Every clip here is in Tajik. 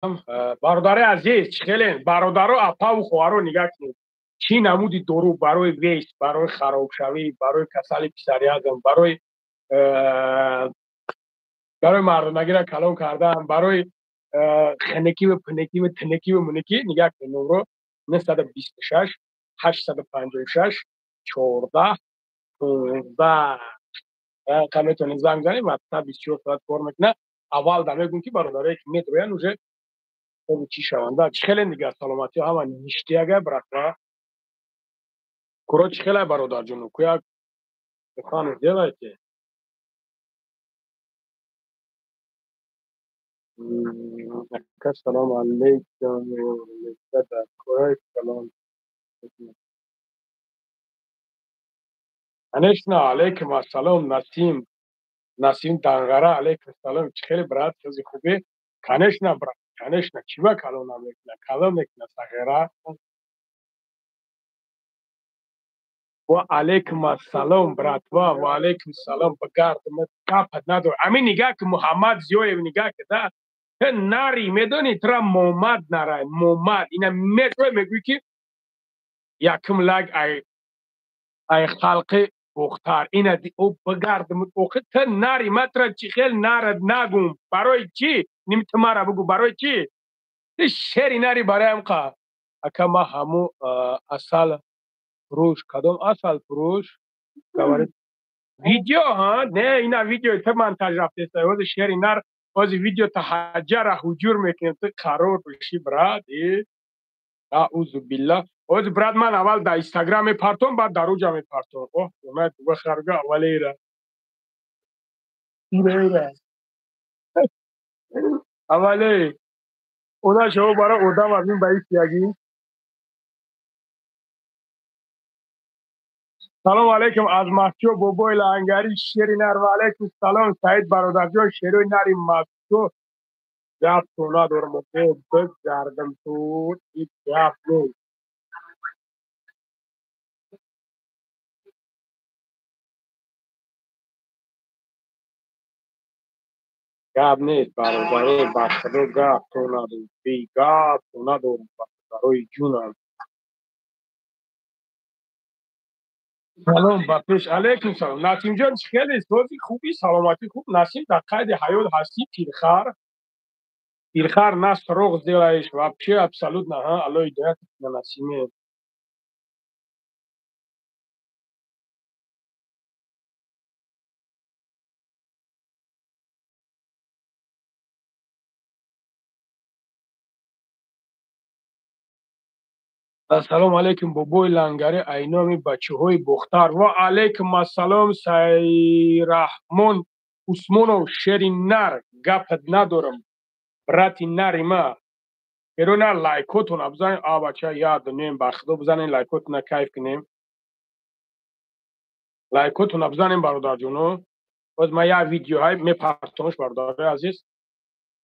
Бародари азиз, чӣ хелен? Бародаро, апаву хоҳаро, нигаҳ кунед. Чӣ намуди дору барои вес, барои харобшавӣ, барои касали псориазм, барои мардонагиро калон кардан, барои хунукиву пунукиву тунукиву мунукӣ, нигаҳ кунед, номро 926 856 14 15. Қа метавонед занг занед, WhatsApp 24 соат кор мекунад. Аввал да мегӯм, ки бародарое ки медроянд, уже чӣ шаванда. Чӣ хеле дигар, саломатӣ ҳама ништяга, братва? Куро чӣ хеле, бародарҷону? Куяк сухан сделайте. Ака, салому алейкум. Калон. Конечно, алейкум ассалом, Насим. Насим Данғара, алейкум ассалом. Чӣ хеле, брат, чизи хубе? Конечно, брат, конечно, чиба калон намекуна? Калон мекуна, сағира. Ва алейкум ассалом, братва, ва алейкум салом, багардам, гапат надор. Ами нигаҳ ки, Муҳаммад Зиёев, нигаҳ ки да. Нари, медонӣ, тра Момад нарай, Момад. Ина метрой мегӯӣ, ки якум лайк ай халқи Бохтар. Ина о багардам, охи ту нари, ма тра чӣ хел нарад нагум. Барои чӣ? Ним ту мара бугу, барои чӣ? Ту шери нари бароям қа. Ака, ма ҳаму асал фурӯш, кадом асал фурӯш? Говорит, видео, ҳа? Не, ина видео ту монтаж рафтеста. Ҳози шери нар, ҳози видео та ҳаҷара ҳуҷур мекунем, ту қарор биши, брат. Аузу билла. Ҳози, брат, ман аввал дар Инстаграм мепартом, баъд дар уҷа мепартом. Оҳ, бахарга аввалера. Ира. Аввале. Она шумо барои одам аз ин ба ягӣ. Салом алейкум аз Маскав, бобои Лангари, шери нар. Ва алейкум салом, Саид бародарҷон, шерои нари Маскав. Гап ту надорам, бигардам, ту ҳеҷ гап нест. Гап нест, бародаре, ба худо гап ту надорам, бегап ту надорам, бародарои ҷунам. Салом ба пеш, алейкум салом. Насимҷон, чӣ хеле, сози хуби, саломатӣ хуб? Насим, дар қайди ҳаёт ҳастӣ, пирхар? Пирхар, на срок сделаешь вообще абсолютно, ҳа, алло ҳидоят кунад, Насиме. Ассалому алайкум, бобои Лангари, айноми бачаҳои Бохтар. Ва алайкум ассалом, Сайраҳмон Усмонов, шери нар, гапат надорам, брати нари ма. Беро нар, лайкотона бизанед, а бача, як дунем, ба худо бизанед лайкотона, кайф кунем. Лайкотона бизанем, бародарҷоно. Боз ман як видеоҳай мепартомаш, бародарои азиз.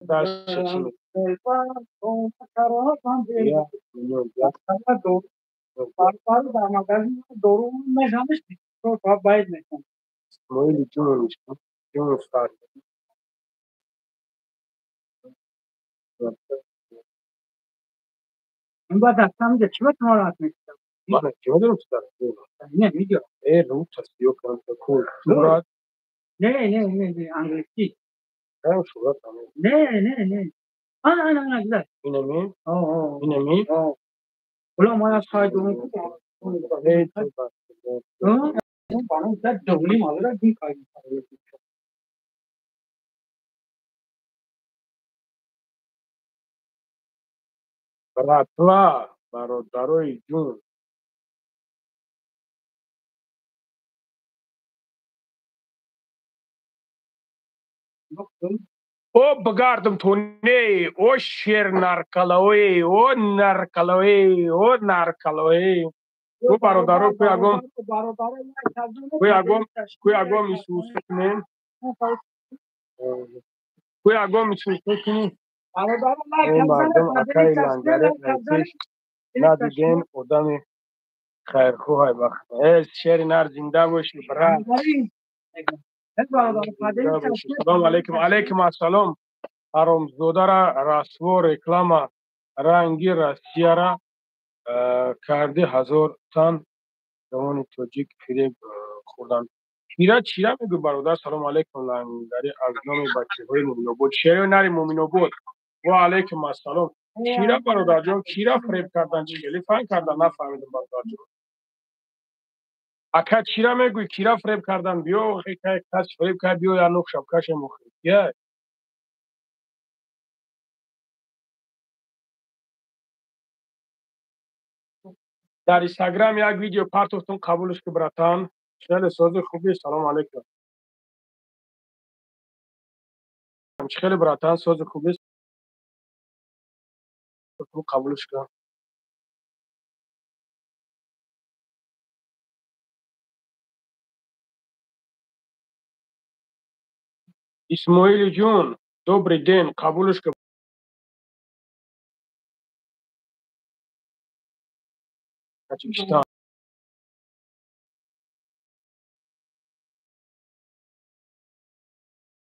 Дальше чӣ? Исмоили Ҷунович, Ҷунов. Баъд аз ҳамҷа чӣ ба шумо мекунам? Мана чӣ медонам, чӣ Не, видео. Э, рута сиё кунам, ку сурат. Не, не, не, не, англисӣ. Кам сурат. Не, не, не. Ана, ана, ана, гузашт. Инами? О, о. Инами? О. Гулом аз хайдум. Э, Банам дар дувним ҳозира дин кайд. Братва, бародарои ҷун. О, бигардам ту не, о шер наркалои, о наркалои, о наркалои. Ку бародаро, ку ягон, ку ягон, ку ягон исусу кунем. Ку ягон исусу кунем. Мардум, акаи Лангари пеш надидем, одами хайрхоҳай бахт. Э, шери нар, зинда бошӣ, брат. Салом алейкум, алейкум ассалом. Ҳаромзодара расво реклама ранги Россияра карди ҳазор тан ҷавони тоҷик фиреб хӯрданд. Кира чира мегӯ бародар? Салому алайкум лангари аз номи бачаҳои Муминобод. Шерои нари Муминобод. Ва алайкум ассалом. Кира бародарҷон, кира фиреб кардан, чӣ хеле фан кардан нафаҳмидам бародарҷон. Ака чира мегӯй, кира фиреб кардан? Биё кас фиреб кард, биё я нух шабкашем охи. Я дар Инстаграм як видео партофтум, қабулш ки братан. Хеле сози хуби, салому алайкум. Хеле братан сози хуби, қабулш кун. Исмоили ҷун, добрый день, қабулш кун. Таҷикистон.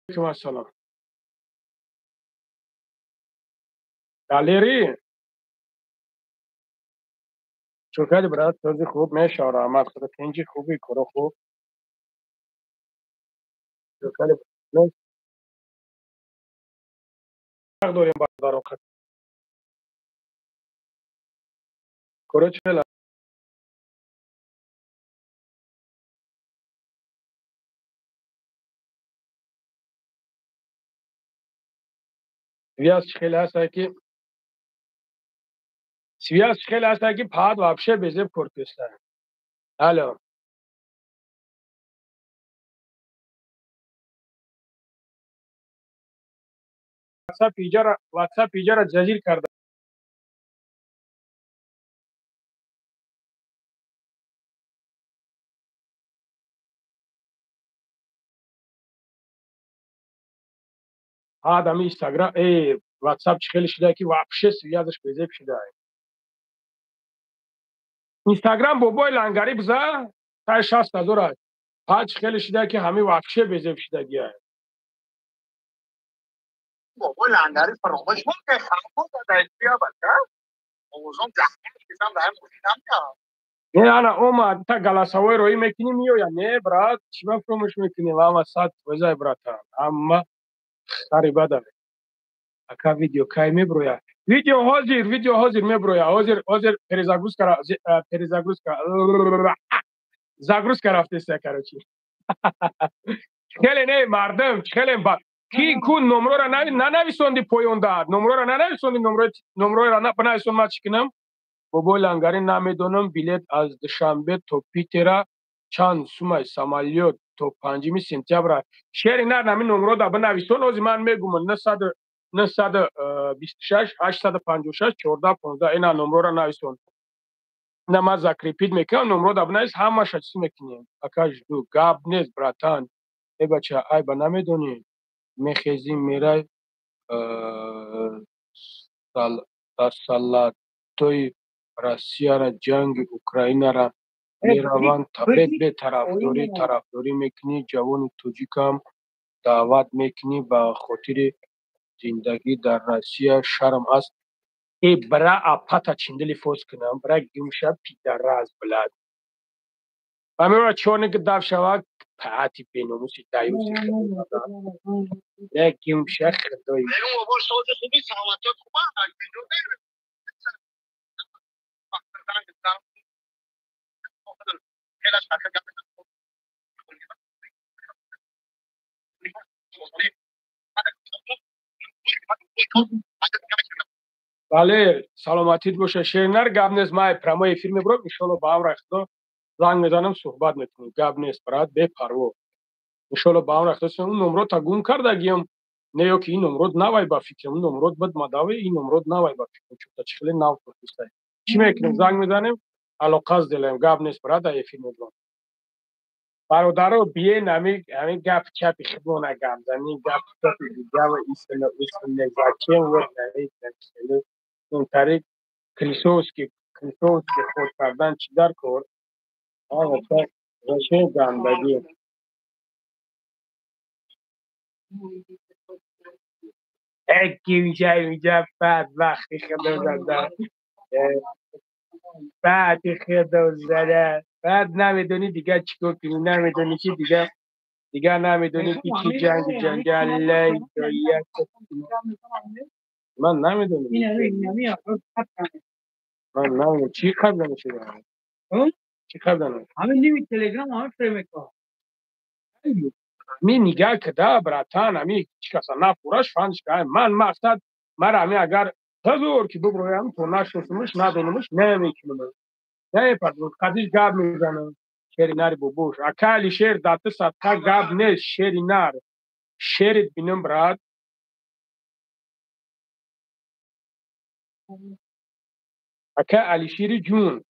Алайкум ассалом. Далери чӯкади брат, сози хуб мешава, раҳмат худо, тинҷи хуби, коро хуб. Чӯкади дорем бародаро, коро чела связь хеле ҳаста ки связь хеле ҳаста ки пад вообще безеб кор кеста. Алло. WhatsApp иҷара ҷазир карда. Ами Инстаграм, WhatsApp чӣ хеле шуда ки вообще связаш безеб шуда. Инстаграм бобои лангари биза тай 60,000 аст. Пад чӣ хеле шуда ки ҳами вообще безеб шудагия. Бобои лангари фаромӯш мекунад, хамон дар бия бача. Овозон ҷаҳон кисам дар мошинам я. Не, ана омад, та голосовой роӣ мекунӣ меоя. Не, брат, чӣ ба фаромӯш мекунӣ? Ама сад везай братан. Амма хари бада. Ака видео кай меброя? Видео ҳозир меброя. Ҳозир перезагрузка загрузка рафтеста, короче. Хеле не мардум, хеле ба ки ку номрора нанависонди поёнда. Номрора нанависонди, номрора нанависон ма чӣ кунам? Бобои лангари намедонам, билет аз Душанбе то Питера чанд сумай, самолёт то 5 сентябра. Шери нар нами номро да бинависон, ҳозир ман мегум 926 856 14 15 ина номрора нависон. На ман закрепить мекунам, номро да бинавис, ҳамаша чиз мекунем. Ака жду, гап нест братан. Э бача, айба намедонӣ? Мехезӣ мерай салатои Россияра, ҷанги Украинара мераванд, бе тарафдорӣ мекунӣ, ҷавони тоҷикам даъват мекунӣ ба хотири зиндагӣ дар Россия, шарм аст. Э бра апата чиндили фоз кунам, бра гумша пидараз блад. Ба меора чорник дав шава, паати беномуси даюси худо. Як гумша худои. Бале, саломатит боша. Шернар гап нест, ман прямой эфир мебурам, иншолло ба амри Худо занг мезанам, суҳбат мекунем. Гап нест, брат, бепарво. Иншолло ба амри Худо он номро та гум кардагиям. Не ё ки ин номрод навай ба фикрам, он номрод бад мадаве, ин номрод навай ба фикрам, чунта чӣ хеле нав пурсистай. Чӣ мекунем? Занг мезанем, алоқа сделаем. Гап нест, брат, дар эфир мебурам. Бародаро, биен ҳамин гап чапи худмона гап занӣ, гап чапи дигава истина истина зачем вот ҳамин хеле ин тариқ Крисовский худ кардан чӣ дар кор? Зачем гандагӣ? Ки миша баъд вақти худо зада. Баъд худо зада. Баъд намедонӣ дигар чӣ кор кунӣ, намедонӣ ки дигар намедонӣ ки чӣ ҷанг ҷанҷал. Ман намедонам. Ман намедонам чӣ қабла мешавад. Чӣ қабла? Ҳамин ними Телеграм ҳамин фрейм мекунад. Ми нигаҳ кида, братан, ами чӣ каса нафураш фандш ка. Ман мақсад мара ами агар ҳазор ки буброям то нашносумуш, надонумуш намекунам. Намепардозам, қадиш гап мезанам. Шери нари бобош. Ака Алишер даты садқа гап нест, шери нар. Шерит бинам, брат. Ака Алишери ҷун.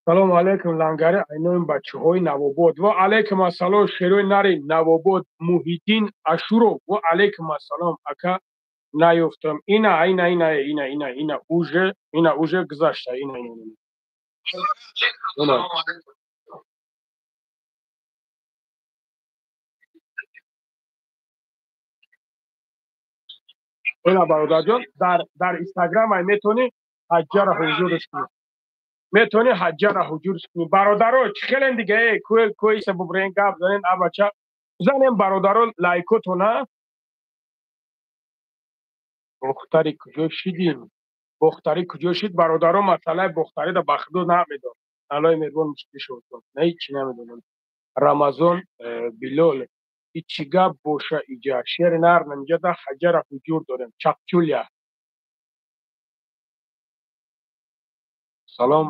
Салому алайкум, лангари айнои бачаҳои Навобод. Ва алайкум ассалом, шерои нари Навобод Муҳиддин Ашуров. Ва алайкум ассалом, ака наёфтам. Ина, ина, ина, ина, ина, ина, уже, ина, уже гузашта, ина, ина, ина. Ина. Ина бародарҷон, дар Инстаграм ай метавонӣ ҳаҷҷара ҳузурш кунӣ. Метавонӣ ҳаҷҷара ҳузурш кунӣ. Бародаро, чӣ хелен дига, э, кӯи бубрен гап занен, абача. Занем бародаро лайкотона. Бохтари куҷо шидим? Бохтари куҷо шид? Бародаро, масъалаи бохтари да ба худо намедонам. Аллоҳи меҳрубон мушкили шуд. На ҳеҷ чӣ намедонам. Рамазон Билол ҳеҷ гап боша иҷа. Шери нар намиҷа да ҳаҷара ҳуҷур дорем. Чақчуля. Салом,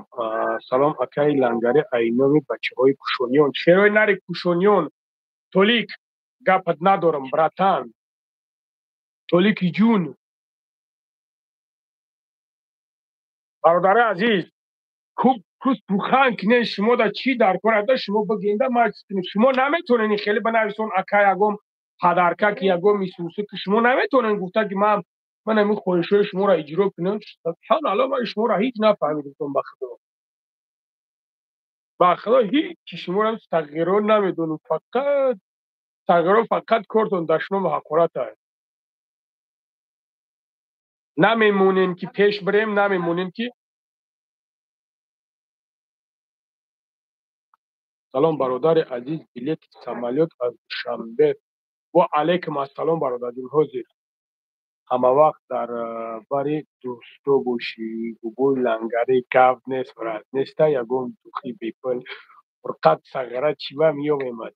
салом акаи лангари айноми бачаҳои Кушониён. Шерои нари Кушониён. Толик гапат надорам, братан. Толики ҷун. Бародари азиз, куб кус бухан кинен шумо да чӣ дар кор ада шумо бигинда ма шумо наметонен хеле банависон ака ягом падарка ки ягом исусе ки шумо наметонен гуфта ки ман ҳамин хоҳишҳои шуморо иҷро кунам. Субҳаналлоҳ, ман шуморо ҳеҷ нафаҳмидам ба худо. Ба худо ҳеҷ шуморо тағйирот намедонам. Фақат тағйирот фақат кортон дашном ва ҳақорат аст. Намемонем ки пеш бирем, намемонем ки. Салом бародари азиз, билети самолёт аз Душанбе. Ва алайкум ассалом бародарҷон, ҳозир. Ҳама вақт дар бари дӯсто бошӣ. Бобои лангари гап нест, брат. Неста ягон духи бепул. Фурқат сағира чиба меёвемад.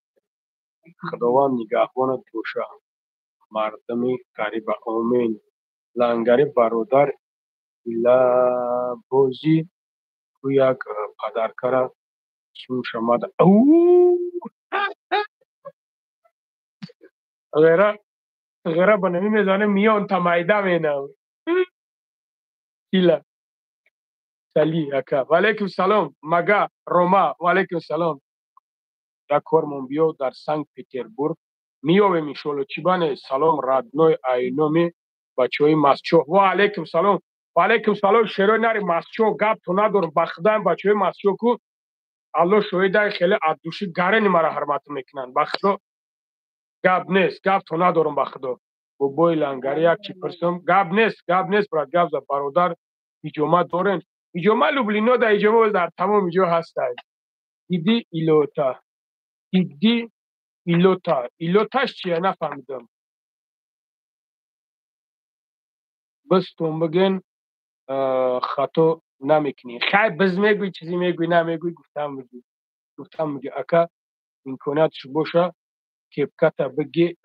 Худованд нигаҳбонат боша. Мардуми ғариба, омин. Лангари бародар илабозӣ ку як падаркара сум шамада. Ғайра ғайра ба нами мезанем миён тамайда менам. Ила. Сали ака. Ва алайкум салом. Мага Рома. Ва алайкум салом. Як кормон биё дар Санкт Петербург. Миёвем иншолло. Чӣ бане? Салом родной айноми бачаҳои Масчоҳ. Ва алайкум салом. Ва алайкум салом шерои нари Масчоҳ. Гап то надорам. Ба худоям бачаҳои Масчоҳ ку Аллоҳ шоҳида хеле аз души гарени мара ҳурмат мекунанд. Ба худо гап нест, гап то надорам ба худо. Бобои лангари як чӣ пурсам. Гап нест, гап нест, брат, гап за бародар ҳиҷома дорем. Ҳиҷома Люблино да ҳиҷома дар тамоми ҷо ҳастанд. Диди илота. Диди илота. Илоташ чия нафаҳмидам. Бистон бигин хато намекунӣ. Хай биз мегӯй чизе мегӯй намегӯй гуфтам мегӯй. Гуфтам мегӯй ака имкониятш боша кепката биги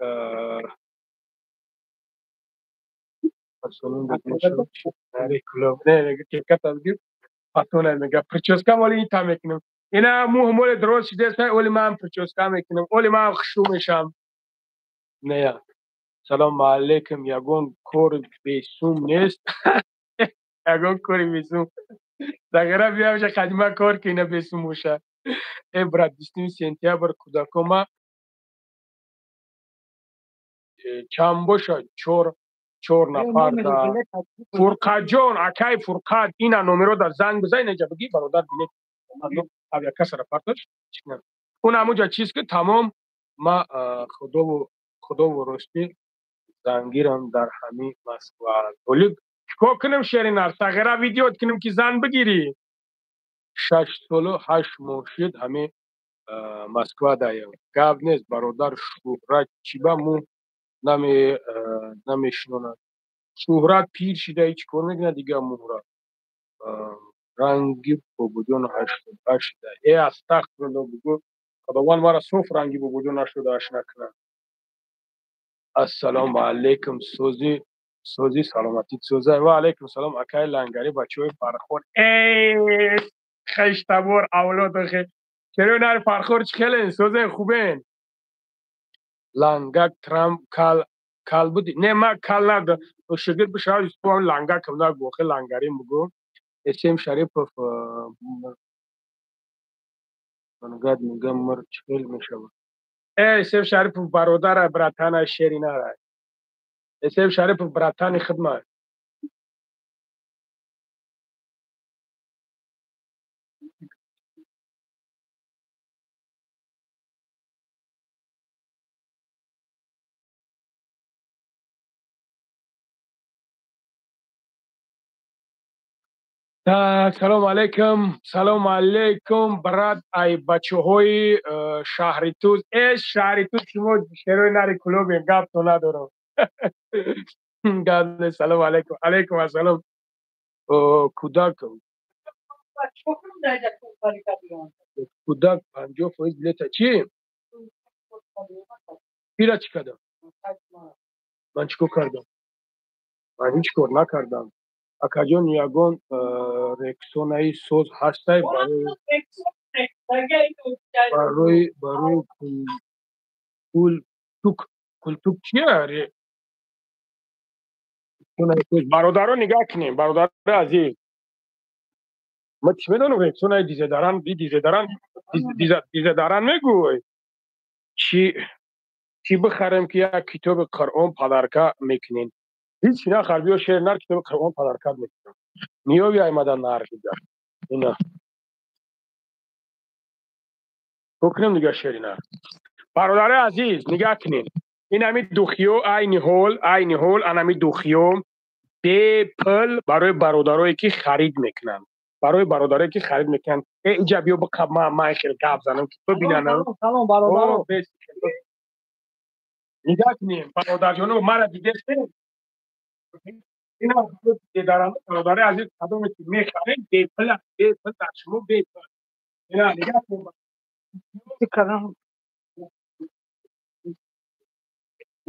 кепката биги патона мега прическа моли ита мекунем. Ина мӯ моли дроз шидест, оли ман прическа мекунем, оли ман хушрӯ мешам. Не. Салом алейкум, ягон кори бесум нест. Ягон кори бесум. Дагара биямша қадима кор ки ина бесум боша. Э брат, 20 сентябр кӯдакома чанд боша? Чор нафар да. Фурқатҷон, акай Фурқат, ина номеро дар занг бизан, инаҷа бигӣ бародар билет. Авиакассара партош. Он ҳамуҷа чиз ки тамом ма худову ростӣ зангирам дар ҳами Москва. Оли чикор кунем шеринар? Сағира видео кунем ки зан бигирӣ. 6 солу 8 моҳ шуд ҳами Москва даем. Гап нест бародар, шӯҳрат чиба му намешинонад. Шӯҳрат пир шида ҳеҷ кор мекунад дига муҳра. Ранги бобоҷон 88 шуда. Э астағфирулло бугӯ. Худованд мара соф ранги бобоҷон нашудааш накунад. Ассалому алайкум сози сози саломатит созай. Ва алайкум салом акай лангари бачаҳои Фархор. Э хештабор авлоду хе. Чаро нари Фархор чӣ хелен? Созен хубен? Лангак Трамп кал кал буди. Не ма кал надо. Шогирд бишав юсуф лангак нагу хе лангари мугу. Эсем Шарипов мангад мегам мар чхел мешавад. Э Эсем Шарипов бародара братана шеринара. Эсем Шарипов братани хидмат. Так, салом алейкум, салом алейкум, брат, ай бачаҳои шаҳри Туз. Э, шаҳри Туз шумо шерои нари клубем, гапто надорам. Гап нест, салом алейкум, алейкум ассалом. Кӯдак кӯдак 50% билета чӣ? Пира чӣ кардам? Ман чӣ кор кардам? Ман ҳеҷ кор накардам. Акаҷон ягон рексонаи соз ҳастай барои култук. Култук чия? Бародаро нигоҳ кунем, бародари азиз. Ман чӣ медонам рексонаи дизедаран, дизедаран, дизедаран мегӯй. Чӣ бихарем ки як китоби Қуръон падарка мекунем? Ҳеҷ нахар, биё шер нар китоби Қуръон падаркат мекунам. Миёви аймада нар дига. Ина. Букунем дига шери нар. Бародари азиз, нигоҳ кунем. Ин ҳами духиё айни ҳол, айни ҳол анами духиё бепул барои бародарое ки харид мекунанд. Барои бародарое ки харид мекунанд. Э иҷа биё биқаб ман хел гап занам ки бибинанам. Салом бародаро. Нигоҳ кунем бародарҷоно, мара дидестем? Ина бародари азиз кадоме ки мехарем бепул, бепул дар шумо бепул. Ина нигоҳ кунем.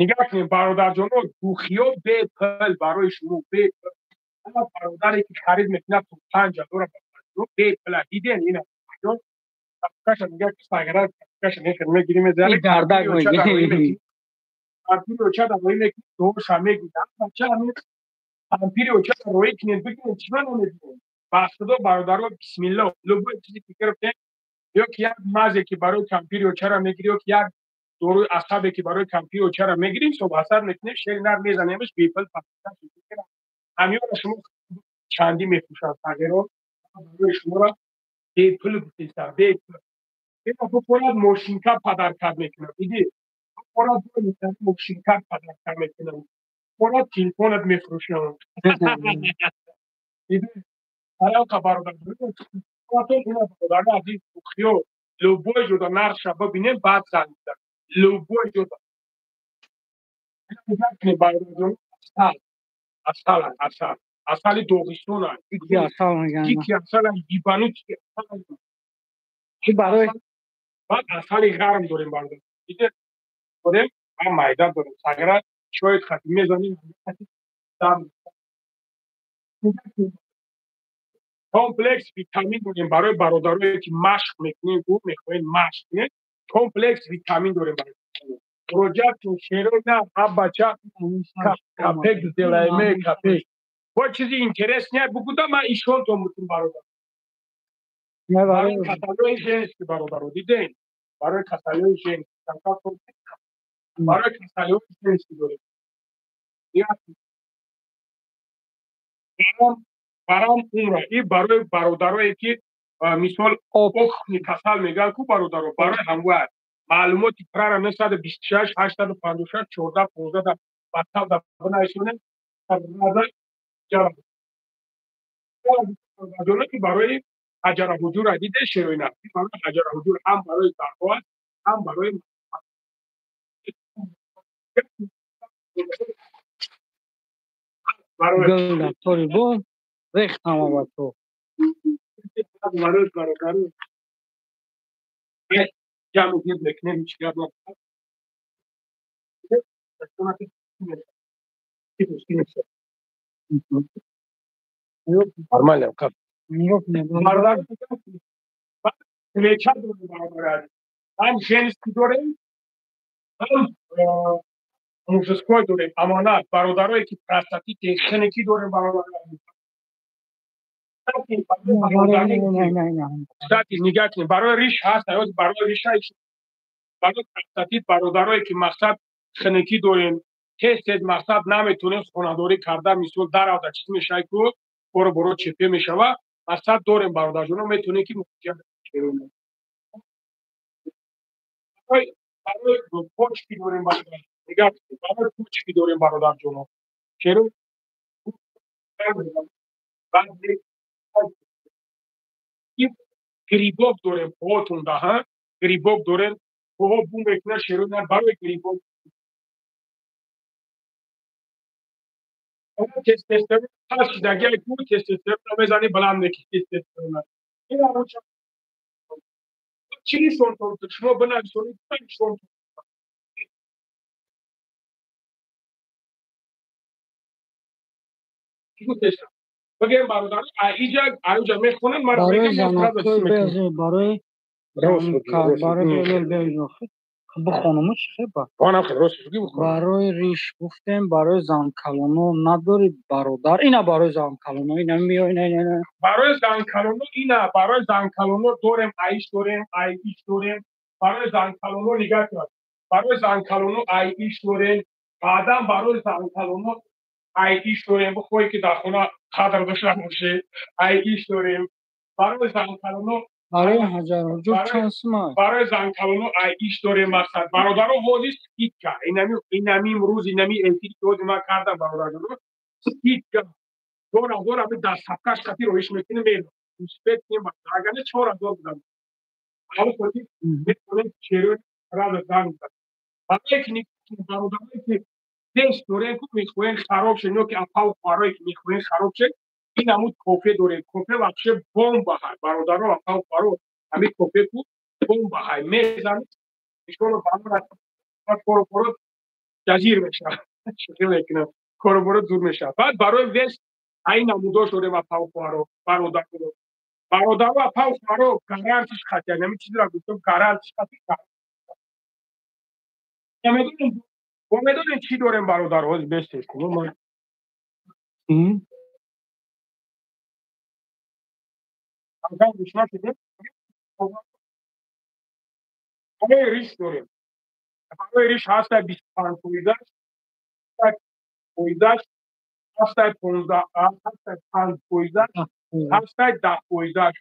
Нигоҳ кунем бародарҷоно, духиё бепул барои шумо бепул. Ана бародаре ки харид мекунад то 5000 бепул. Диден ина каша нигоҳ ки сагара каша нехер мегирим мезанем. Гардак мегирим. Ампири оча дар роӣ мекунед, доша мегирад. Бача ҳамин ампири оча дар роӣ кунед, бигиред, чӣ намедонед. Ба худо бародаро, бисмилло, любой чизе ки гирифтем, ё ки як мазе ки барои кампири очара мегирӣ, ё ки як доруи асабе ки барои кампири очара мегирем, соб асар мекунем, шери нар мезанемш, бепул пас. Ҳамёра шумо чандӣ мефурӯшанд тағйиро, барои шуморо бепул гуфтестам, бепул. Ина бихорад мошинка падаркат мекунам, дидӣ? Бихорад мошинка падаркат мекунам. Бихорад телефонат мефурӯшам. Дидӣ? Ҳалқа бародар, ина бародари азиз, хиё любой ҷода нархша бибинем, баъд занг мезанем. Любой ҷода. Бародарҷон, асал, асал, асал, асали Доғистон аст. Асал мегӯянд. Ки асал ебанут асал. Ки барои баъд асали ғарм дорем бародар. Дидед? Дорем ва майда дорем. Сагара чой хати мезанем. Комплекс витамин дорем барои бародарое ки машқ мекунем, ку мехоҳем машқ кунем, комплекс витамин дорем барои муроҷиат кун шерои на абача капек сделаем, капек. Бо чизи интересне бугуда ман ишонтон бутун бародар. Барои касалиҳои женский бародаро дидем, барои касалиҳои женский, барои касалиҳои женский дорем. Барам умра и барои бародарое ки Мисол об касал мегӯянд ку бародаро, барои ҳамвай маълумоти прара 926 856 14 15 ватсап да бинависонем. Ки барои ҳаҷара ҳуҷура диде шероина, барои ҳаҷара ҳуҷур ҳам барои занҳо аст, ҳам барои Толибон рехтам бачо. Барои бародаро ҷамъ гирд мекунем, ҳеҷ гап нормально. Бародар, свеча дорем бародар, ҳам женский дорем, ҳам мужской дорем. Амонат бародарое ки простатит хунукӣ дорем бародар. Кстати, нигоҳ кунед, барои риш ҳаст, барои риша, барои простатит бародарое ки мақсад хунукӣ дорем, тез тез мақсад наметонем хонадорӣ карда, мисол даравда чиз мешавад ку боро боро чепе мешава, мақсад дорем бародарҷоно, метонем ки муроҷиат барои почки дорем бародар, нигоҳ кунед, барои почки дорем бародарҷоно. Черо грибок дорем поҳотон даҳа, грибок дорем, поҳо бу мекунад шеро, барои грибок тестостерон пас шидаги ку тестостерон мезани баланд мекӣ тестостерон. Чӣ нишонтон шумо бинависонед нишонтон. Бигем бародар, иҷа аҷа мехонам, ман барои бихонам чӣ хеба? Барои риш гуфтем, барои занкалоно надори бародар, ина барои занкалоно ина миё ина ина барои занкалоно ина барои занкалоно дорем, аиш дорем, аиш дорем, барои занкалоно нигоҳ кунед, барои занкалоно аиш дорем, баъдан барои занкалоно аиш дорем, бихоҳӣ ки дар хона қадр дошта бошӣ, аиш дорем, барои занкалоно барои ҳаҷарҳуҷур чанд сума? Барои занкалоно аиш дорем мақсад бародаро, ҳозир скидка инами имрӯз инами эфири ки ҳозир ман кардам бародаро, скидка 4000 ами дастсапкаш қати роиш мекунем, мерам успеть кунем, агар не 4000 будам. Ҳамон хотир метавонем черои раза занг зад. Барое ки бародарое ки дес дорем ку мехоҳем хароб шед, ё ки апаву хоҳарое ки мехоҳем хароб шед, ин ҳамун кофе дорем. Кофе вообще бомба ҳай бародаро, апаву хоҳаро, ҳамин кофе ку бомба ҳай, мезанед иншоалло барора коро боро ҷазир мешавад, шӯхӣ мекунам, коро боро зур мешавад. Баъд барои вес ай намудош дорем апаву хоҳаро, бародаро, бародаро апаву хоҳаро, гарантиш хати, ҳамин чизро гуфтам, гарантиш хати. Мо медонем чӣ дорем бародаро, ҳозир бестеш кунам ман. Барои риш дорем, барои риш ҳастай 25 фоизаш, фоизаш ҳастай 15, ҳастай 5 фоизаш, ҳастай 10 фоизаш.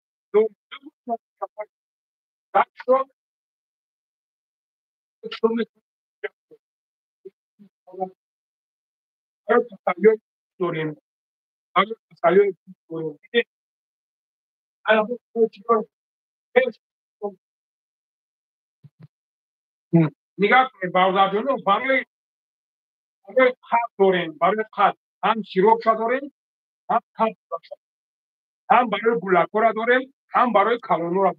Дорем, барои дорем. Нигоҳ кунед бародарҷоно, барои қад дорем, барои қад ҳам сиропша дорем, ҳам қад, ҳам барои гулакора дорем, ҳам барои калонора.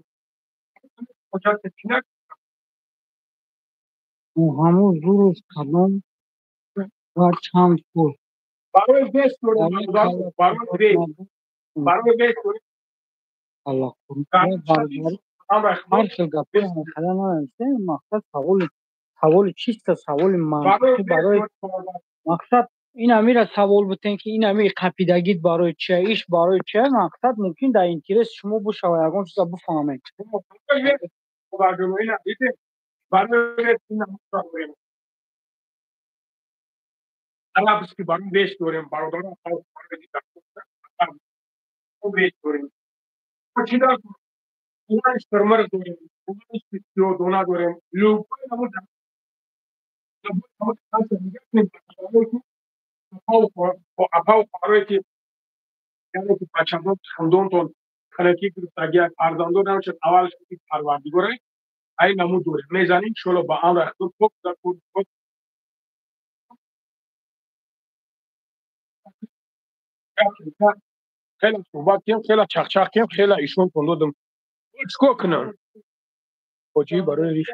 Ҳамун зурус кадом ва чанд пул? Барои вес дорем, барои вес, барои вес дорем. Аллоҳ ҳар хел гапҳои ҳамхела нанависем, мақсад саволи саволи чиста, саволи мантиқӣ барои мақсад ин амира савол бутен ки ин ами қапидагит барои чия, иш барои чия, мақсад мумкин дар интерес шумо бошава ягон чиза бифаҳмед. Арабский барои вес дорем бародарон, вес дорем. Қувваи шутурмурғ дорем, қувваи сиёдона дорем. Любой намуд апау хоҳарое ки яъне ки бачадон хандонтон ханаки гирифтагия фарзандон намешад, аввал шукри Парвардигоре ай намуд дорем, мезанем, иншоалло ба амри Худо пок пок. Хеле суҳбат кем, хеле чахчах кем, хеле ишонтон додам. Чикор кунам? Ҳоҷӣ барои риш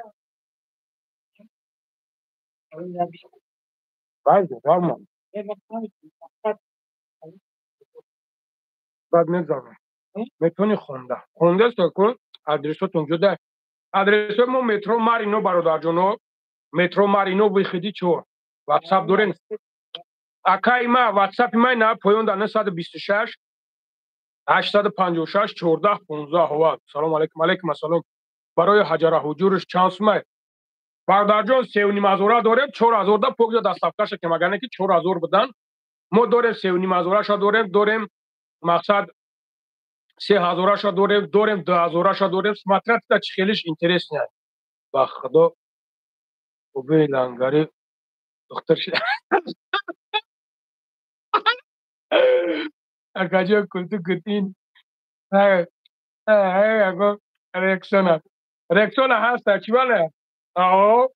баъд баъд мегзарам. Метавонӣ хонда хондаст кун, адресотон ҷуда. Адресои мо метро Марино, бародарҷоно, метро Марино, выходи 4. Ватсап дорем, акаи ма, ватсапи май на поён да 926 856 14 15. Ҳова, салом алейкум. Алейкум ассалом. Барои ҳаҷара ҳуҷурш чанд сумай, бародарҷон? 3,5 ҳазора дорем, 4 ҳазор да покза доставкаша ки магане ки 4 ҳазор будан. Мо дорем 3,5 ҳазораша дорем, дорем мақсад 3 ҳазораша дорем, дорем 2 ҳазораша дорем, смотря та чи хелиш интересный. Ба худо обе лангари духтар акаҷо култу гутин рексона, рексона ҳаста чи бале. Ао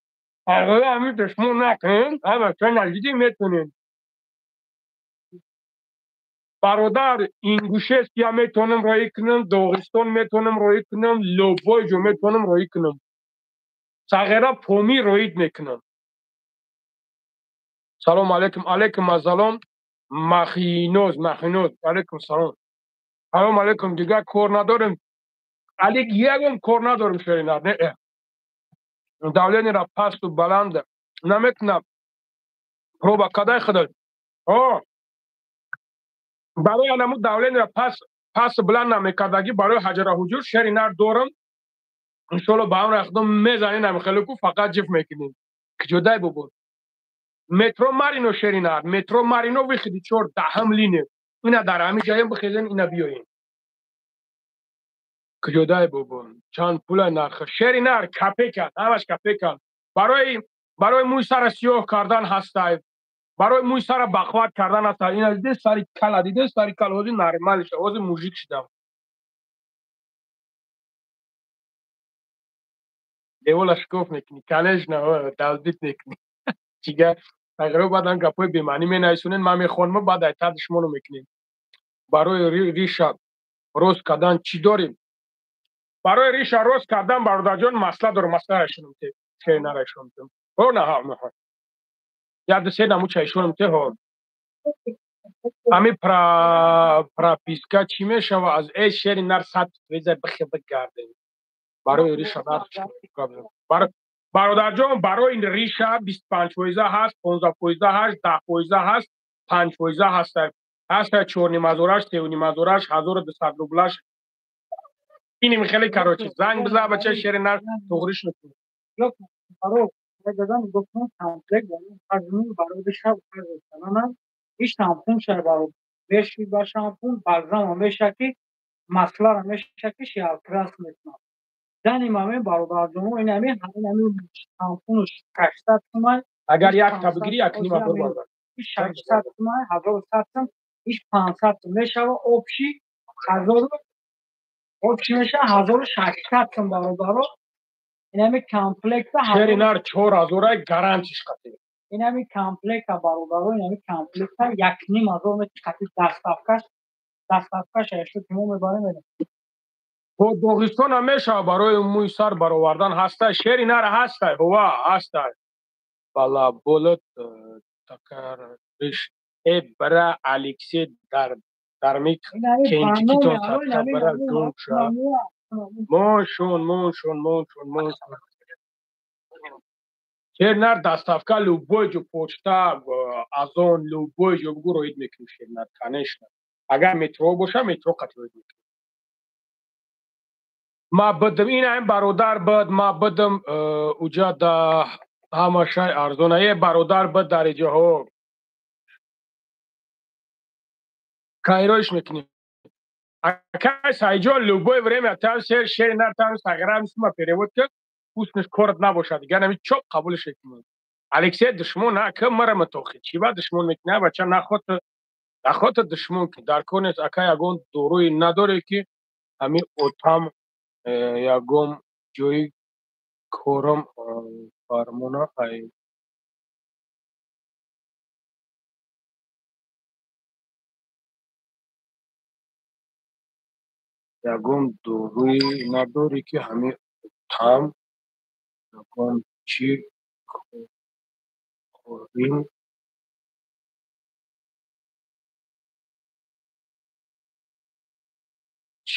ҳами душмон накунем, ҳама чо наҷидӣ метонем. Бародар, Ингушетия метавонам роҳӣ кунам, Доғистон метавонам роҳӣ кунам, любой ҷо метавонам роҳӣ кунам. Сағира Помир роид мекунам. Салом алейкум. Алейкум ассалом. Махиноз, Махиноз, алейкум салом. Салом алейкум. Дигар кор надорем, алик, ягон кор надорем. Шеринар не, давлениеро пасту баланд намекунам, проба кадай худо. Барои анаму давлениеро пас баланд намекардагӣ, барои ҳаҷара ҳуҷур шери нар дорам. Иншоалло ба амри Худо мезанем, намехеле ку фақат ҷиф мекунем. Киҷодай бобо? Метро Марино, шери нар, метро Марино, выходи 4, 10-м линия. Ина дар ҳамин ҷаем бихезен, ина биёем. Киҷодай бобо? Чанд пула нарха, шери нар? Капекан, ҳамаш капекан. Барои мӯи сара сиёҳ кардан ҳастай, барои мӯи сара бахват кардан ҳастай. Ина диде, сари кала диде, сари кала ҳозир нормал шуда, ҳозир мужик шудам. Девола шикоф мекунӣ, конечно, талдид мекунӣ. Чига тағйиро баъдан гапҳои бемаънӣ менависонед, ман мехонам, баъд айтарди шуморо мекунем. Барои риша рост кардан чӣ дорем? Барои риша рост кардан, бародарҷон, масла дорам, масла ишонам те, шеринара ишонам те. Ҳо, на, ҳа, як ду се намуча ишонам те. Ҳо, ҳами прописка чӣ мешава? Аз э шери нар 100 фоиза бихе бигардем. Барои риша нар, бародарҷон, барои риша 25 фоиза ҳаст, 15 фоиза ҳаст, 10 фоиза ҳаст, 5 фоиза ҳаст. Ҳаста 4,5 ҳазораш, 3,5 ҳазораш, 1200 рублаш. Иним хеле, короче, занг биза, бача, шери нар туғриш мекунӣ. Иш шампун ша меши, ба шампун балзама меша ки маслара меша ки шиалкрас мекунад. Дани маме, бародарҷоно, инами ҳаминами шампуну 600 сумай. Агар як та бигирӣ, 1,5 ҳазор, бародар. 600 сумай, 1100 сум, иш 500 сум мешава, общий ҳазору, общий мешава 1600 сум, бародаро, инами комплекта. Шери нар 4 ҳазорай, гарантиш қатӣ. Инами комплекта, бародаро, инами комплекта 1,5 ҳазор мешава, доставкаш, доставкаш ашу ки мо мебарем. Бо Доғистон ҳам мешава. Барои мӯи сар баровардан ҳастай, шери нар, ҳастай, ҳува, ҳастай. Балаболот такариш э бара Алексей дар дармик кенчикитон садқа бара гумша. Мошон, мошон, мошон, мошон. Шернар доставка любой ҷо, почта, Озон, любой ҷо бугу, роид мекунем, шернар, конечно. Агар метро боша, метро қатъи роид мекунем. Ма бидм ин бародар бид, ма бидм уҷа да ҳама шай арзона. Е бародар бид, дар иҷоҳо кайроиш мекунем. Акай Сайҷон, любое время там шер шер на там Инстаграм сума перевод ки ҳуснаш корат набошад. Дигар нами чоп қабулш мекунем. Алексей душмон на ки мара матохи. Чӣ ба душмон мекунӣ? Бача нахот нахота душмон ки дар кор нест. Ака, ягон доруи надоре ки ҳами отам ягон ҷои корам фармона ай ягон доруи надорӣ ки ҳами отам ягон чӣ корим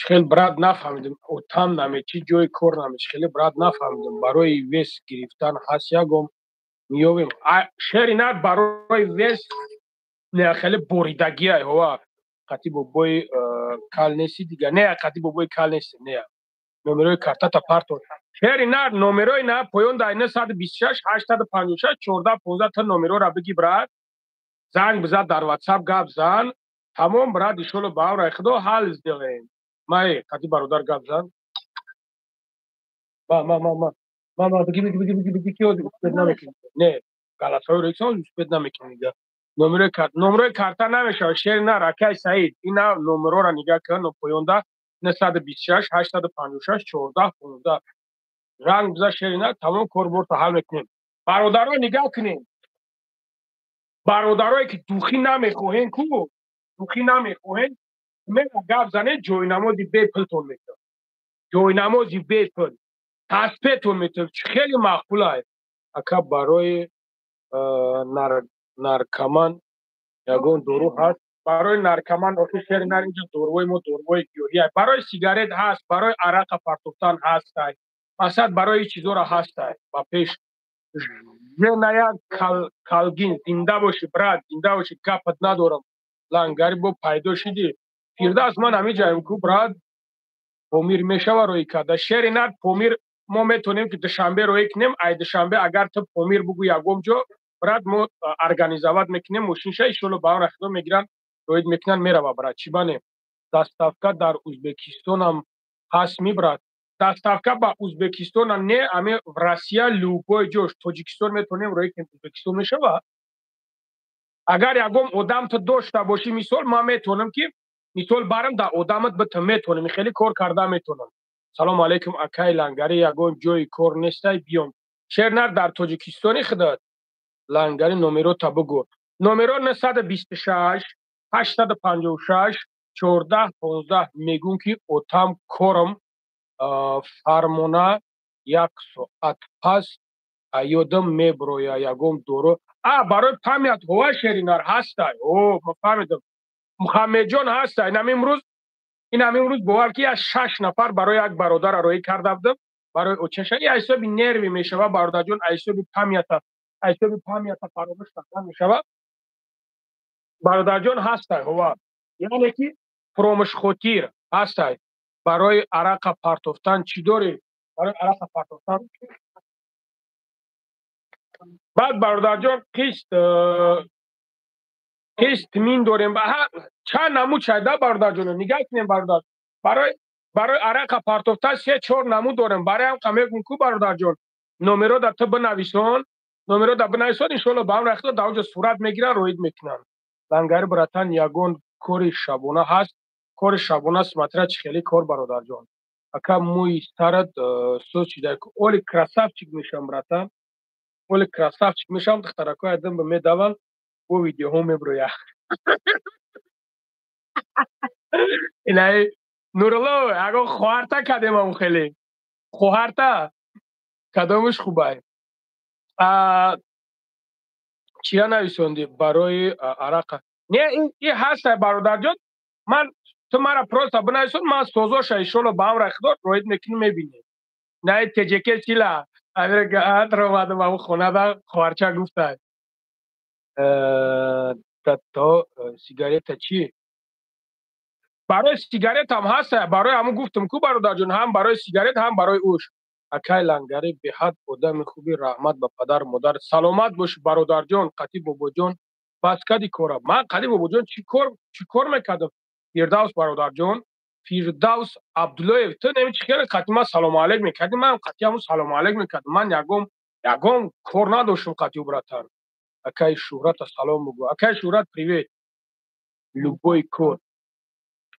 хел брат, нафаҳмидем. Отам наме чӣ ҷои кор наме хеле брат, нафаҳмидем. Барои вес гирифтан ҳаст ягон меёвем шери нар барои вес не хеле боридагиай ҳова қати бобои кал неси дига не қати бобои кал неси не номерои картата парто шери нар номерои на поён дар 926 856 14 15 та номерора биги брат, занг бизад, дар ватсап гап зан, тамом брат, иншолло ба амраи худо ҳал сделаем. Май қати бародар гап зан. Ма ма ма ма ма ма биги биги биги биги биги ки успеть намекунӣ. Не галасҳои рексон успеть намекунӣ дига. Номерои карт, номерои карта намешавад шери нар. Акай Саид, ина номерора нигаҳ кун, поёнда 926 856 14 15 ранг биза шери нар, тамом корборто ҳал мекунем. Бародаро, нигаҳ кунем, бародарое ки духӣ намехоҳен ку духӣ намехоҳен мера гап занед, ҷойнамози бепултон метавад, ҷойнамози бепул таспетон метавад, хеле маъқулай. Ака, барои наркоман ягон дору ҳаст? Барои наркоман охи шери нар, инҷо доруҳои мо доруҳои гиёҳия. Барои сигарет ҳаст, барои арақа партофтан ҳастай, мақсад барои чизора ҳастай. Ба пеш женая калгин, зинда бошӣ брат, зинда бошӣ, гапат надорам. Лангари бо пайдо шидӣ. Фирдавс, ман ҳамиҷаем ку брат, Помир мешава роӣ карда шери нар? Помир мо метавонем ки Душанбе роӣ кунем. Ай Душанбе агар ту Помир бугӯ ягон ҷо брат, мо организовать мекунем мошинша, иншолло ба амри худо мегиранд, роид мекунанд, мерава брат, чӣ ба не. Доставка дар Узбекистонам ҳаст ми брат? Доставка ба Узбекистона не, ами в Россия любой ҷош, Тоҷикистон метавонем роӣ кунем, Узбекистон мешава. Агар ягон одам ту дошта бошӣ, мисол ман метавонам ки мисол барам дар одамат бита, метавонам хеле кор карда метавонам. Салому алайкум, акай Лангари, ягон ҷои кор нестай биём? Шернар, дар Тоҷикистони худат Лангари номерота бугӯ. Номеро 926 856 14 15. Мегӯм ки отам корам фармона як соат пас ёдам меброя ягон дору а барои память ҳова шеринар ҳастай. О, ма фаҳмидам, Муҳаммедҷон ҳастай. Инам имрӯз бовар ки аз шаш нафар барои як бародара роҳӣ карда будам, барои очаша. И ҳисоби нерви мешава бародарҷон, ҳисоби память а, ҳисоби память а фаромӯш кардан мешава бародарҷон. Ҳастай ҳова, яъне ки фуромӯшхотир ҳастай. Барои арақа партофтан чӣ дорӣ? Барои арақа партофтан баъд бародарҷон қист қист мин дорем, чанд намуд шайда бародарҷон, нигаҳ кунем бародар. Барои арақа партофтан се чор намуд дорем. Барои ҳам мегӯм ку бародарҷон, номеро да ту бинависон, номеро да бинависон, иншоалло ба амри худо дар онҷо сурат мегиранд, роид мекунанд. Лангари братан, ягон кори шабона ҳаст? Кори шабона смотря чӣ хеле кор бародарҷон. Ака, мӯи сарат соз шида, оли красавчик мешавам братан, оли красавчик мешавам. Духтаракҳои адам медаванд, бо видеоҳо меброя. Инаи Нурулло, ягон хоҳарта кадемам, хеле хоҳарта кадомаш хубай? Чия нависондӣ барои арақа? Не, и ҳастай бародарҷон, ман ту мара просто бинависон, ман созоша иншолло ба амри худо роид мекунӣ, мебинӣ. Наи теҷеке чила ромадам ам хонада хоҳарча гуфтай то сигарета чӣ? Барои сигаретам ҳаста, барои ҳамун гуфтам ку бародарҷон, ҳам барои сигарет, ҳам барои уш. Акай Лангари, беҳад одами хуби, раҳмат ба падару модар. Саломат бошӣ бародарҷон. Қати бобоҷон бас кади кора? Ман қади бобоҷон чӣ кор мекардам? Фирдавс бародарҷон. Фирдавс Абдуллоев, ту неми чӣ хеле қати ман салому алейк мекардӣ, манам қати ҳамун салому алейк мекардам. Ман ягон кор надоштам қати ӯ, братан. Акаи Шӯҳрата салом бугӯ. Акаи Шӯҳрат, привет. Любой кор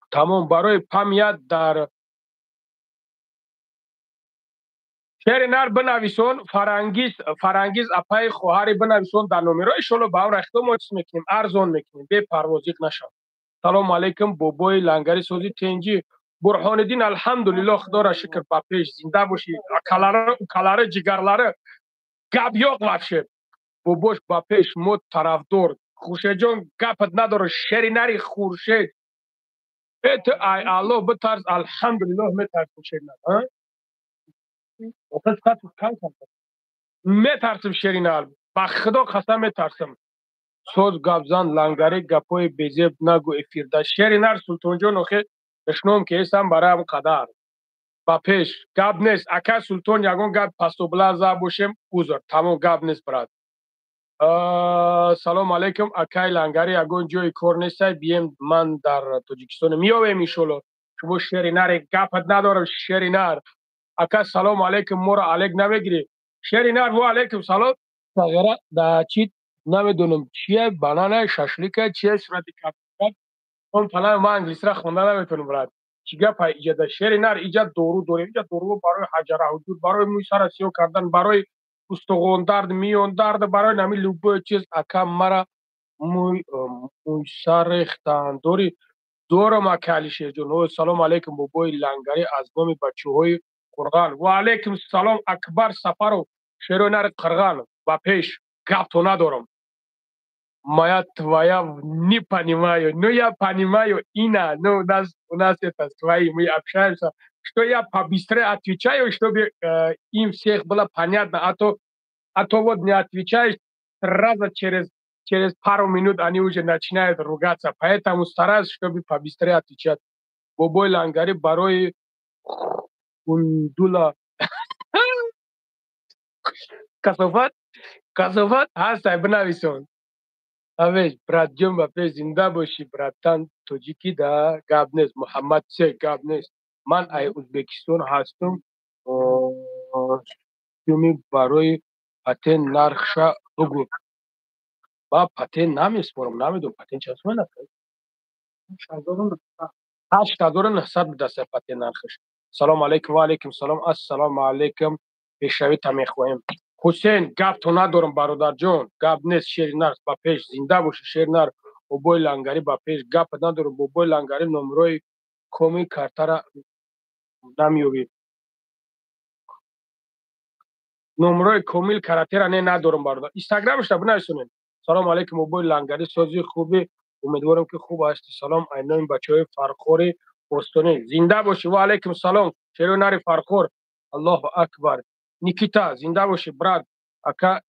тамом барои память дар шери нар бинависон. Фарангиз, Фарангиз апаи хоҳаре бинависон дар номеро. Иншолло, ба ҳам рахто мо чиз мекунем, арзон мекунем, бепарво, зиқ нашав. Салому алейкум, бобои Лангари, сози, тенҷӣ? Бурҳониддин, алҳамдулилло, худоро шукр, ба пеш, зинда бошӣ. Акалары, укалары, ҷигарлары, гап ёқ вообще. Бобош, ба пеш, мо тарафдор. Хуршедҷон, гапат надора, шери нари Хуршед. Э, ту ай Аллоҳ битарс. Алҳамдулиллоҳ, метарсим, шери нар. Метарсим, шери нар, ба худо қасам, метарсим. Соз гапзан, Лангари, гапҳои безеб нагӯ эфирда. Шери нар Султонҷон, охе душном ки ҳестам барои қадар. Ба пеш, гап нест, ака Султон. Ягон гап пастобла за бошем, узр. Тамом, гап нест, брат. Салому алейкум, акай Лангари, ягон ҷои кор нестай, бием, ман дар Тоҷикистон, меёвем, иншолло. Шумо шери наре, гапат надорам, шери нар. Ака, салому алейкум, моро алейк намегирӣ? Шери нар, во алейкум салом. Тағира да чи намедонам чие, банана, шашлика, чие, сурати он палаи ман англисира хонда наметонам, брат. Чӣ гапа иҷада, шери нар? Иҷа дору дорем, иҷа дору барои ҳаҷара ҳуҷур, барои мӯи сара сиёҳ кардан, барои устухондард, миёндард, барои нами любой чиз. Ака, мара мӯйсар рехтан дорӣ? Дорам, ака Алишерҷон. Салому алейкум, бобои Лангарӣ, аз номи бачаҳои Қурған. Ва алейкум салом, Акбар Сафаров, шерои нари Қирған, ба пеш, гапто надорам. Моя твоя не понимаю, ну, я понимаю, Ина, ну, у нас это свои, мы общаемся, что я побыстрее отвечаю, чтобы им всех было понятно, а то вот не отвечаешь, сразу через пару минут они уже начинают ругаться, поэтому стараюсь, чтобы побыстрее отвечать. Бобой Лангари, барои хундула касофат, касофат ҳастай, бинависон. Авеш, братҷон, ба пеш, зинда бошӣ, братан. Тоҷикӣ да гап нест. Муҳаммад се, гап нест. Ман ай Ӯзбекистон ҳастам. Суми барои патент нархша бугӯ. Ба патент намеспорам, намедонам, патент чанд суман аст. 8900 будаст патент нархаш. Салому алейкум. Ва алейкум салом. Ассалому алейкум, пешравита мехоҳем. Ҳусейн, гапто надорам, бародарҷон, гап нест. Шери нар, ба пеш, зинда бошӣ, шери нар. Бобои Лангарӣ, ба пеш, гап надорам. Бобои Лангарӣ, номрои коми картара намеёбӣ? Номрои Комил Каратера не, надорам, бародар. Инстаграмашта бинависонед. Салому алейкум, бобои Лангарӣ, сози, хубӣ? Умедворам, ки хуб ҳастӣ. Салом айноми бачаҳои Фархори Бостонӣ, зинда бошӣ. Ва алейкум салом, шерои нари Фархор. Аллоҳу акбар. Никита, зинда бошӣ, брат. Ака,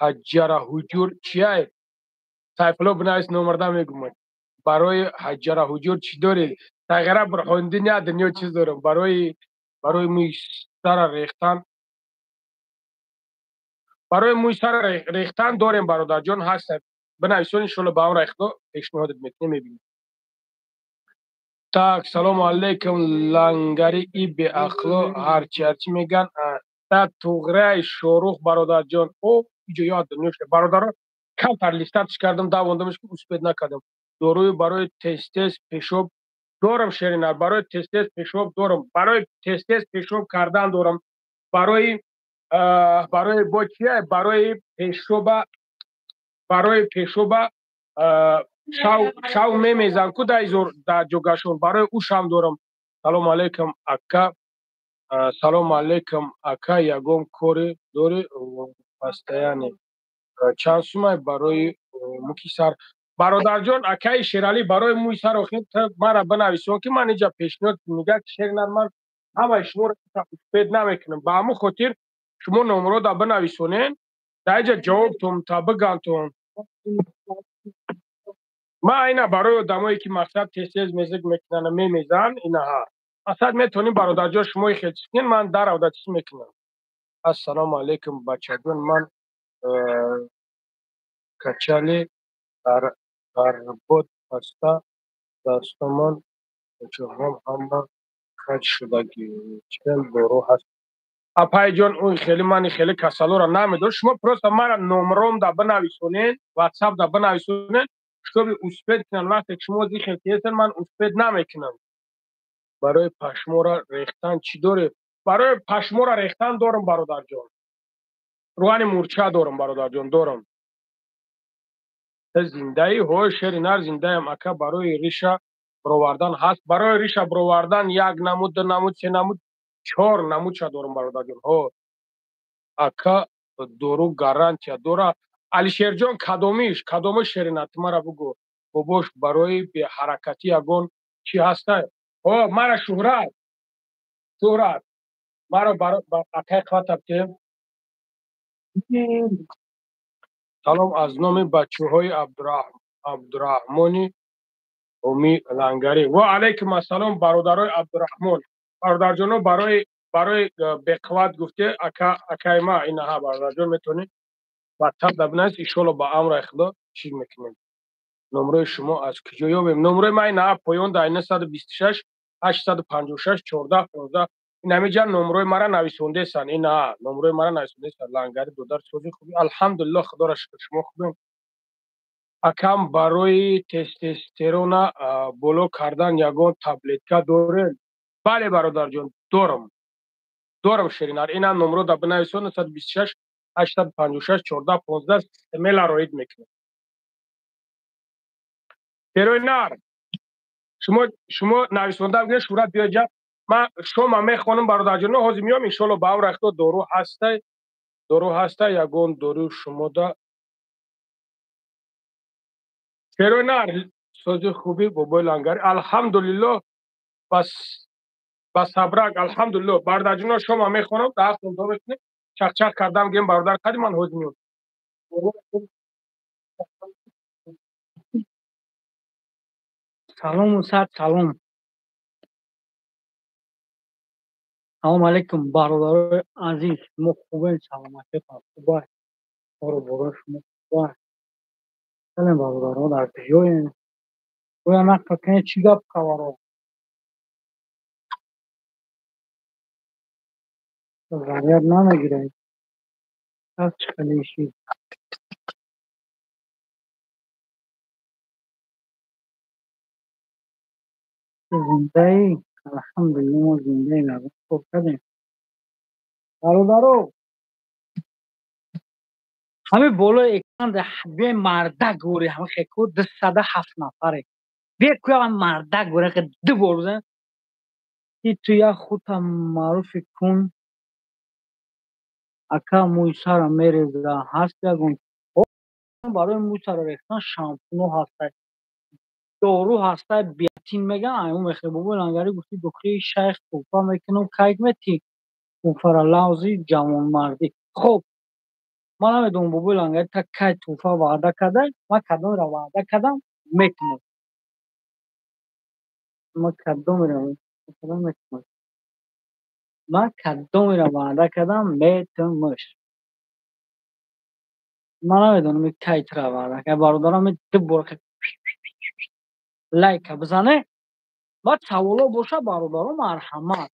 ҳаҷара ҳуҷур чияй? Сайфулло, бинавис номарда, мегумад. Барои ҳаҷара ҳуҷур чӣ дорӣ? Тағира Бурҳондин, я дунё чиз дорам. Барои мӯи сара рехтан, барои мӯи сара рехтан дорем, бародарҷон, ҳаст, бинависон, иншолло, ба он рехто пешниҳодат мекунем, мебинем. Так, салому алейкум, Лангари, и беақло ҳарчи ҳарчи меган. Та туғраи Шорух, бародарҷон, о иҷо ёд дунё, бародаро, камтар листать ш кардам, давондамш, ки успеть накардам. Доруи барои тез-тез пешоб дорам, шеринар, барои тез-тез пешоб дорам, барои тез-тез пешоб кардан дорам, барои бо чия, барои пешоба, барои пешоба шав мемезан ку дар ҷогашон, барои ӯшам дорам. Салому алейкум, ака. Салому алейкум, ака, ягон коре дорӣ постоянно? Чанд сумай барои муки сар? Бародарҷон, акаи Шералӣ, барои мӯи сар охир мара бинависон, ки ман иҷа пешниҳод мега. Шеринар, ман ҳамаи шуморо успеть намекунам, ба ҳамон хотир шумо номрода бинависонен, дар иҷа ҷавобтон та бигантон. Ман ина барои одамое, ки мақсад тез-тез мезик мекунанд, мемезанд, инаҳа мақсад метавонем, бародарҷон, шумои хел чиз кунед, ман даравда чиз мекунам. Ассалому алейкум, бачаҷон, ман качали дар бод паста дастомон. Чоҳам ҳама хаҷ шудагӣ. Чен дору ҳаст? Апайҷон, он хеле мани хеле касалора намедор. Шумо просто мара номром да бинависонед, WhatsApp да бинависонед, чтобы успеть кунам. Вақте ки шумо зихел киестен, ман успеть намекунам. Барои пашмора рехтан чӣ доред? Барои пашмора рехтан дорам, бародарҷон. Руғани мурча дорам, бародарҷон, дорам. Зиндаӣ? Ҳой, шери нар, зиндаям, ака. Барои риша бировардан ҳаст? Барои риша бировардан як намуд, ду намуд, се намуд, чор намудша дорам, бародарҷон. Ҳо, ака, дору гарантия дора? Алишерҷон, кадомиш, кадомиш шерина, ту мара бугӯ. Бобош, барои беҳаракатӣ ягон чӣ ҳаста? Ҳо, мара Шуҳрат, Шуҳрат, маро акай қватаб ки. Салом аз номи бачаҳои Абдураҳмони Ҳуми Лангарӣ. Ва алайкум ассалом, бародарои Абдураҳмон. Бародарҷоно, барои беқувват гуфте, ака, акай ма инаҳа, бародарҷон, метавонед WhatsApp да бинавис, иншоалло ба амри Худо чиз мекунем. Номрои шумо аз куҷо ёбем? Номрои ма инаҳа поён да 926 856 14 15. Ин ҳамиҷа номрои мара нависондесан, инаҳа номрои мара нависондесан. Лангари додар, сози хуби? Алҳамдулиллоҳ, Худоро шукр, шумо хубем? Акам, барои тестостерона боло кардан ягон таблетка дорем? Бале, бародарҷон, дорам, дорам, шеринар. Ина номро да бинависон: 926 856 14 15. Смело роид мекунем. Шерои шумо нависонда бигиред. Шӯҳрат, биёҷа, ман шома мехонам. Бародарҷоно, ҳозир меём, иншоалло ба амри Худо. Дору ҳастай, дору ҳастай, ягон дору шумода. Шерои нар, сози хуби, бобои Лангари? Алҳамдулиллоҳ, бас ба сабрак, алҳамдулиллоҳ. Бародарҷоно, шома мехонам, даҳтон до мекунем, чақчақ кардам гем. Бародар қади ман ҳозир меём. Салому сад салом. Салом алейкум, бародарои азиз. Шумо хубен? Саломатиатон хуба? Кору борои шумо хуба? Салем, бародаро, дар куҷоем? Оя нақл кунед, чӣ гап хабаро? Заряд намегирад. Аз чӣ хеле шид? Зиндаӣ? Алҳамдулилло, мо зиндаем. Хоб кардем, бародаро. Ҳамин болои экран биёй, мардак гӯри, ҳама хеку 207 нафаре. Биё куя, мардак гӯри, ду бор бизан. Ки ту як худта маъруфи кун. Ака, мӯи сара мереза, ҳаст ягон? Барои мӯи сара рехтан шампуно ҳастай, дору ҳастай, биотин меган, айму мехӯрӣ. Бобои Лангарӣ, гуфти духи шайх туҳфа мекунам, кайк метӣ туҳфара, лавзи ҷавонмардӣ. Хоб, ман намедонам, бобои Лангарӣ та кай туҳфа ваъда кардай. Ман кадомеро ваъда кардам, метунам. Ман кадомеро метунам, ман кадомеро ваъда кардам, метумаш. Ман намедонам кай тура ваъда кард. Бародарам, ду бор лайка бизане. Баъд саволо боша, бародаро, марҳамат.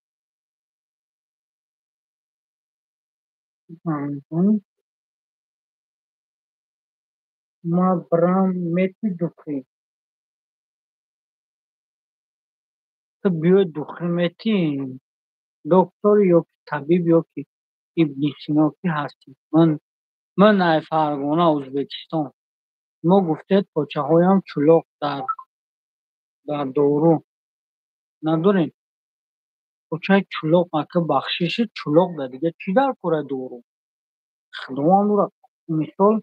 Ма брам мети духи? Ту биёй, духи мети. Доктор ё ки табиб ё ки Ибни Сино ки ҳастӣ? Ман ай Фарғона, Ӯзбекистон. Мо гуфтед почаҳоям чулоқ дар дору надорем? Почаи чулоқ, ака, бахшиши, чулоқ да дига чӣ дар кора дору? Худованд ура мисол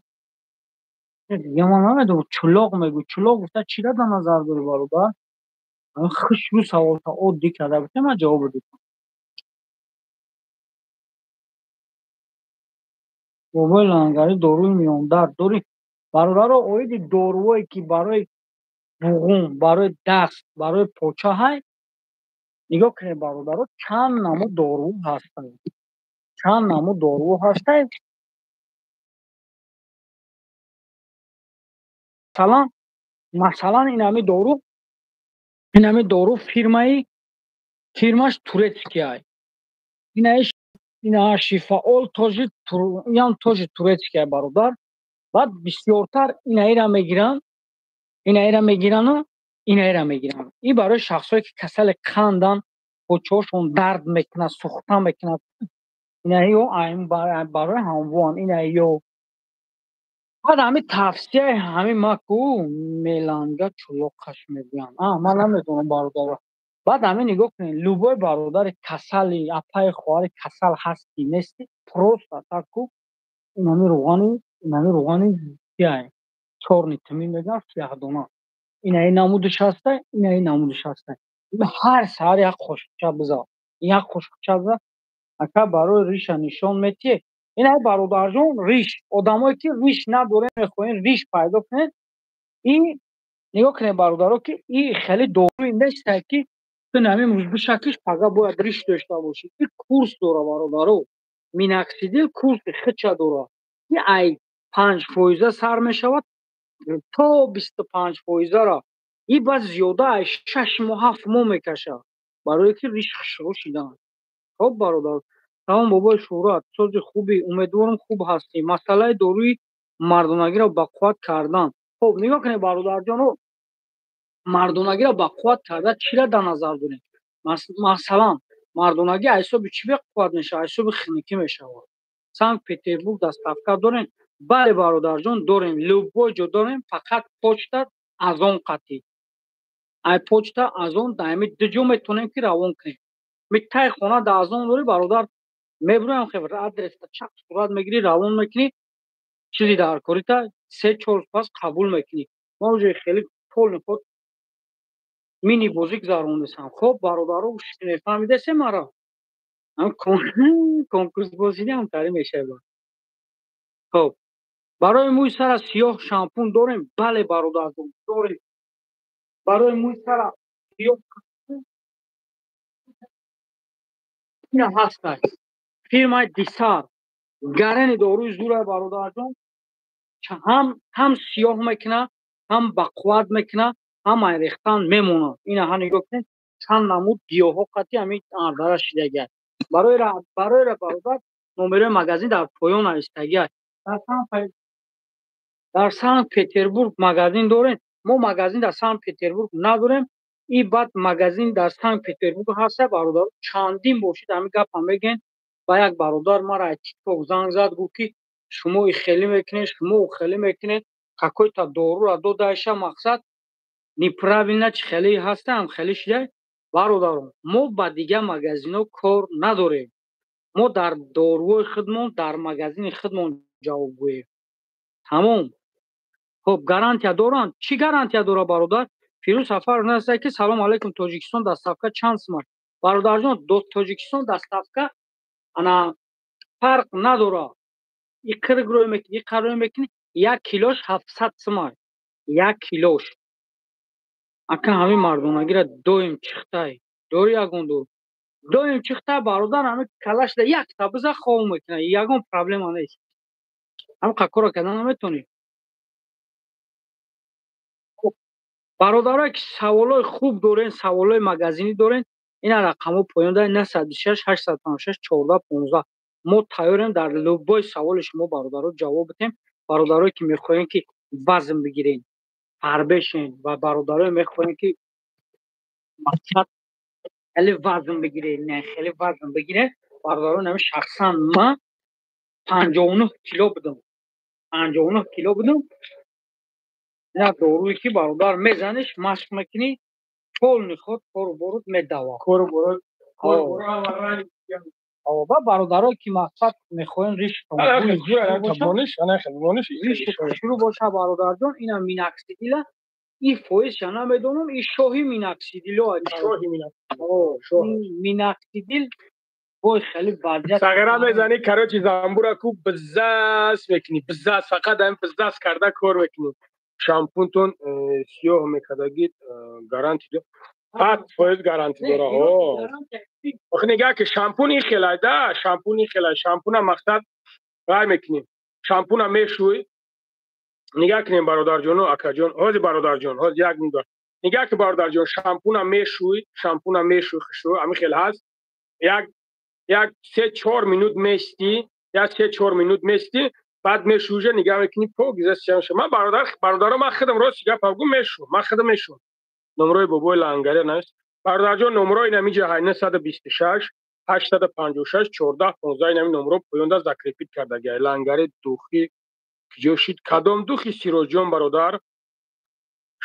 дига ман намедонам, чулоқ мегӯ, чулоқ гуфта чиро дар назар дорӣ, бародар? Хушрӯ саволта оддӣ карда бутем, ман ҷавоб додам. Бобои Лангарӣ, доруи миёндард дорӣ? Бародаро, оиди дорувое ки барои буғум, барои даст, барои поча ҳай, нигоҳ кунед, бародаро, чанд намуд дору ҳастанд, чанд намуд дору ҳастанд. Масалан, ин ҳами дору Ин ҳами дору фирмаш турецкий ай. Ина Шифаол тоже, ям тоже турецкий ай, бародар. Баъд бисёртар инаира мегиранд, инаира мегирану инаира мегиранд. И барои шахсое ки касали қандан, почаҳошон дард мекунад, сӯхта мекунад, инаиё барои ҳамвоан инаиё. Баъд ҳами тавсияи ҳами ма ку меланга чулоқаш мегӯянд. Ман намедонам, бародар. Баъд ҳами нигоҳ кунед, любой бародари касали, апаи, хоҳари касал ҳасти, нести, просто так ку инами руғани чиай, чёрный тмин мегӯянд, сиёҳдона. Инаи намудиш ҳаста, инаи намудиш ҳаста. Ҳар саҳар як қошуқча биза, як қошуқча биза. Ака, барои риша нишон метиҳ? Инаи, бародарҷон, риш, одамое ки риш надорем, мехоҳем риш пайдо кунед, ин нигоҳ кунед, бародаро, ки и хеле доруи нестае, ки ту ҳамин рӯз бишакиш, пага бояд риш дошта бошӣ. И курс дора, бародаро. Миноксидил курси хича дора. И ай 5 фоиза сар мешавад то 25 фоизара. И баъд зиёда ай 6 моҳ, 7 моҳ мекашад, барое ки риш хушрӯ шидан. Хоб, бародар, тамом. Бобои Шӯҳрат, сози хуби, умедворам, хуб ҳастӣ. Масъалаи доруи мардонагиро бақувват кардан. Хоб, нигоҳ кунед, бародарҷоно, мардонагиро бақувват карда чиро дар назар дорем? Масалан, мардонагӣ аз ҳисоби чӣ беқувват мешавад? Аз ҳисоби хунукӣ мешавад. Санкт Петербург доставка дорем? Бале, бародарҷон, дорем, любой ҷо дорем, фақат почта Озон қатӣ. Ай почта Озон даими ду ҷо метавонем ки равон кунем. Миттай хона да Озон дорӣ, бародар, мебурем, хеб адреста чақ сурат мегирӣ, равон мекунӣ, чизи дар корита 3-4 рӯз пас қабул мекунӣ. Ма уже хеле полный ход мини бозӣ гузарондесам. Хоб, бародаро, фаҳмидесе мара? Конкурс бозиди ҳамкарӣ мешавад. Хоб, барои мӯи сара сиёҳ шампун дорем? Бале, бародарҷон, дорем. Барои мӯи сара сиёҳ ина ҳастай, фирмаи Дисар, гарени доруи зурай, бародарҷон. Ҳам сиёҳ мекунад, ҳам бақувват мекунад, ҳам айрехтан мемонад. Ина ҳа, нигоҳ кунед, чанд намуд гиёҳҳо қатӣ ҳамин ардара шидагиай. Барои бародар, номерои магазин дар поён навистагиай. Дар Санкт Петербург магазин дорем? Мо магазин дар Санкт Петербург надорем. И баъд магазин дар Санкт Петербург ҳаста, бародар, чандин бошид, ҳамин гапа мегӯен. Ба як бародар мара ТикТок занг зад, гуфт ки шумо и хеле мекунед, шумо хеле мекунед, какой-то дорура додааша, мақсад неправильно чи хеле ҳастам, хеле шидай. Бародарон, мо ба дигар магазинҳо кор надорем, мо дар доруҳои худмон, дар магазини худмон ҷавобгӯем, тамом. Хоб, гарантия доранд? Чӣ гарантия дорад, бародар? Фирӯз Сафаров наста ки салом алейкум, Тоҷикистон доставка чанд сумат? Бародарҷон, Тоҷикистон доставка ана фарқ надорад, и қирг рӯй мекунӣ, и қар рӯй мекунӣ, як килош 700 сумай, як килош. Ака, ҳамин мардонагира доим чихтай дори, ягон дор доим чихтай, бародар, ҳамин калашда якта биза, хов мекунад, ягон проблема нест. Ҳамин қакора карда наметонӣ. Бародарое ки саволҳои хуб дорен, саволҳои магазинӣ дорен, ина рақамҳо поён дар 926 856 14 15. Мо тайёрем дар любой саволи шумо, бародаро, ҷавоб бидем. Бародарое ки мехоҳем ки вазн бигирен, фарбешен, ва бародарое мехоҳем ки мақсад хеле вазн бигирен, не, хеле вазн бигирен, бародарон, ами шахсан ман 59 кило будам, 59 кило будам. Ина доруе ки, бародар, мезаниш, машқ мекунӣ, полный ход кору борут медава. Кору борут. Ва бародарое ки мақсад мехоҳем ришшурӯъ боша, бародарҷон, ина миноксидила, и фоизша намедонам, и шоҳи миноксидило, миноксидил бой хеле вазъият. Сағира мезанӣ, короче, замбура ку бизас мекунӣ, бизас, фақат ҳамин бизас карда кор мекунӣ. Шампунтон сиёҳ мекардагид, гарантия 100% гарантия дора. Охи, нигаҳ ки шампун ин хелай да, шампун ин хелай, шампуна мақсад рай мекунем, шампуна мешӯй. Нигаҳ кунем, бародарҷону акаҷон, ҳози, бародарҷон, ҳози як нигоҳ. Нигаҳ ки бародарҷон, шампуна мешӯй, шампуна мешӯй, хушрӯ, ҳамин хел ҳаст. Як 3-4 минут местӣ, як 3-4 минут местӣ, баъд мешӯжа, нигаҳ мекунӣ, покиза сиёҳ мешавад. Ман бародаро, ман худам рост гап гӯм, мешӯм, ман худам мешӯм. Номрои бобои лангаре нест. Бародарҷон, номрои инамиҷа ҳай 926 856 14 15, инами номро поёнда закрепить кардагиай. Лангари духи киҷо шид? Кадом духи, Сироҷон бародар?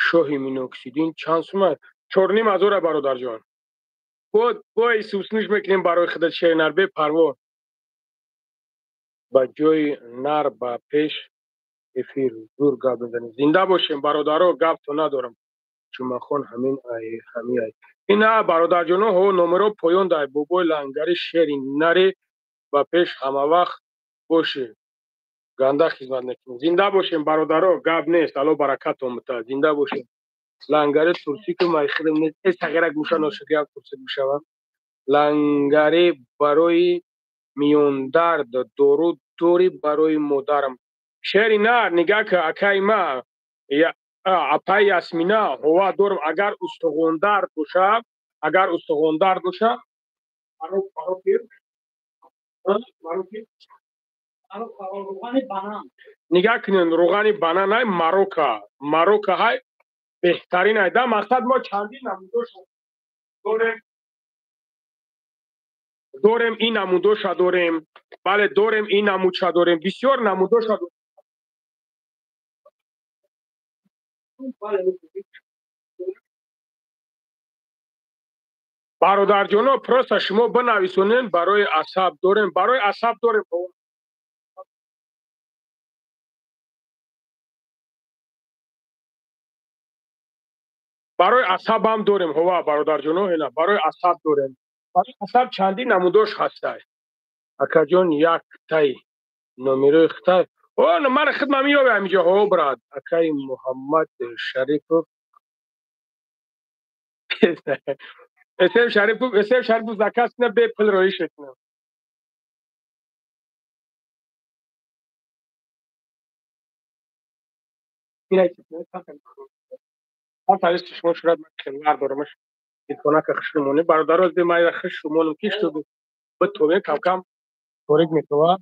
Шоҳи миноксидин чанд сума? 4,5 ҳазора, бародарҷон. Бо суснуш мекунем барои худат, шернар, бепарво. Ба ҷои нар ба пеш эфир зур гап мезанем. Зинда бошем, бародаро, гапто надорам. Ҷумъахон ҳамин ай, ҳами ай. Ина бародарҷоно, ҳо, номеро поён дай. Бобои лангари шери наре ба пеш ҳамавақт бошӣ. Ганда хизмат мекунем. Зинда бошем, бародаро, гап нест, Алло баракатон битад. Зинда бошем. Лангари турсӣ ки май худам нест. Э, сағира гӯша ношуд, турсӣ бишава. Лангари барои миёндард дору дорӣ барои модарам? Шери нар, нигаҳ ки, акаи ма, апаи Ясмина, ҳова, дорам. Агар устухондард боша, агар устухондард боша, маро пир, маро пир. Рӯғани банан. Нигаҳ кунед, рӯғани банан ай, Марока, Марока ҳай, беҳтарин ай да. Мақсад, мо чандин намудош дорем, дорем ин намудоша дорем, бале, дорем ин намудша дорем, бисёр намудоша дорем. Бародарҷоно, просто шумо бинависонед, барои асаб дорем, барои асаб дорем. Барои асабам дорем, ҳова, бародарҷоно, ина барои асаб дорем. Барои асаб чандин намудош ҳастай. Акаҷон, яктай номерои хитай. О, ман хидмат меёбе ҳаминҷо, ҳо, брат. Акаи Муҳаммад Шарипов. Эсем Шарипов, Эсем Шарипов заказ кунад, бепул роиш мекунам. Ина шумо шурат, ман хелвар дорамаш. Телефонака хушрумонӣ, бародаро, зи майра хушрумонам ки шуд, битовем, кам-кам торик мешава.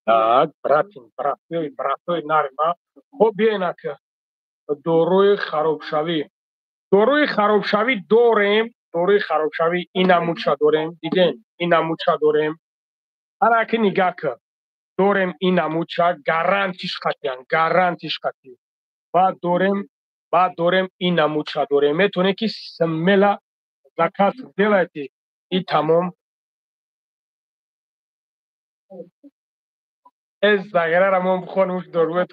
Так, братин, братёй, братои нари ма. Хоб, биёен, ака. Доруи харобшавӣ. Доруи харобшавӣ дорем, доруи харобшавӣ ин намудша дорем, диден, ин намудша дорем. Ана ки нигаҳ ки. Дорем ин намудша, гарантиш қатъиян, гарантиш қатъӣ. Баъд дорем, баъд дорем ин намудша дорем. Метавонед ки смело заказ сделайте и тамом. Э, загара мо бихонем, доруи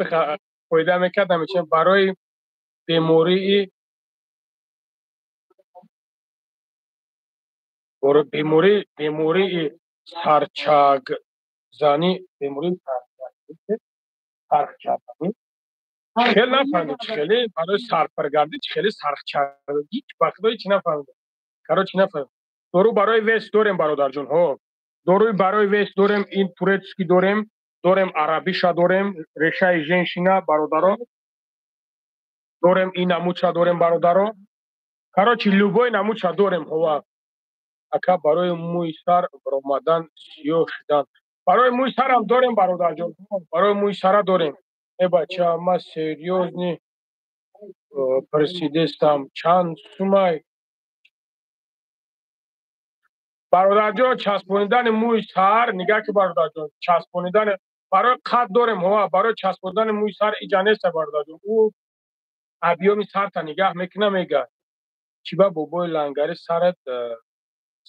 фоида мекард, намеча барои бемории сарчагзанӣ, бемории сарчагзанӣ. Хеле нафаҳмидам, чӣ хеле барои сарпаргардӣ, чӣ хеле сарчагӣ, ба худо ҳеҷ нафаҳмидам. Короче, нафаҳмидам. Дору барои вес дорем, бародарҷон, ҳо. Доруи барои вес дорем, ин турецкий дорем, дорем арабиша дорем, решаи женщина, бародаро. Дорем ин намудша дорем, бародаро. Короче, любой намудша дорем, ҳова. Ака, барои мӯи сар баромадан, сиёҳ шудан. Барои мӯи сарам дорем, бародарҷон. Барои мӯи сара дорем. Э, бача, ма серьёзный присидестам. Чанд сумай? Бародарҷон, часпонидани мӯи сар, нигаҳ ки, бародарҷон, часпонидани барои қад дорем, ҳова, барои часпонидани мӯи сар иҷа неста, бародарҷон. Ӯ объём и сарта нигаҳ мекуна, мега. Чӣ ба бобои лангари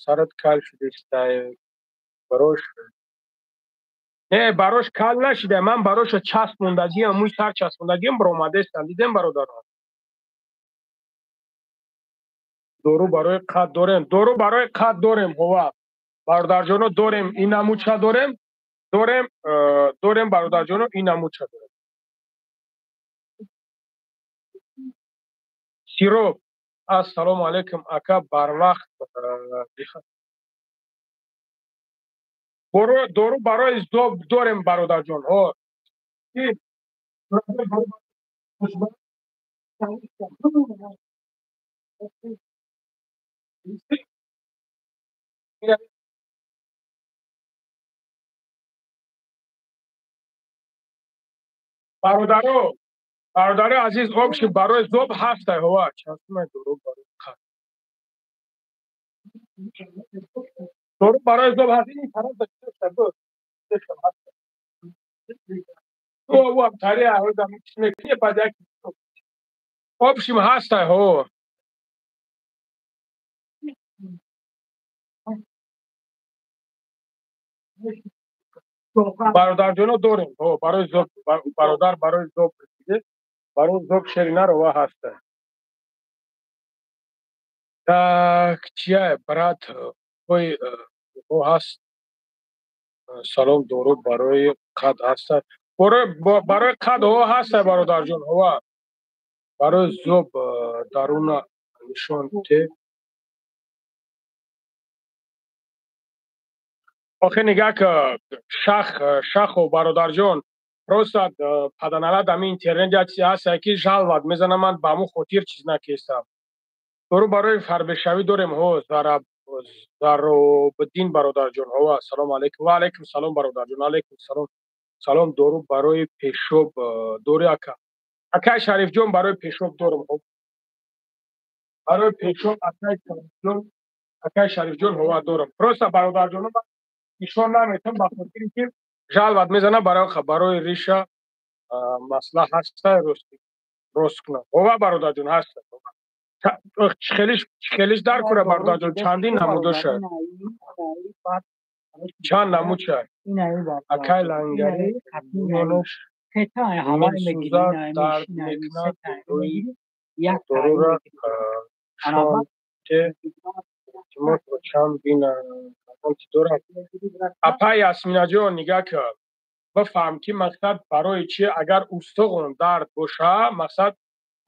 сарат кал шудестай? Барош не, барош кал нашида. Ман бароша часпондагиам, мӯи сар часпондагиам, баромадестам. Дидем, бародарон? Дору барои қад дорем, дору барои қад дорем, ҳова, бародарҷоно, дорем ин намудша дорем, дорем, дорем, бародарҷоно, ин намудша дорем. Сироп. Ассалому алайкум, ака, барвақт дору барои зоб дорем, бародарҷон, ҳо. Бародаро, бародари азиз, обши барои зоб ҳафтай ҳова. Чанд дору барои қад? Дору барои зоб ҳаст. Ин тараф да чӣ буд? Ҳаст. О, тари ҳоза мекунӣ баъд як обшим ҳастай ҳо. Бародарҷоно дорем. Ҳо, барои зоб бародар барои зоб барои зоб шерина рова ҳаста. Так, чия брат, ой, ҳо ҳаст. Салом, дору барои қад ҳаста. Барои қад ҳо ҳаста бародарҷон, ҳова. Барои зоб даруна нишон те. Охе нигаҳ шах шахо бародарҷон, просто паданала дами интернет як чизе ҳаста ки жалват мезанам, ман ба ҳамун хотир чиз накестам. Дору барои фарбешавӣ дорем ҳо, зараб Заробиддин бародарҷон, ҳова, ассалому алайкум. Ва алайкум салом бародарҷон, алайкум салом. Салом, дору барои пешоб дори ака? Акай Шарифҷон, барои пешоб дорум. Барои пешоб акай Шарифҷон, акай Шарифҷон, ҳова дорум. Просто бародарҷоно нишон наметам ба хотире ки жалват мезана. Барои риша масъала ҳаста рост кунам. Ҳова бародарҷон ҳаста. Хелиш хелиш дар кура бародарҷон, чандин намудоша. Чанд намуд ша. Акай лангари миёнаш месӯзад, дард мекунад, дорура шон те илтимос чанд бина дорад. Апай Ясминаҷон, нигаҳ кар. Бифаҳм ки мақсад барои чи агар устуғон дард боша, мақсад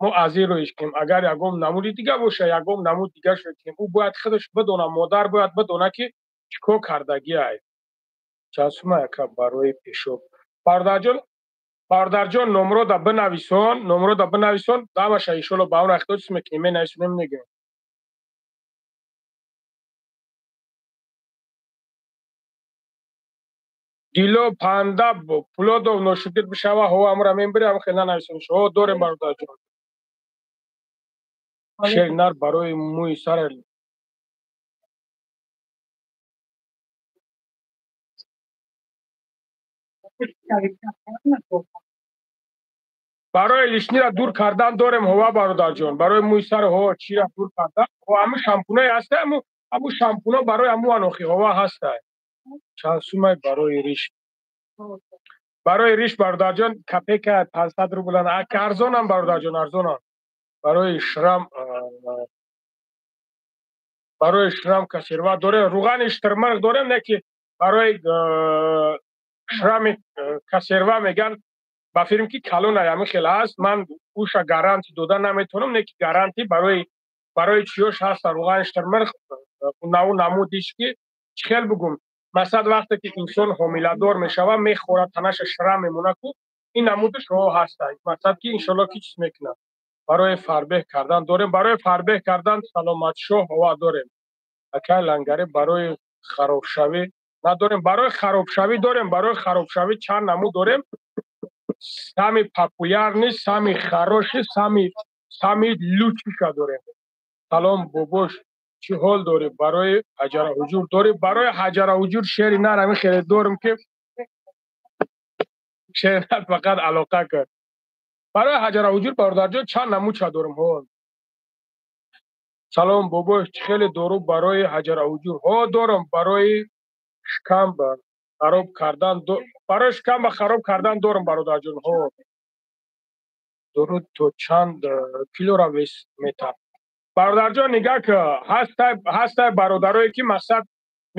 мо аз ин роиш кунем. Агар ягон намуди дига боша, ягон намуд дига шуд кунем. Ӯ бояд худаш бидона, модар бояд бидона ки чӣ кор кардагиай. Чанд сума яка барои пешоб? Бародарҷон, бародарҷон, номрода бинависон, номрода бинависон, дамаша иншолло ба он вақто чиз мекунем, менависонем, мегӯем. Дило панда пулодов ношукр бишава, ҳо амра мембири, ам хел нанависон. Ҳо дорем бародарҷон. Шернар барои мӯи сар барои лишнира дур кардан дорем ҳова бародарҷон. Барои мӯи сар ҳо чира дур кардан. Ҳо ҳамун шампунае ҳаста, ҳамун шампуно барои ҳамун анохи ҳова ҳаста. Чанд сумай барои риш? Барои риш бародарҷон копейка 500 рублан. Арзонам бародарҷон, арзонам. Барои шрам барои шрам касирва дорем, руғани штирмирғ дорем, не ки барои шрами касерва меган ба фирм ки калона ҳамин хел ҳаст. Ман уша гаранти дода наметавонам, не ки гаранти барои чиёш ҳаста руғани штирмирғ наву намудиш ки чӣ хел бугум. Масалан вақте ки инсон ҳомиладор мешавад, мехӯрад, танаша шрам мемонад ку, ин намудаш ҳо ҳаста. Мақсад ки иншолло ки чиз мекунад. Барои фарбеҳ кардан дорем, барои фарбеҳ кардан саломатшоҳ ҳова дорем. Акай лангаре барои харобшавӣ надорем, барои харобшавӣ дорем, барои харобшавӣ чанд намуд дорем. Самый популярный, самый хороший, самый лучший дорем. Салом бобош, чӣ ҳол дорӣ? Барои ҳаҷара ҳуҷур дорӣ? Барои ҳаҷара ҳуҷур шери нар ҳамин хеле дорем ки шери нар фақат алоқа кард. Барои ҳаҷара ҳуҷур бародарҷон чанд намудча дорем ҳо. Салом бобош, чӣ хеле дору барои ҳаҷара ҳуҷур? Ҳо дорам барои шикам хароб кардан, барои шикам хароб кардан дорам бародарҷон ҳо. Дору то чанд килора вес метар? Бародарҷон нигаҳ ки ҳастай бародарое ки мақсад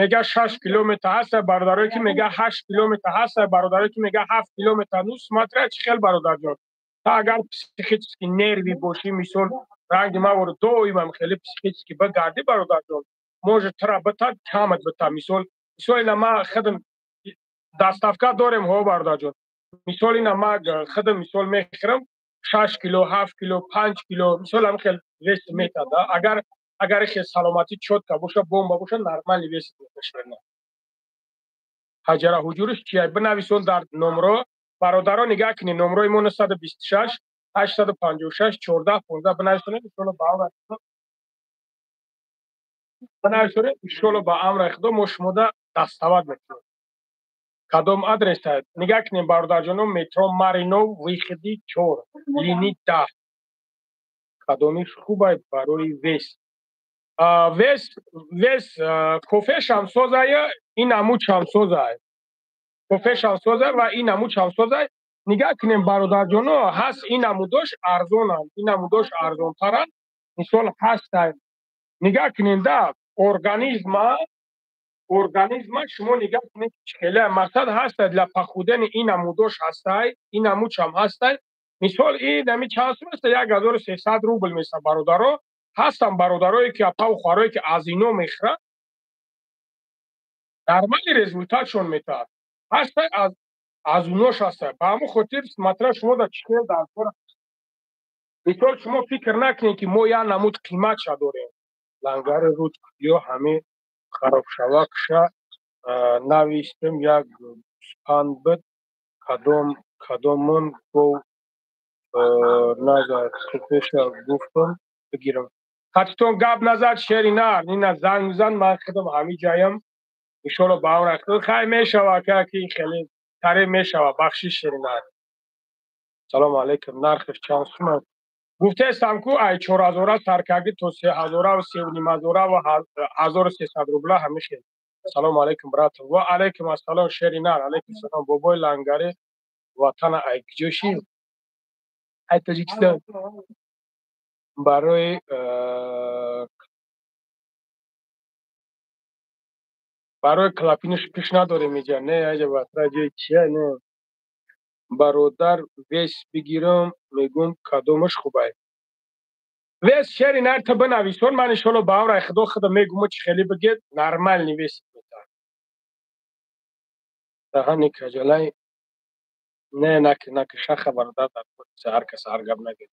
мега 6 километр, ҳастай бародарое ки мега 8 километр, ҳастай бародарое ки мега 7 километр. Ну смотря чӣ хел бародарҷон. Та агар психически нерви бошӣ, мисол ранги ма вор доимам хеле психически багардӣ бародарҷон, может тра бита камат бита. Мисол мисол ина ма худам доставка дорем ҳо бародарҷон. Мисол ина ма худам мисол мехӯрам 6 кило, 7 кило, 5 кило, мисол ҳамин хел вес метад. Агар хел саломатӣ чётко боша, бомба боша, нормальный вес мешавад. Ҳаҷара ҳуҷуриш чия? Бинависон дар номро. Бародаро нигаҳ кунед, номрои мо 926 856 14 15 бинависонед, иншоалло ба амри Худо бинависонед, иншоалло ба амри Худо мо шумода дастоват мекунем. Кадом адрес аст? Нигаҳ кунед бародарҷоно, метро Маринов, выходи 4, линии 10. Кадомиш хуб аст барои вес? Вес кофешам созая, ин амучам созай. Кофешам созай ва ин амучам созай. Нигаҳ кунем бародарҷоно, ҳаст ин амудош арзонанд, ин амудош арзонтаранд. Мисол ҳастай. Нигаҳ кунем да, организма шумо нигаҳ кунед чӣ хеле мақсад ҳастай для похудения ин амудош ҳастай, ин амучам ҳастай. Мисол ин ами чанд сум аст? 1300 рубл меса бародаро. Ҳастан бародарое ки апаву хоҳарое ки аз ино мехӯранд, нормальный результатшон метаҳад. Ҳастай аз унош ҳастай. Ба ҳамон хотир смотря шумо дар чӣ хел дар кор. Мисол шумо фикр накунед ки мо як намуд қиматша дорем. Лангари руд ё ҳамин харобшавакша навистем як спанд буд, кадомон гов назад пеша гуфтам бигирам. Хатитон гап назад шери нар, нина занг зан, ман худам ҳамин ҷаям. Иншоалло ба амри Худо хай мешава, ака ки хеле таре мешава, бахшиш шери нар. Салому алайкум, нархаш чанд сум аст? Гуфтаестам ку ай 4000 саркагӣ то 3000 ва 3500 ва 1300 рубла ҳамин хел. Салому алайкум брат. Ва алайкум ассалом шери нар, алайкум салом бобои лангари ватана ай куҷо ши? Ай Тоҷикистон. Барои клапинаш пеш надорем иҷа, не аҷа ватра ҷои чия, не. Бародар вес бигирам, мегум кадомаш хубай. Вес шери нар та бинависон, ман иншоалло ба амри Худо худо мегум чӣ хеле бигед, нормальный вес метаҳад. Даҳани каҷалай не накиша бародар, дар ҳар кас ҳар гап нагед.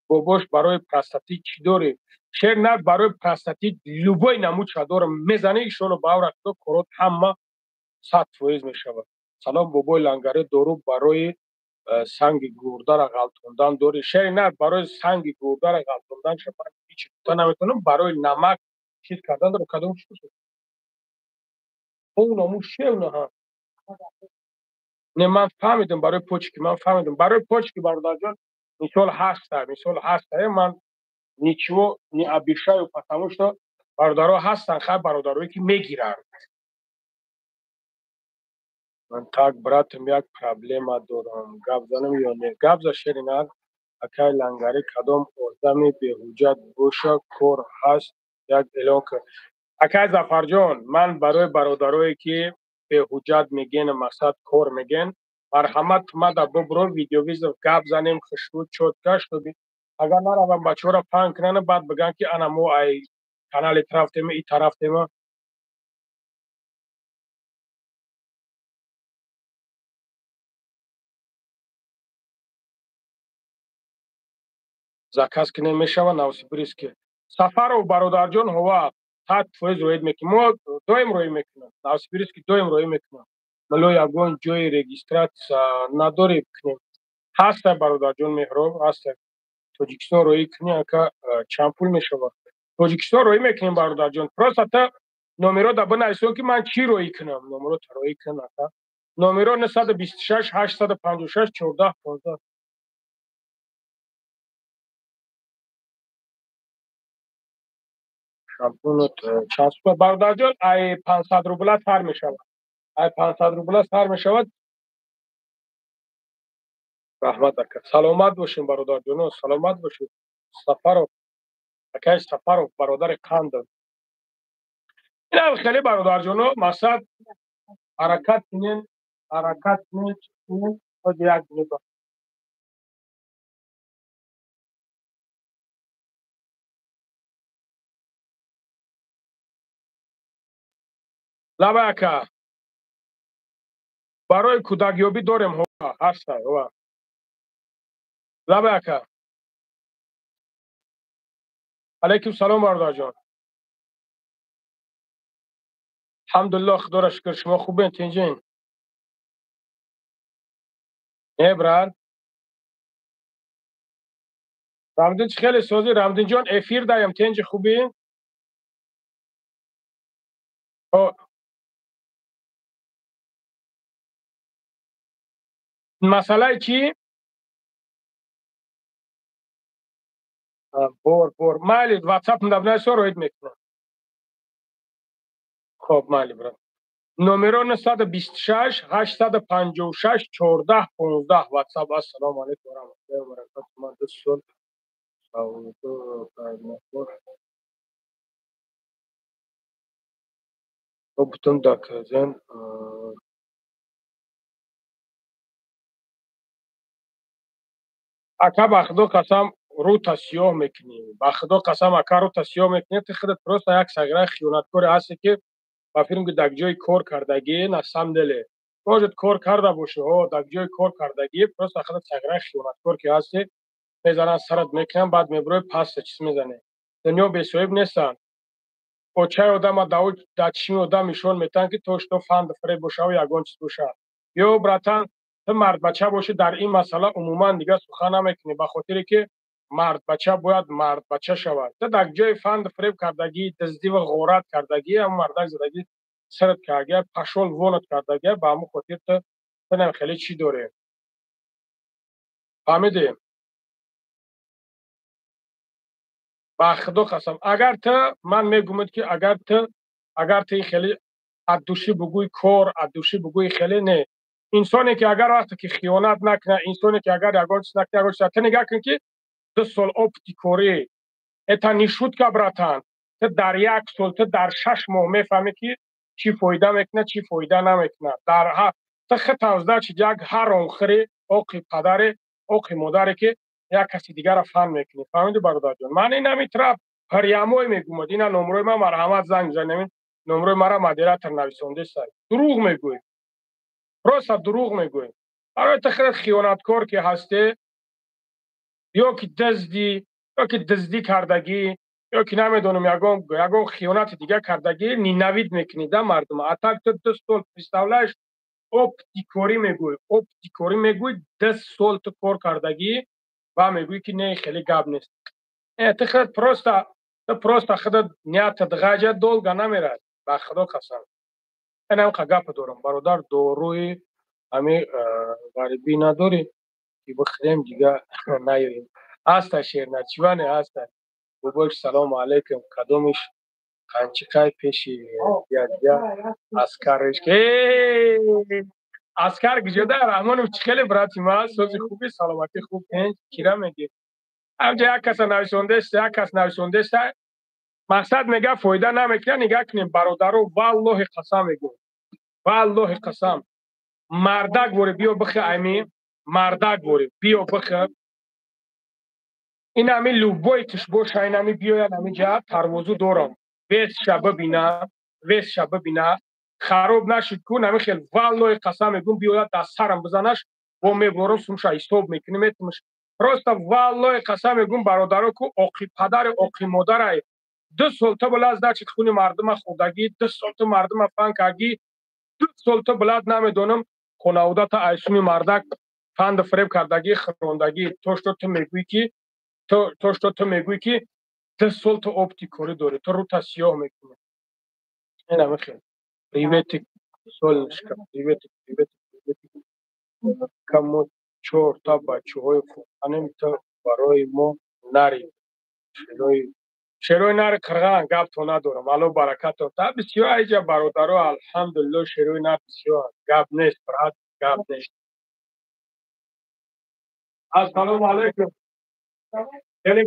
Бобош барои простатит чӣ дорӣ? Шер нар барои простатит любой намудша дорам, мезанӣ иншоалло ба амри Худо корот ҳама 100% мешавад. Салом бобои лангари, дору барои санги гурдара ғалтондан дорӣ? Шери нар барои санги гурдара ғалтондан ша ман ҳеҷ гуфта наметавонам, барои намак чиз кардан дору кадом чиз бошад? Онаму шевна ҳа. Не, ман фаҳмидам барои почки, ман фаҳмидам. Барои почки бародарҷон мисол ҳаста, мисол ҳаста. Ман ничего не обещаю, потому что бародаро ҳастанд, хай бародарое ки мегиранд. Ман так братам як проблема дорам, гап занам ё не? Гап за шери нар. Акай лангари, кадом одами беҳуҷҷат боша кор ҳаст, як эълон кар. Акай Зафарҷон, ман барои бародарое ки беҳуҷҷат мегӯян, мақсад кор мегӯян, марҳамат мада бубро видеовызов гап занем хушрӯ чётко, чтобы агар наравам бачаҳоро паҳн кунанд, баъд бигӯянд ки ана мо ай канали тарафтема, и тарафтема. Заказ кунем мешава Новосибирске. Сафаров бародарҷон, ҳова 100% роид мекунем. Мо доим роӣ мекунем. Новосибирске доим роӣ мекунем. Мало ягон ҷои регистратсия надорем кунем. Ҳаста бародарҷон Меҳроб, ҳаста. Тоҷикистон роӣ кунӣ ака чанд пул мешавад? Тоҷикистон роӣ мекунем бародарҷон. Просто та номеро да бинависон ки ман чӣ роӣ кунам. Номеро та роӣ кун ака. Номеро 926 856 14 15. Шампунот чанд сум бародарҷон? Ай 500 рубла сар мешавад. Ай 500 рубла сар мешавад. Раҳмат ака. Саломат бошем бародарҷоно, саломат бошед. Сафаров, акай Сафаров бародари қандов. Инам хеле бародарҷоно, мақсад ҳаракат кунем, ҳаракат кунем, як минута. Лаба ака. Барои кӯдакёбӣ дорем, ҳа, ҳаста, ҳа. Лабе ака. Алейкум салом бародарҷон. Алҳамдулиллоҳ, худоро шукр, шумо хубен, тинҷин? Не, брат. Рамдин чӣ хеле созӣ? Рамдинҷон, эфир даем, тинҷи хубӣ? Масъалаи чӣ? Бор, бор. Майли, WhatsApp мдабнайсо роид мекунам. Хоб, майли, брат. Номеро 926 856 14 15 WhatsApp. Ассалому алайкум ва раҳматуллоҳи ва баракатуҳ. Ман 2 сол савдо кардам. Бутун доказан ака, ба худо қасам, рӯта сиёҳ мекунӣ. Ба худо қасам, ака, рӯта сиёҳ мекунӣ. Ту худат просто як сағираи хиёнаткоре ҳасте, ки ба филм ки дар ҷои кор кардагӣ, на самом деле может кор карда бошӣ, ҳо, дар ҷои кор кардагӣ, просто худат сағираи хиёнаткор ки ҳасте, мезананд сарат мекунанд, баъд мебурои паста чиз мезанӣ. Дунё бесоҳиб нестанд. Очаи одама дар чишми одам нишон метаҳанд, ки то что фанду фиреб бошаву ягон чиз бошад. Ё, братан, ту мардбача бошӣ, дар ин масъала умуман дигар сухан намекунӣ, ба хотире ки мардбача бояд мардбача шавад. Ту дар ҷои фанду фиреб кардагӣ, дуздӣ ва ғорат кардагӣ, ҳамн мардак задагӣ сарат кардагӣ, пошёл вон ат кардагӣ, ба ҳамун хотир ту нам хеле чӣ дорӣ. Фаҳмидӣ? Ба худо қасам, агар ту, ман мегӯмад, ки агар ту хеле от души бугӯй кор, от души бугӯй хеле не. Инсоне ки агар вақте ки хиёнат накунад, инсоне ки агар ягон чиз накунад, ягон чиз, ту нигаҳ кун, ки 2 сол опыт и корӣ, это не шутка, братан. Ту дар як сол, ту дар 6 моҳ мефаҳмӣ, ки чӣ фоида мекунад, чӣ фоида намекунад. Дар ту хитав, значит, як ҳаромхӯри, оқи падаре, оқи модаре, ки як каси дигарро фан мекунӣ. Фаҳмиди, бародарҷон? Ман ин ҳамин тараф прямой мегӯмад. Ина номрои ман, марҳамат, занг бизанед. Номрои мара модератор нависондеста. Дурӯғ мегӯӣ, просто дурӯғ мегӯӣ. Барои ту худат хиёнаткор ки ҳастӣ, ё ки дуздӣ, ё ки дуздӣ кардагӣ, ё ки намедонам, ягон хиёнати дигар кардагӣ, ненавид мекунӣ да мардума. А так ту 2 сол, представляешь, опыт и корӣ мегӯӣ, опыт и корӣ мегӯӣ, 2 сол ту кор кардагӣ ва мегӯӣ, ки не, хеле гап нест. Ту худат просто, ту просто худат ниятат ғаҷа долго намерад, ба худо қасам. Инам қа гапа дорам, бародар. Доруи ҳами ғарибӣ надорӣ, ки бихӯрем, дига наёем? Ҳаста, шерначиване ҳаста. Бобош, салому алайкум. Кадомиш қанчиқай пеши я аскариш? Аскар гиҷода Раҳмонов, чӣ хеле, брат и ман, сози хуби, саломатӣ хуб, кира мегӣ? Ҳамҷа як каса нависондеста, як кас нависондеста, мақсад мега фоида намекунад. Нигаҳ кунем, бародаро, валлоҳи қасам мегӯм, валлоҳи қасам, мардак вори биё бихе, ами мардак вори биё бихе, ин ами любой тиш боша, ин ами биёяд, ами ҷа тарвозу дорам, вес ша бибина, вес ша бибина, хароб нашид кун. Ами хел, валлоҳи қасам мегӯм, биёяд, дар сарам бизанаш, бо меборам, сумша ҳисоб мекунем, метимаш. Просто валлоҳи қасам мегӯм, бародаро, ку оқи падари, оқи модарай, 2 сол ту блядь, значит, хуни мардума хӯрдагӣ, 2 сол ту мардума фан кардӣ, 2 сол ту, блядь, намедонам, хонаводата айсуми мардак фанду фиреб кардагӣ, хӯрондагӣ. То что ту мегӯӣ, ки то что ту мегӯӣ, ки 2 сол ту опыт и корӣ дорӣ, ту рӯта сиёҳ мекунӣ. Инами хел. Приветик, солнышко, приветик, приветик, приветик. Камо чорта бачаҳои хубанем, ту барои мо нари шерои нари қирған, гапто надорам. Алло баракато та бисёр айҷа, бародаро, алҳамдулилло, шерои нар бисёр, гап нест, брат, гап нест. Ассалому алайкум. Хеле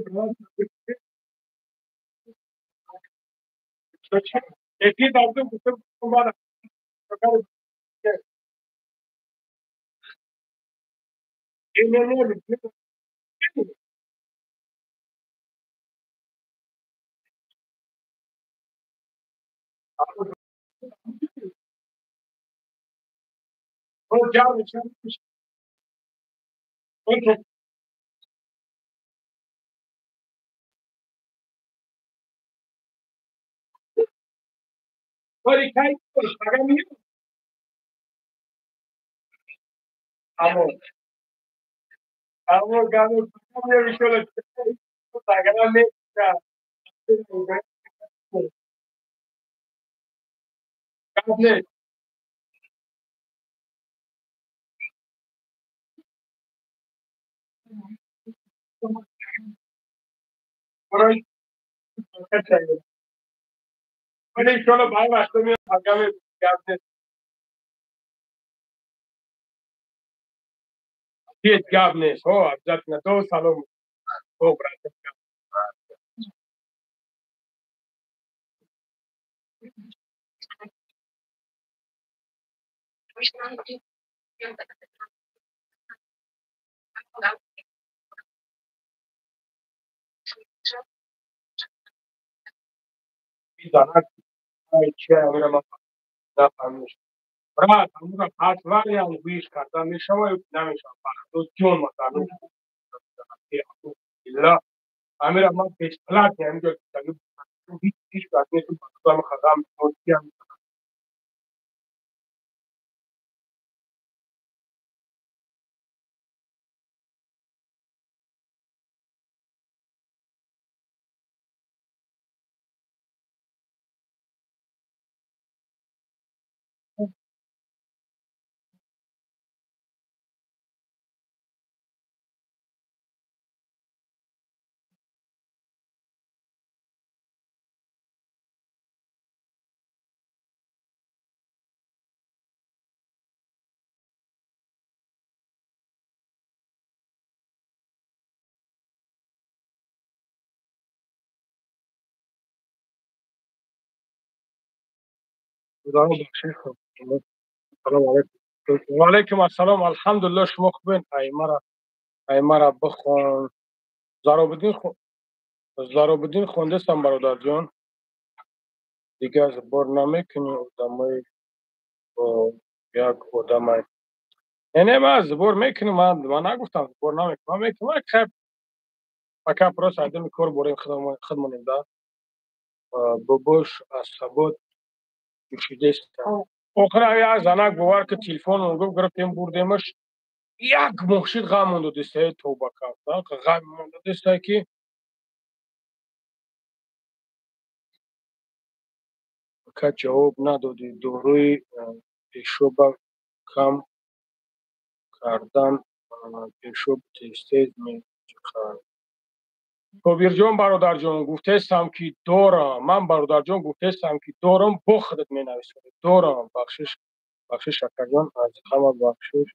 эфир дардум. Не, не, не. Вале кай пага миёд? Амо. Амо гано пага миёд иншоалло. Пага миёд. Гап нест. Барои вале иншоалло ба ҳар вақт миёд пага миёд. Гап нест. Ҳеҷ гап нест. Ҳо, обязательно. До салом. Хо, брат. Занак чи амира ман нафаҳмидам. Брат, амура фатваям гӯиш карда мешава ё намешава? Бахто ҷон масалан. Амира ман бесплатно ҳаминҷо ҳеҷ ҳеҷ кас нест, бахто хадам ҳам. Салом алейкум. Ва алейкум ассалом. Алҳамдулиллоҳ, шумо хубен? Аймара, аймара бихон. Заробиддин Заробиддин хондестам, бародарҷон. Дигар збор намекунӣ одамои як одамай. Не, ман збор мекунам, ман нагуфтам збор намекунам. Ман мекунам, хайр. Пока просто айдами кор борем худмонем да. Бобош асабот ҷӯшидест. Охир як занак бовар ки телефон гуфт, гирифтем бурдемаш, як моҳ шид ғам мондодеста, тавба кард. Ғам мондодеста ки ка ҷавоб надодӣ. Доруи пешоба кам кардан пешоб тез-тез меҷиқад. Собирҷон, бародарҷон, гуфтестам ки дорам. Ман, бародарҷон, гуфтестам ки дорам, бо худат менависонӣ. Дорам. Бахшиш, бахшиш, акаҷон, аз ҳама бахшиш.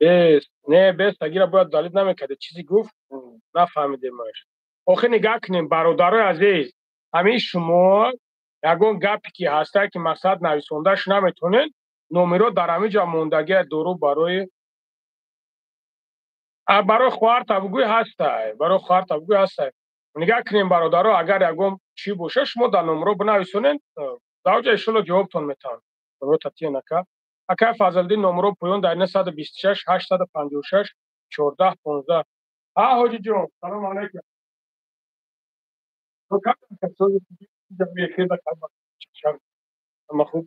Бес, не, бес, тагира бояд далид намекарде. Чизи гуфт, нафаҳмидемаш. Охир нигаҳ кунем, бародарои азиз, ҳамин шумо ягон гапе ки ҳаста, ки мақсад нависондаш наметонед, номеро дар ҳамин ҷо мондагия. Дору барои хоҳарта бугӯй ҳастай, барои хоҳарта бугӯй ҳастай. Нигаҳ кунем, бародаро, агар ягон чӣ боша, шумо дар номеро бинависонед, дар ҷа иншолло ҷавобтон метавон. Номеро татия нака. Акай Фазлиддин, номеро поён дар 926 856 14 15. Ҳа, ҳоҷиҷон, салом алейкум. Ама хуб.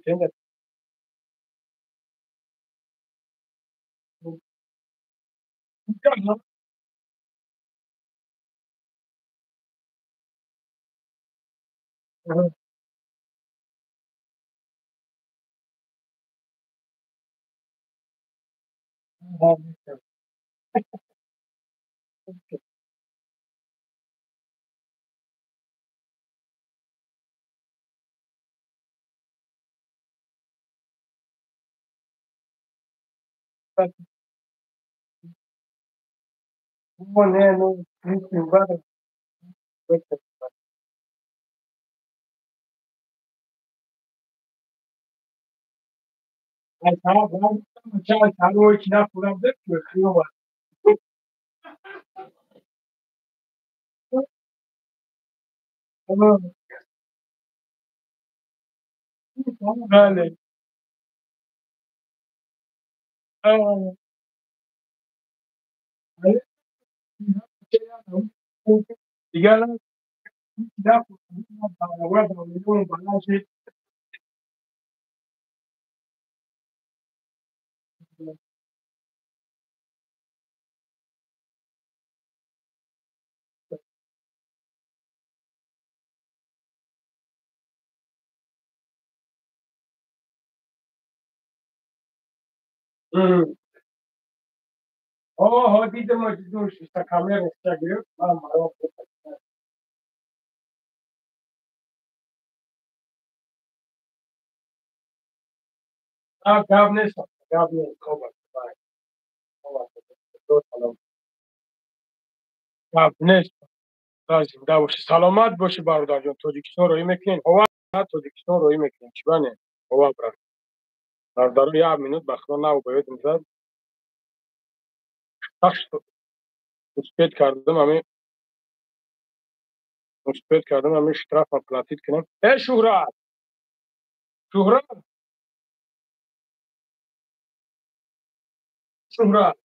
Не, ну, بله. Дигар дидам, камера гирифт, ман гап нест, гап нест, гап нест. Зинда бошӣ, саломат бошӣ, бародарҷон. Тоҷикистон роҳӣ мекунем, ҳова, Тоҷикистон роҳӣ мекунем. Чӣ бане, ҳова, брат. Бародаро, як минут, ба худо, нав ба ёдам зад. Успеть кардам, ами успеть кардам, ами штраф оплатить кунам. Э, Шуҳрат, Шуҳрат, Шуҳрат.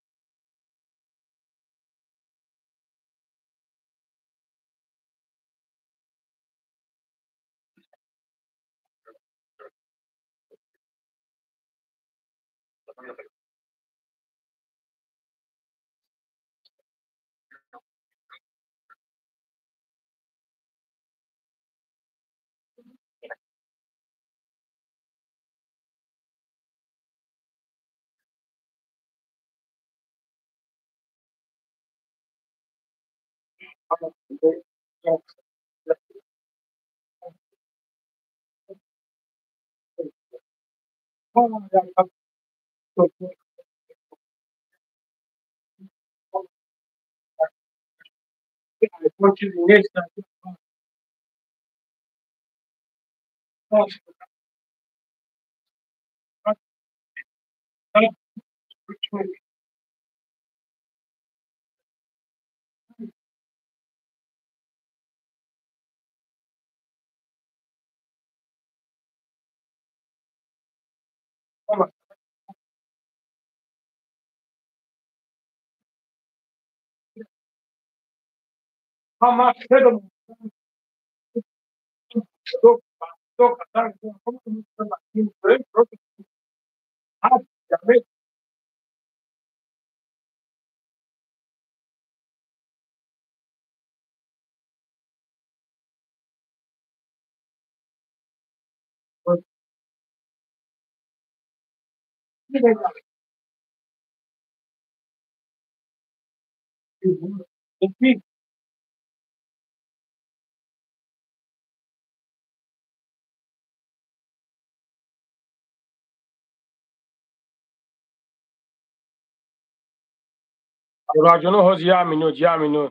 Бародарҷоно, ҳозир як минут, як минут,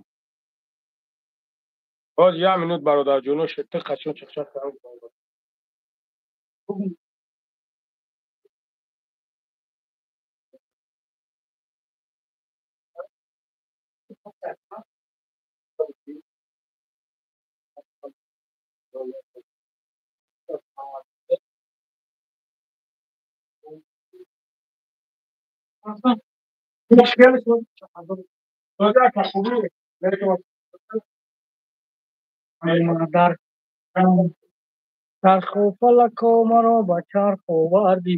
ҳозир як минут, бародарҷоно, ты қачон чақчақ кардам. Дар фалако маро ба чарх овардӣ,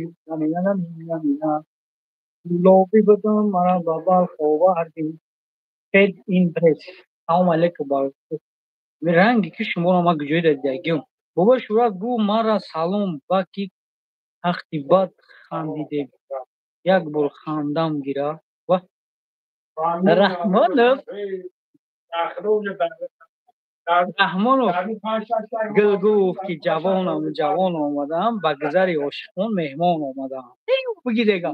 лобӣ будам, маро ба Балх овардӣ. Фед ин пресс. Салому алейкум, бародар. Ранги ки шуморо ма куҷое дидагиам? Бобо Шӯҳрат гӯ мара салом, ба ки ҳақти бад хандидем. Як бор хандам гира. Ва Раҳмонов, Раҳмонов гул гуфт, ки ҷавонам, ҷавон омадаам, ба гузари ошиқон меҳмон омадаам. Биги дега.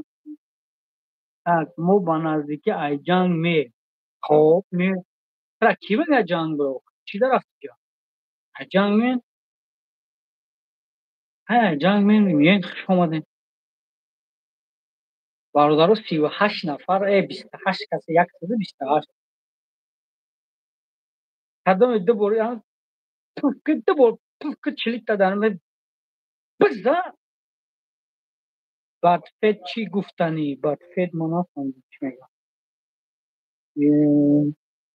Так, мо ба наздики ай ҷанг ме. Хоб, ме. Тра ки мега ҷанг бро? Чӣ дарафти? Ай ҷанг ме? Ай ҷанг ме, миен, хуш омадем. Бародаро, 38 нафар, 28 касе, 128. Кадоме ду бор пуф ки, ду бор пуф ки, чилита дар ме биза. Бадфед чӣ гуфтанӣ? Бадфед мо нафаҳмидем, чӣ мегӯяд.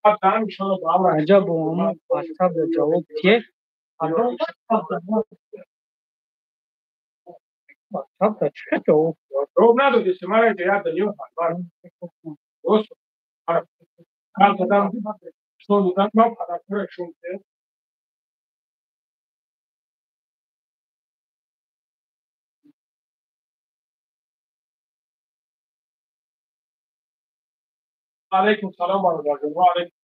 Аҷаб, ҳамун ватсап ҷавоб тие. Ватсап чӣ ҷавоб? Ҷавоб надодӣ, мара як дунё задам, шон додам, ман падаркора шон. Алейкум салом, бародарҷон. Ва алейкум.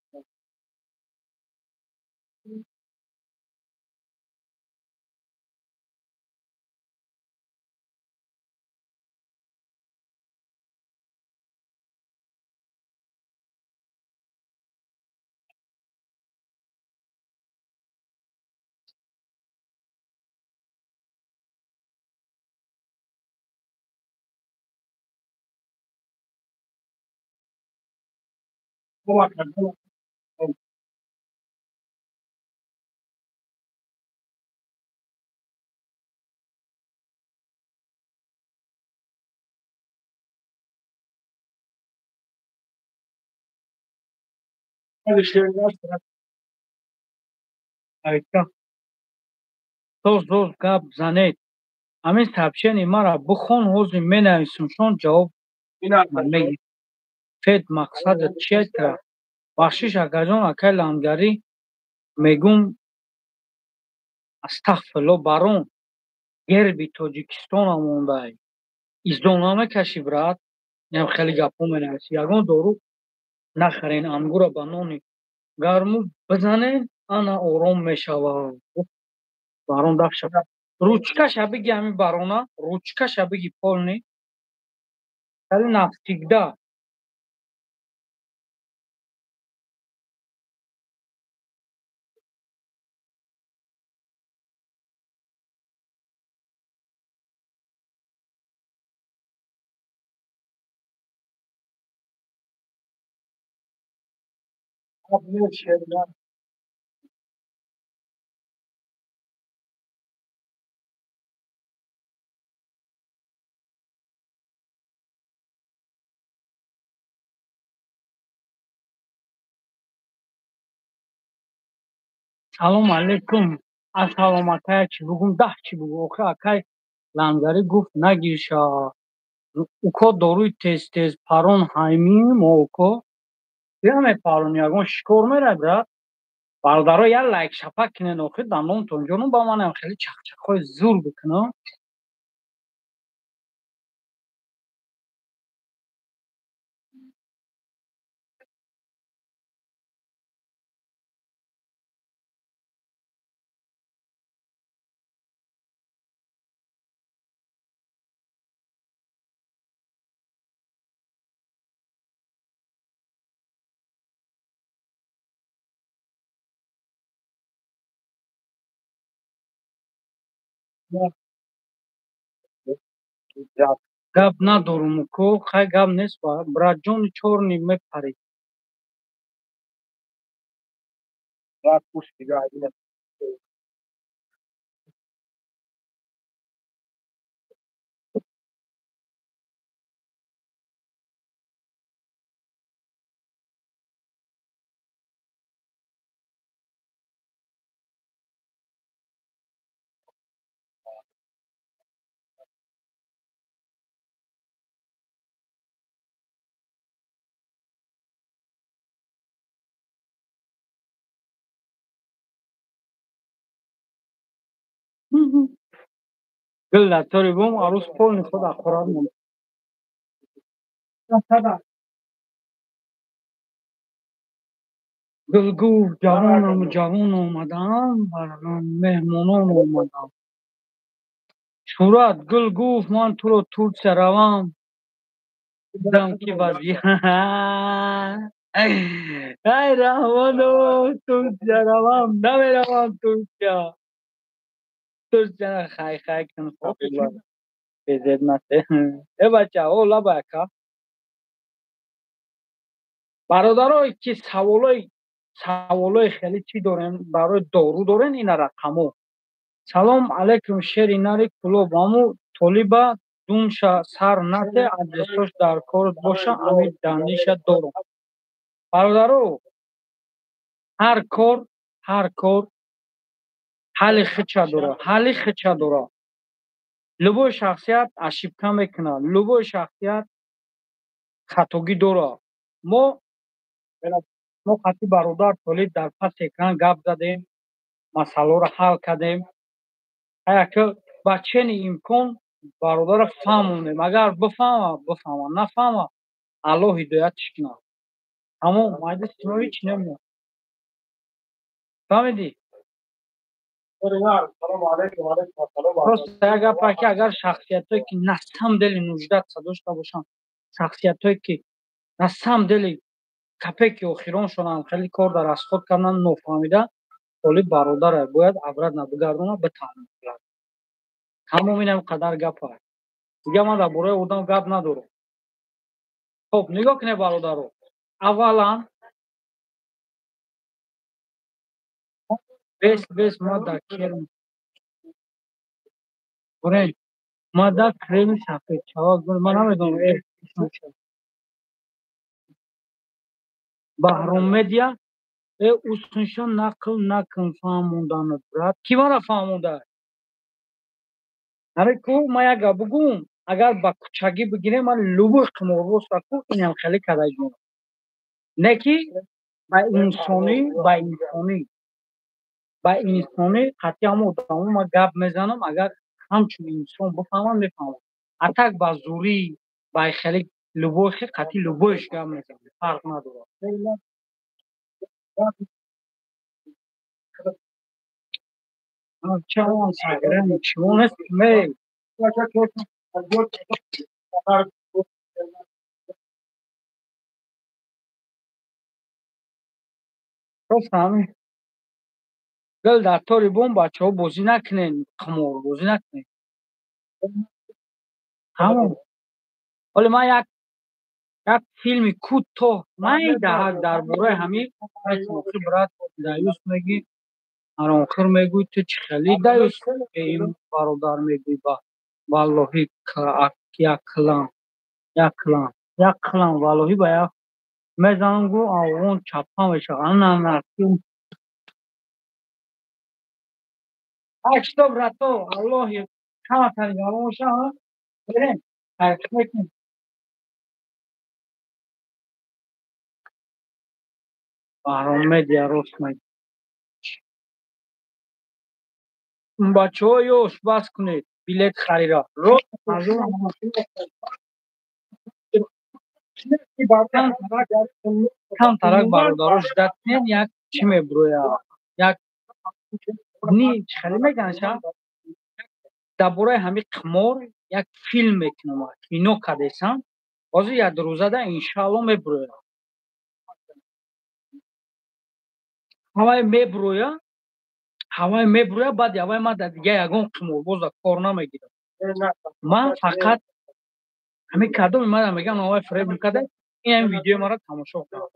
Соз соз гап занед. Ҳамин сообщение мара бихон, ҳозир менависам, шон ҷавоб мегирӣ. Фед мақсадат чия тра? Бахшиш, акаҷон, акай Лангарӣ мегум, астағфирулло, барон герби Тоҷикистона мондай. Издона мекашӣ, брат? Инам хеле гапҳо менависӣ. Ягон дору нахарен, ангура ба нони гарму бизанен, ана ором мешавад. Барон дафша. Ручкаша биги, ҳамин барона, ручкаша биги полный. Хеле навсегда. Салом алейкум. Ассалом, акай, чӣ бугум, даҳ чӣ бугум? Охи, акай Лангарӣ гуфт, нагирша. Уко, доруи тез тез парон ҳаймӣ мо, уко. Кия мепарон, ягон шикор мерай, брат? Бародаро, як лайк шапак кинен, охи, дандонтон ҷонум, ба манам хеле чақчақҳои зур бикунам. Гап надорум, уко, хай гап нест, братҷони чорни мепарӣ. Гул датори бум, арӯз полни худ ақурат монд. Гул гуфт, ҷавонам, ҷавон омадам, меҳмонон омадам. Шӯрат гул гуфт, ман туро Турсия равам, дидам ки вазъи ай Раҳмоно, Турсия равам, намеравам Турсия. Турсия хай хай кун, безеб насе. Э бача, о лаба ака. Бародарое ки саволои хеле чӣ дорем, барои дору дорен, ина рақамо. Салом алейкум, шери нари Кулоб, аму толиба думша сар нате, адресош дар кор боша, ами даниша дорум. Бародаро, Ҳар кор, ҳар кор ҳалли худша дорад, ҳалли худша дорад. Любой шахсият ошибка мекунад, любой шахсият хатогӣ дорад. Мо хати бародар Толиб дар паси экран гап задем, масъаларо ҳал кардем. Аяки ба чени имкон бародарро фаҳмонем. Агар бифаҳма, бифаҳма, нафаҳма, Аллоҳ ҳидоятш кунад. Тамом, майда сино ҳеч намеояд. Фаҳмидӣ? Просто як гапа ки агар шахсиятҳое ки на самом деле нуждаться дошта бошанд, шахсиятҳое ки на самом деле копейки охироншонам хеле кор дар расход кардан нофаҳмида, Толиб бародаре бояд обратно бигардонад, битавонад. Тамом, инам қадар гап аст. Дигар ман дар бораи одам гап надорам. Хоб, нигоҳ кунед, бародаро. Аввалан бес бес ма дар керм бурен, ма дар креми сафед чавак, ман намедонам Баҳром Медиа э усхунша нақл накун, фаҳмонданат, брат. Кӣ мара фаҳмонда? Ҳамин ку ман як гап бугум, агар ба кӯчагӣ бигирем, ман любой қиморбозро ку инам хеле кадаҷон. Не ки ба инсонӣ, ба инсонӣ, ба инсонӣ қатъи ҳама одамо ман гап мезанам, агар ҳамчун инсон бифаҳмам, мефаҳмам. А так ба зурӣ, ба хеле любой хел қатъи любойш гап мезанам, фарқ надорад. Чаро саграни чиво нест ме? Просто ҳамин гул дар тори бом, бачаҳо, бозӣ накунед, қимор бозӣ накунед. Тамом. Ҳоле ман як филми кӯтоҳ майдаҳак дар бораи ҳамин охир, брат, даюс мегӣ, аронхир мегӯй, ту чӣ хеле даюс бародар мегӯй, ба валлоҳи як клан, як клан, як клан, валлоҳи ба як мезанам, гу авғон чапа мешавад. Ана на. Так что, брато, Аллоҳ каматар гарон боша, берем, ҳаракат мекунем. Баҳром Медиа рост мегӯ. Бачаҳо, ёш бас кунед билет харира. Рост камтарак бародаро ждать кунед, як чӣ мебурояд, як ни чӣ хеле мегӯянд ша, дар бораи ҳамин қимор як филм мекунам, кино кадесам, ҳозир як рӯзада иншаалло мебурояд. Ҳавай мебуроя, ҳавай мебуроя, баъди ҳавай ман дар дигар ягон қиморбоза кор намегирам. Ман фақат ҳамин кадоми мана мегӯям, ҳавай фиреб мекарда, ин ҳамин видеои маро тамошо кард.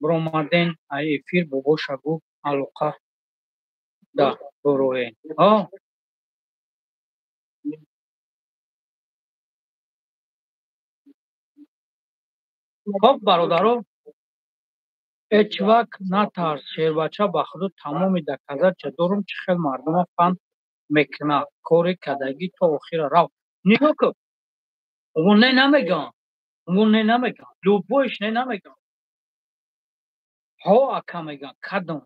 Биромаден ай эфир бобоша гуфт алоқа да дороен. Хоб, бародаро, э чувак, натарс, шербача, ба худо тамоми доказательства дорум, чӣ хел мардума фан мекунад, кори кардагӣ то охира рав. Нигоҳ кун, ӯ не намегӯянд, ӯ не намегӯянд, любойш не намегӯянд. Ҳо, ака, мегӯянд, кадом?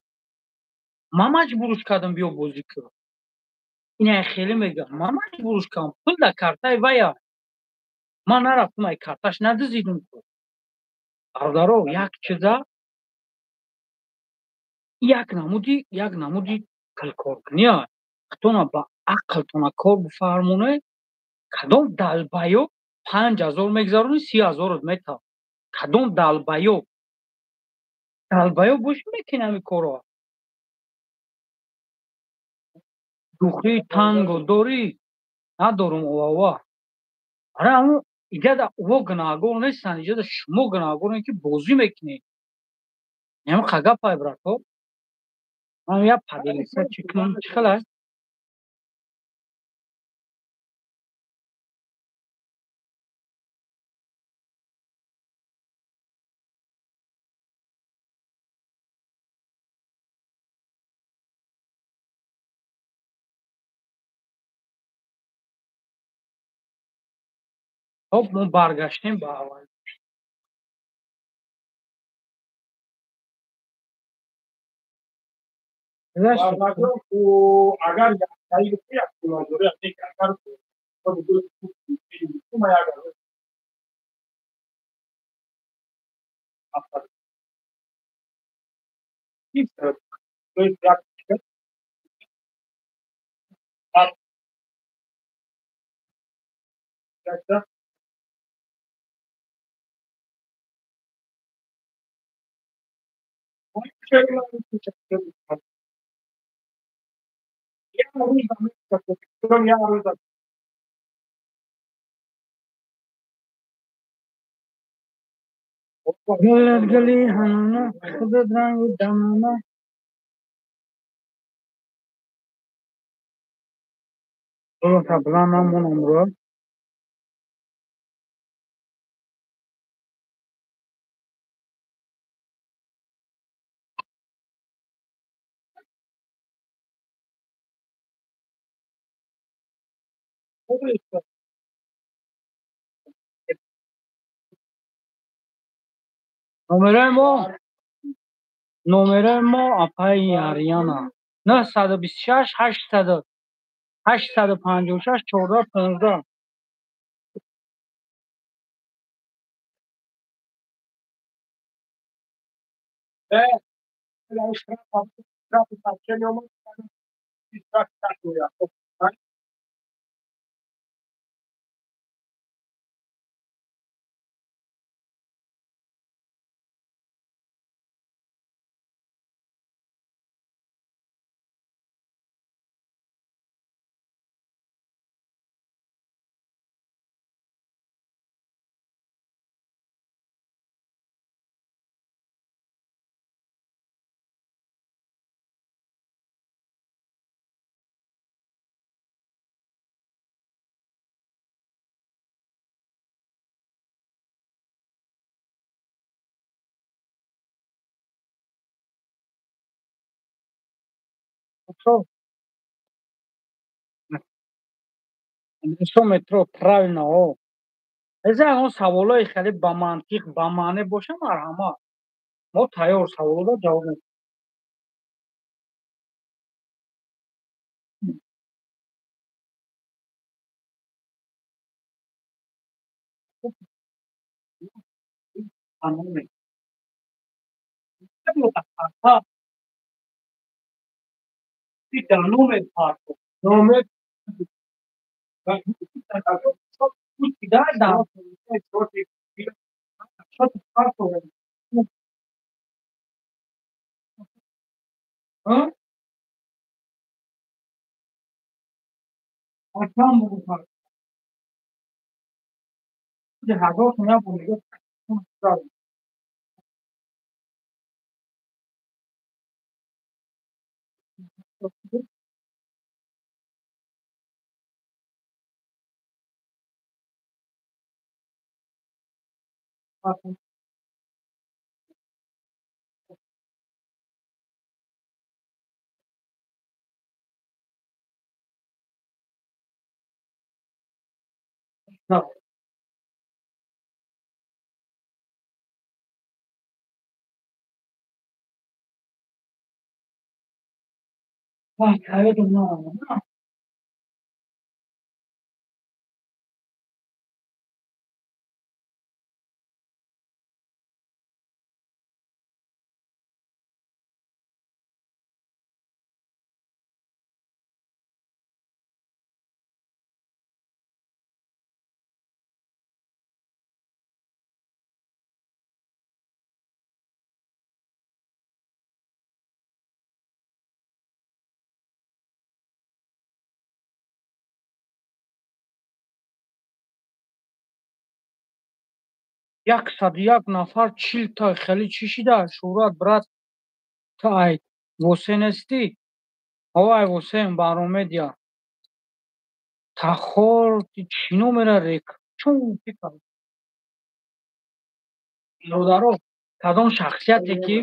Ман маҷбуруш кардам, биё бозӣ кун. Ина хеле мегӯянд, ман маҷбуруш кардам, пул дар картаи вая. Ман нарафтам, ай карташ надизидум ку. Бародаро, як чиза як намуди пулкоркунӣ, худтона ба ақлтона кор бифармонед, кадом долбоёб 5000 мегзаронӣ, 30 000-от метавад. Кадом долбоёб? Долбоёб бошӣ, мекунӣ ҳамин корро. Духи танго дорӣ? Надорум, овава. Ара, ҳамун иҷада ӯ гунаҳгор нестанд, иҷада шумо гунаҳгорем, ки бозӣ мекунед. Ҳамин қагапай, брато. Ман як поделиться чӣ кунам, чӣ хел аст? Хоб, мо баргаштем ба аввал. Агар Гулат гули ҳанона, худат ранги дамона. Голоса билан намонам ро. Номерои мо апаи Ариана 926 800 856 14 15. Метро, метро, правильно, о. Эза он саволои хеле ба мантиқ, ба маъне боша, марҳамат. Мо тайёр саволода ҷавоб медиҳем. Номер 101 нафар 40 та хеле чӣ шида? Шӯҳрат, брат, ту ай восе нестӣ? О, ай восеем баромедия. Тахор чӣ номера рек? Чун бародаро, кадом шахсияте ки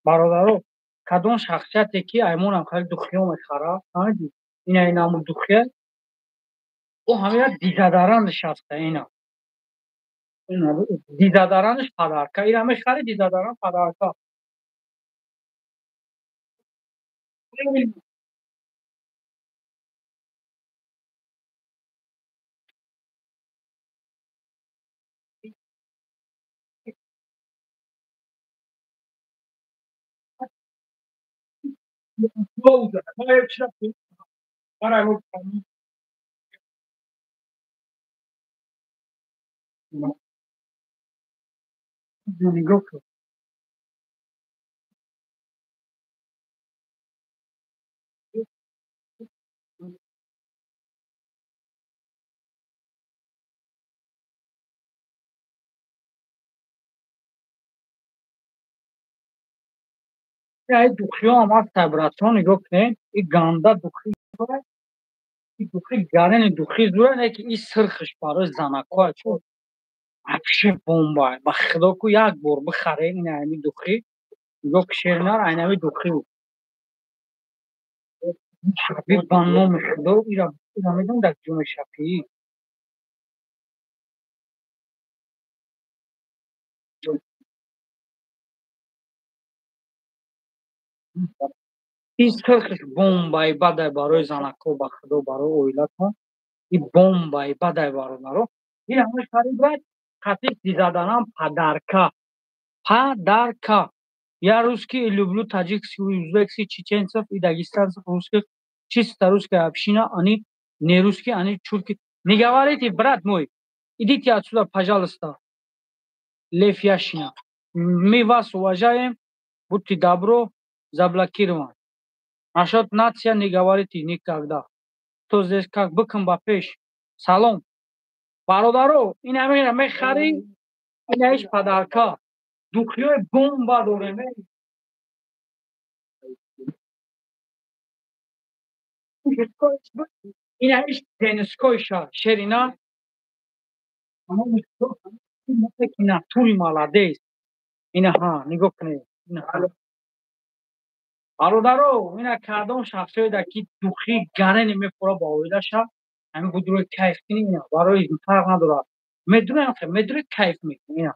бародаро, кадом шахсияте ки аймонам хеле духиё мехара, фаҳмидӣ? Ина инаму духия. О ҳамина дезодорант ҳаста ина. Дезодорант ш подарка. Ира мехари дезодорант подарка. Нигоҳ кун. Ай духиҳоам ҳаста, братон, нигоҳ кунед. И ганда духи, и духи гарени духи зура, не ки и сирхиш барои занакҳо чо вообще бомба. Ба худо ку як бор бихаре ин ами духи. Нигоҳ ки шернар айнами духи. Ҳабиб ба номи худо ира медонам дар ҷо мешапӣ. Ин сирхиш бомбаи бадай барои занакҳо, ба худо, барои оилатон. И бомбаи бадай бародаро. Ин ҳамаш харид брат, қатиш дезодорант подарка. Подарка. Я русский и люблю таджикский, узбекский, чеченцев и дагестанцев, русских. Чисто русская община, они не русские, они чурки. Не говорите, брат мой, идите отсюда, пожалуйста. Лев Яшина. Мы вас уважаем, будьте добро, заблокирован. Насчет нация не говорите никогда. Кто здесь как быком ба пеш. Салом. Бародаро, ин ҳамина мехари, ин ҳамиш подарка. Духиёи бомба дорем. Ин ҳамиш женскойша, шерина. Натури молодец. Ина ҳа, нигоҳ кунед. Ина ҳа. Бародаро, ина кадом шахсиёеда ки духи гарени мефура ба оилаша, ҳамин будрои кайф кунӣ, ина барои фарқ надорад. Медурем, медуре кайф мекунӣ, ина.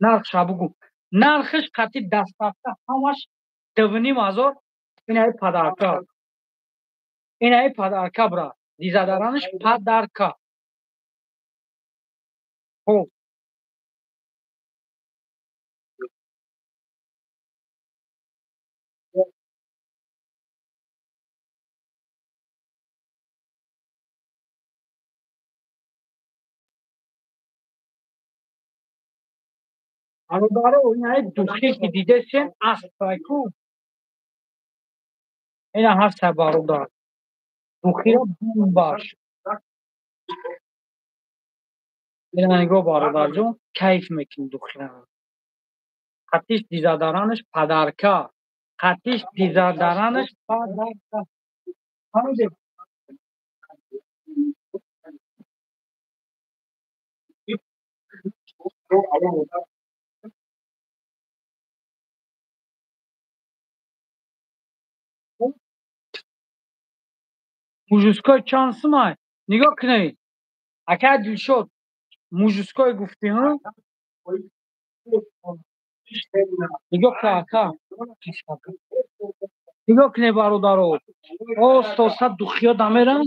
Нархша бугу. Нархиш қати доставка ҳамаш 2,5 ҳазор, инаи подарка. Инаи подарка, брат. Дезодорант ш подарка. Хоб. Бародаро, инаи духе ки дидесен аспайку. Ина ҳаста, бародар. Духиро бомбаш. Ина нигоҳ, бародарҷон, кайф мекунӣ духира. Қатиш дезодорант ш подарка. Қатиш дезодорант ш подарка. Фаҳмидед? Мужской чанд сумай? Нигоҳ кунед. Ака Дилшод, мужской гуфтӣ, ҳа? Нигоҳ кун, ака. Нигоҳ кунед, бародаро. Оста-оста духиё дамеран.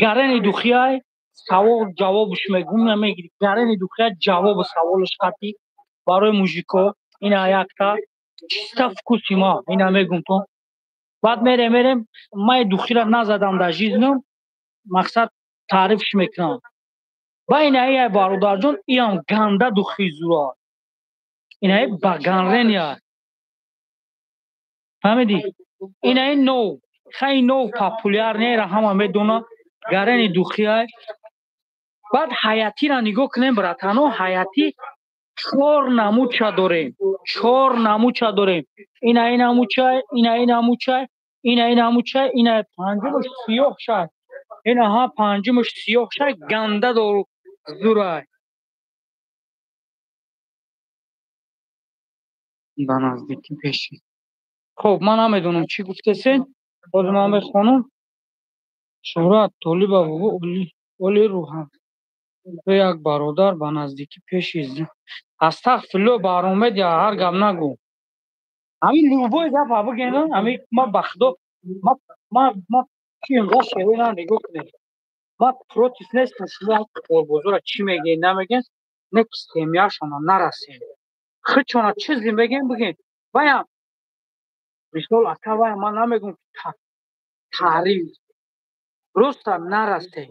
Гарени духиай, савол ҷавобш мегум намегири. Гарени духия ҷавобу саволш қатӣ барои мужико. Ина якта чиста вкуси ма, ина мегум то. Баъд мерем, май духира назадам дар жизнам, мақсад таърифш мекунам. Ба инаи бародарҷон, иам ганда духи зура. Инаи ба ганрения. Фаҳмидӣ? Инаи нов, хай нов популяр нера ҳама медона, гарени духиай. Баъд ҳаятира нигоҳ кунем, братано, ҳаятӣ чор намуча дорем. Чор намуча дорем. Инаи намучай, инаи намучай, инаи намучай, инаи панҷумаш сиёҳ шай. Инаҳа панҷумаш сиёҳ шай, ганда дору зурай. Ба наздикӣ пеши. Хоб, ман намедонам чӣ гуфтесен. Ҳозир ман мехонам. Шӯҳрат Толиба бобо оли рӯҳам. Ту як бародар ба наздикӣ пеши астағфирулло баромедия ҳар гап нагӯ. Ҳамин любой гапа бигӯем, ҳамин ма ба худо ма чи инқадр шевои на нигоҳ кунед. Ма против нестам, шумо қиморбозора чӣ мегӯед, намегӯед, не ки семьяшона нарасем. Худшона чизе мегӯем, бигӯем. Ваям мисол ака ваям ман намегӯям ки таъриф просто нарасем.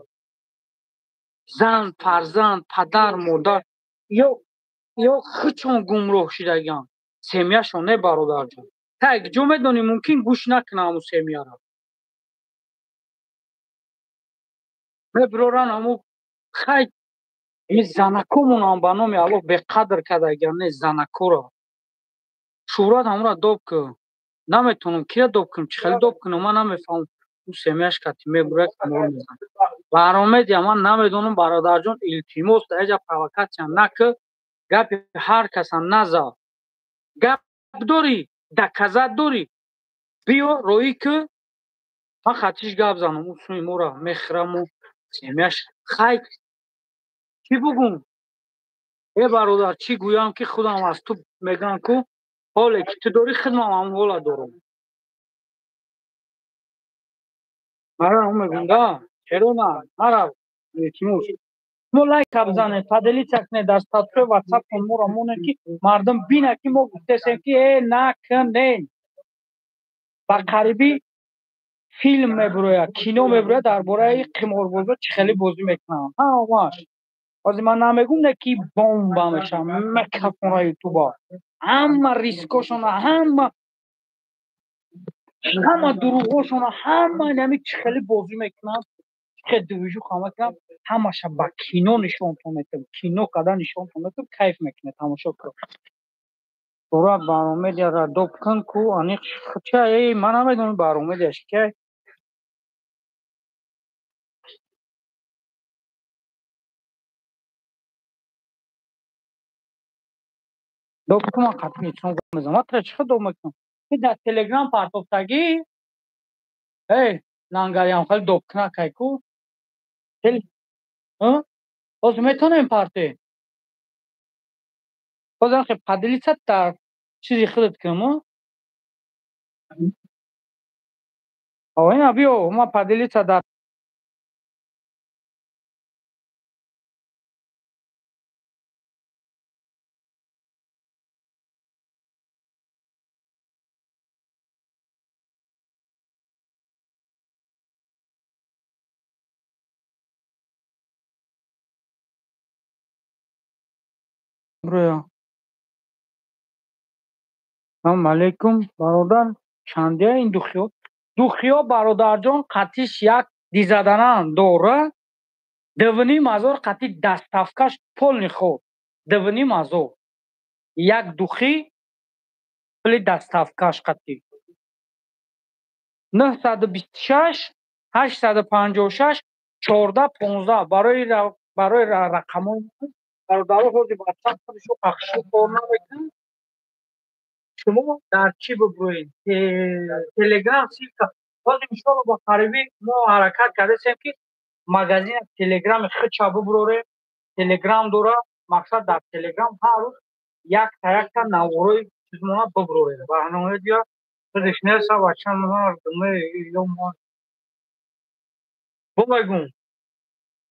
Зан, фарзанд, падар, модар ё худшон гумроҳ шудагианд. Семьяшон не бародарҷон. Та ҷо медонӣ мумкин гӯш накунад ҳамун семьяро. Мебироран ҳамун хай ами занакомонам ба номи Аллоҳ беқадр кардагианд, не занакоро. Шӯҳрат ҳамонро доб кун. Наметавонам кира доб кунам, чӣ хеле доб кунам, ман намефаҳмам. Ӯ семьяш кати мебурад, қимор мезанад. Баромедия ман намедонам бародарҷон, илтимос дар ҳеҷ провокатсия накун, гапи ҳар каса назав. Гап дорӣ, доказат дорӣ, биё роӣ ку, ман хатиш гап занам, ӯ сӯи моро мехӯраму семьяш хай чӣ бугум? Э бародар, чӣ гӯям ки худам аз ту мегӯям ку ҳоле ки ту дорӣ худмам ҳамон ҳола дорам. Мара ҳам мегӯям да, чаро на, мара илтимос. Шумо лайка бизанед, поделиться кунед дар статусҳои ватсаптон моро монед ки мардум бинад ки мо гуфтесем ки э накунед. Ба қарибӣ филм мебурояд, кино мебурояд дар бораи қиморбозо чӣ хеле бозӣ мекунанд. Ҳамааш. Ҳозир ман намегӯм не ки бомба мешавам, мекафона ютуба. Ҳама рискошона, ҳама дурӯғошона, ҳама инами чӣ хеле бозӣ мекунанд, чӣ хеле движуха мекунанд, ҳамаша ба кино нишонтон метавам, кино карда нишонтон метавам, кайф мекунед, тамошо кун. Шӯҳрат баромедияро доб кун ку аниқ ча эй ман намедонам баромедияш кай. Доб кун ман қатъи нишон мезанам. Ман тра чӣ хел доб мекунам? Ки дар Телеграм партофтагӣ? Эй, лангариам хеле доб кунакай ку. Ҳозир метавонем партоем? Ҳозир хе поделиться дар чизи худат кунам, о? Ина биё, ман поделиться дар Броя. Салом алейкум, бародар. Чандия ин духиё? Духиё бародарҷон қатиш як дизаданан дора. 2,5 ҳазор қати доставкаш полный ход. 2,5 ҳазор. Як духи пули доставкаш қати. 926 856 14 15 барои рақамҳои бародаро ҳозир ватсап худашо пахшу кор намекунад. Шумо дар чӣ бибуред? Телеграм ссылка. Ҳозир иншоалло ба қарибӣ мо ҳаракат кардасем ки магазини телеграми худша бибурорем. Телеграм дора, мақсад дар телеграм ҳар рӯз якта якта наворои чизмона бибурорем. Барномаи дигар худаш неста бача бумегум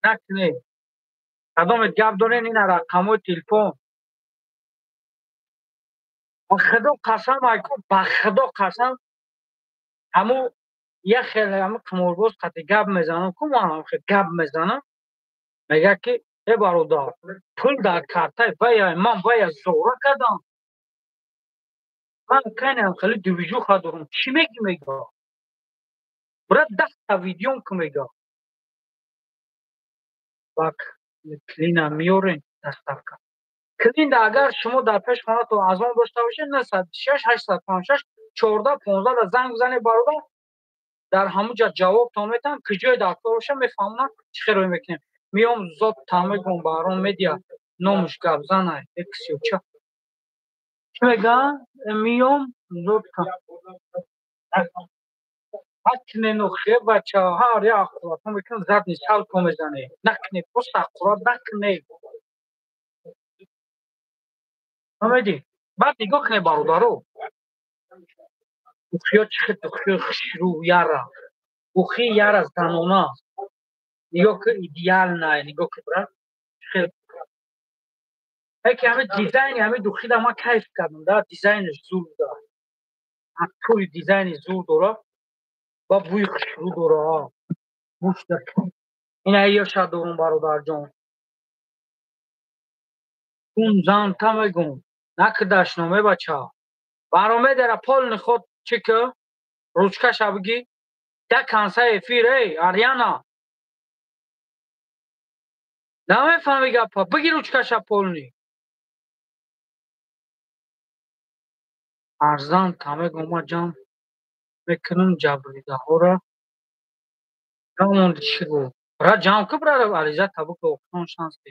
накунед. Кадомет гап дорен ина рақамҳои телефон. Ба худо қасам айку, ба худо қасам ҳаму як хеле ҳаму қиморбоз қати гап мезанам ку ман хел гап мезанам, мегӯяд ки э бародар, пул дар картаи вая ман вая зора кардам. Ман кайнам хеле движуха дорам. Чӣ мегӣ мега? Брат 10 та видеом ку мега. Бак клина меёрем доставка. Клинда агар шумо дар пеш хонатон азон дошта бошед, 906 856 14 15 да занг бизанед бародар, дар ҳамун ҷа ҷавобтон метаҳам, куҷое дар кор бошам мефаҳмонам чӣ хел роҳӣ мекунем. Меом зод тамегом барон медиа номуш гапзанай эксиоча. Чӣ мегӯянд? Меом зод. Накунен охе бача, ҳар як аққуратон мекунам, задний салто мезане. Накунед, просто аққурат накунед. Фаҳмидӣ? Баъд нигоҳ кунед, бародаро. Духиё чӣ хел духиёи хушрӯ яра. Духи яра занона. Нигоҳ кун, идеальная, нигоҳ кун, брат. Чӣ хел яке ҳамин дизайни ҳамин духида ман кайф кардам, да, дизайнаш зур буда. Тури дизайни зур дора ва бӯи хушрӯ дора. Бӯш ина ёша дорум, бародарҷон. Кун занта мегум. Накидашноме, бача. Баромедера полный ход чӣ ки? Ручкаша бигӣ. До конца эфир, эй, Ариана. Намефаҳми гапа? Бигир ручкаша полный. Арзан тамегум, ма ҷамъ мекунам ҷабридаҳоро. Намонди чӣ гуфт? Бра, ҷамъ ку, бра, ариза табук охирон шанс де.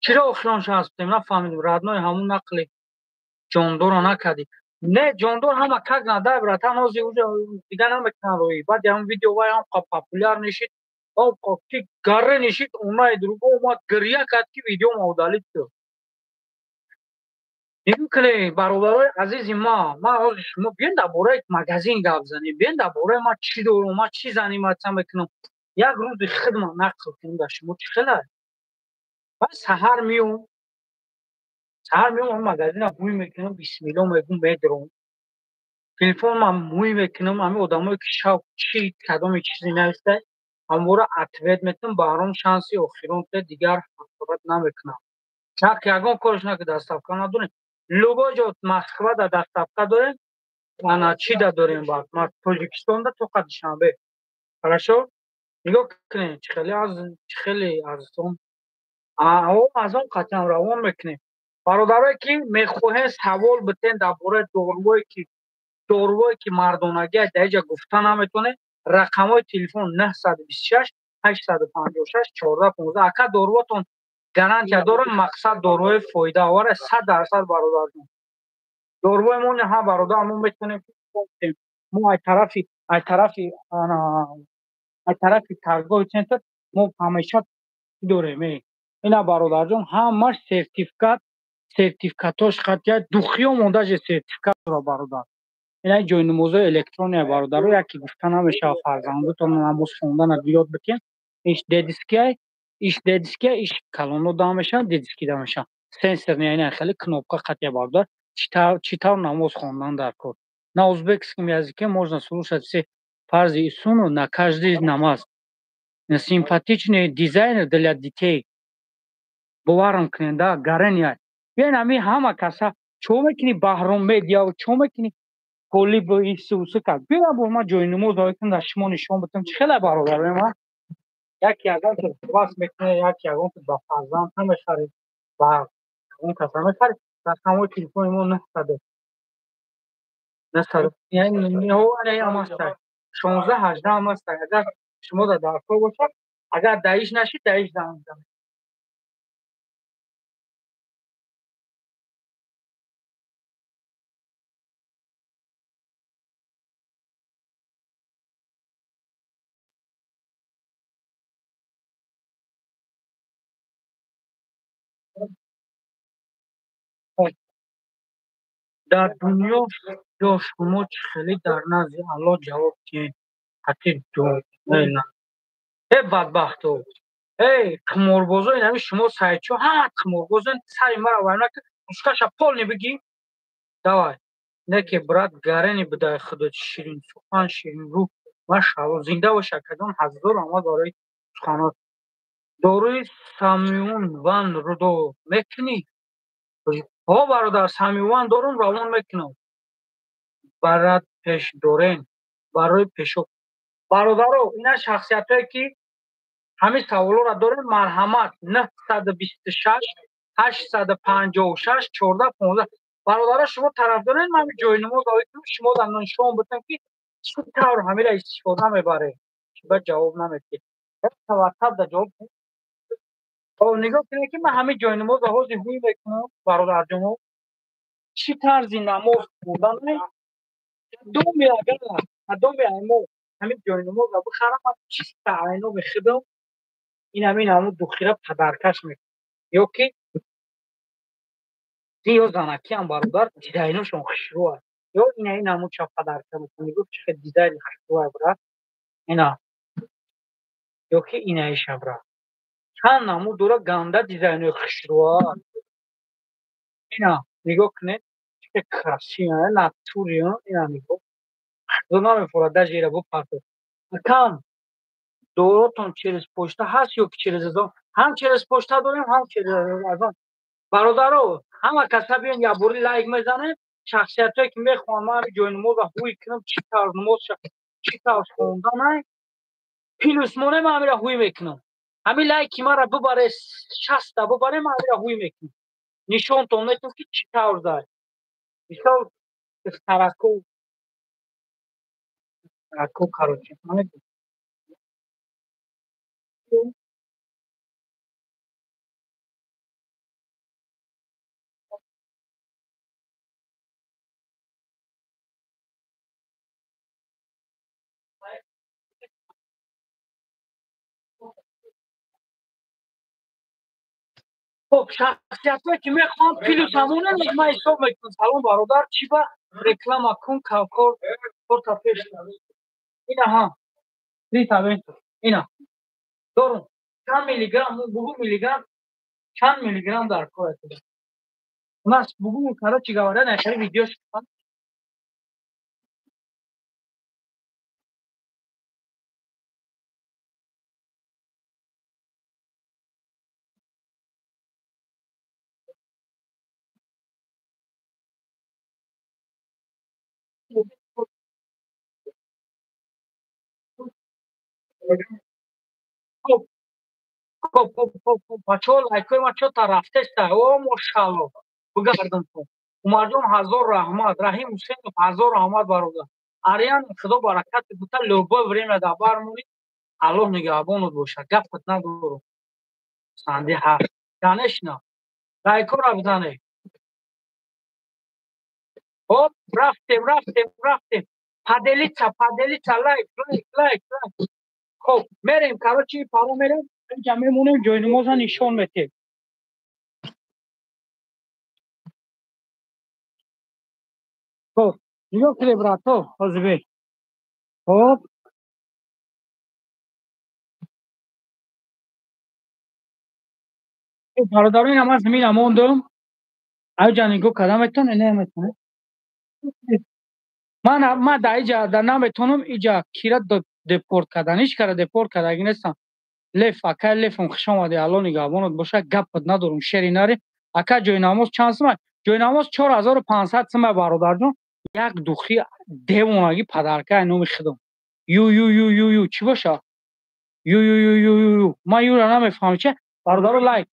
Чиро охирон шанс бидем? Нафаҳмидем. Родной, ҳамун нақли ҷондорро накардӣ. Не, ҷондор ҳама как надай, братан, ҳозир уже дига намекунан роӣ. Баъди ҳамун видео вай ҳам популяр нешид, ки гарре нешид, унаи друго омад гиря кард, ки видеома удалить шуд. Нигоҳ кунед, бародарои азизи ма, ман ҳозир шумо биён дар бораи магазин гап занем, биён дар бораи ман чӣ дорам, ман чӣ заниматься мекунам. Як рӯзи хидмат нақл кунем дар шумо, чӣ хелай? Ман саҳар меом, магазина ҳуй мекунам, бисмилло мегум, медурам. Телефонам мӯй мекунам, ҳамин одамое ки шав чӣ кадоме чизе нависта, ҳамвора ответ метам, баҳром шанси охирон дигар ҳақорат намекунам. Чак ягон корш наки, доставка надорем. Любой ҷо Москва да доставка дорем, ана чӣ да дорем, баъд Тоҷикистон да тоқа Душанбе. Хорошо? Нигоҳ кунед, чӣ хеле аз чӣ хеле арзон. Аз он қатъиан равон мекунем. Бародарое ки мехоҳем савол битен дар бораи дорувое ки мардонагӣ дар иҷа гуфта наметавонед, рақамҳои телефон 926 856 14 15. Ака, дорувотон гарантия дорам? Мақсад, доруҳои фоидаовар 100%, бародарҷон. Доруҳои мо ҳа, бародар, мо метавонем мо ай тарафи торговый центр мо ҳамеша дорем. Ина, бародарҷон, ҳамаш сертификат, сертификатош қатъия, духиё мондаже сертификат дора, бародар. Ина ҷойнамозои электрония, бародаро, яке гуфта намешавад, фарзандотон намоз хондана ёд бикен. Иш детския, иш детския, иш калоно да мешавад, детский да мешавад. Сенсорный, ина хеле кнопка қатъия, бародар. Чӣ тавр намоз хондан дар кор? На узбекском языке можно слушать все фарзы и сунну на каждый намаз. Симпатичный дизайнер для детей. Боварам кунед, да, гарения. Биён, ҳами ҳама каса чо мекунӣ, Баҳром медиа, чо мекунӣ, толиб исусы кард. Биён, бо ман ҷойнамоз оякунам, дар шумо нишон бидам, чӣ хеле, бародарои ман. Яке ягон ки вас мекунад, яке ягон ки ба фарзанд намехаред, ба ягон каса мехаред. Рақамҳои телефони мо 900 900 16 18 ҳам аст. Агар шумо дар даркор бошад, агар даиш нашид, даиш занг мезанед. Дар дунё ё шумо чӣ хеле дар назди Аллоҳ ҷавоб диҳед? Ҳати э бадбахто, эй қиморбозо, инами шумо сайчо ҳама қиморбозо, сари мара вайна ки ручкаша полный бигӣ. Давай, не ки, брат, гарени бидай худо, ширинсухан, ширинрӯ, машаалло, зинда бош, акаҷон, ҳазор раҳмат барои суханот. Доруи Самиун ван рудо мекунӣ? Ҳо, бародар, Самиюван дорум, равон мекунам. Барат пеш дорен барои пешоб? Бародаро, ина шахсиятое ки ҳамин саволоро дорем, марҳамат, 926 856 14 15. Бародаро, шумо тарафдорен, ман ҷойнамоз оикунам, шумо дар нишон бидам, ки чӣ тавр ҳамира истифода мебарем. Ба ҷавоб намедиҳед, ватсап да ҷавоб. Нигоҳ кунед, ки ман ҳамин ҷойнамозро ҳозир ҳуй мекунам, бародарҷоно, чӣ тарзи намоз хондан. Кадоме агар кадоме мо Ҳамин ҷойнамоза бихарам, ман чиста айноми худам ин ҳамин ҳамун духира падаркаш мекунам. Ё ки ё занакиам бародар дизайношон хушрӯ аст. Ё ина ин ҳамун ча падарка мекунам. Нигоҳ чӣ хел дизайни хушрӯ аст, брат. Ина. Ё ки инаиша, брат. Чанд намуд дора, ганда дизайнои хушрӯ аст. Ина нигоҳ кунед, чӣ хел красиво, натури, ина нигоҳ. Худо намефорад даже ира бупартод. Акам доротон через почта ҳаст ё ки через азон? Ҳам через почта дорем, ҳам через азон. Бародаро, ҳама каса биён як бори лайк мезанем. Шахсиятое ки мехоҳанд ман ҳамин ҷойнамоза ҳуй кунам, чӣ тавр намоз, чӣ тавр хонданай, плюс монем, ман ҳамира ҳуй мекунам. Ҳамин лайки мара бибаре, 60-та бибаре, ман ҳамира ҳуй мекунам. Нишонтон метавон ки чӣ тавр зай. Мисол духтарако, духтарако, короче, фаҳмидед? Хоб, шахсиятое ки мехоҳанд плюс ҳамона, ман ҳисоб мекунам. Салом, бародар, чӣ ба реклама кун, кор корта пеш. Ина ҳа, рита бенту. Ина. Дорум. Чанд миллиграмм, бугу миллиграмм, чанд миллиграмм дар кор аст? У нас бугу, короче говоря, на видео. Хоб, хоб, хоб, хоб, хоб, бачаҳо, лайкҳои ман чо та рафтеста? О, мошалло, бигардам ту. Умарҷон, ҳазор раҳмат. Раҳим Ҳусейнов, ҳазор раҳмат, бародар. Ариан, худо баракат бута, любое время дар бар монӣ, Аллоҳ нигаҳбонат бошад. Гапат надорам. Санди ҳаст. Конечно. Лайкҳоро бизанед. Хоп, рафтем, рафтем, рафтем. Поделиться, поделиться, лайк, лайк, лайк, лайк. Хоб, мерем, короче, паро мерем, инҷа мемонем, ҷойнамоза нишон метем. Хоб, нигоҳ кунед, брато, ҳозир бе. Хоб. Бародаро, ина ман замина мондам. Аҷа нигоҳ карда метавонед, наметавонед? Ман дар иҷа дар наметавонам иҷа кира депорт кардан, ҳеҷ кара депорт кардаги нестам. Леф, акай Лефм, хуш омадӣ, Аллоҳ нигаҳбонат бошад, гапат надорум, шери нари. Ака, ҷойнамоз чанд сумай? Ҷойнамоз 4500 сумай, бародарҷон. Як духи девонагӣ падарка номи худам. Ю ю ю ю ю чӣ боша? Ю ю ю ю ю ю. Ман юра намефаҳмам чи? Бародаро, лайк.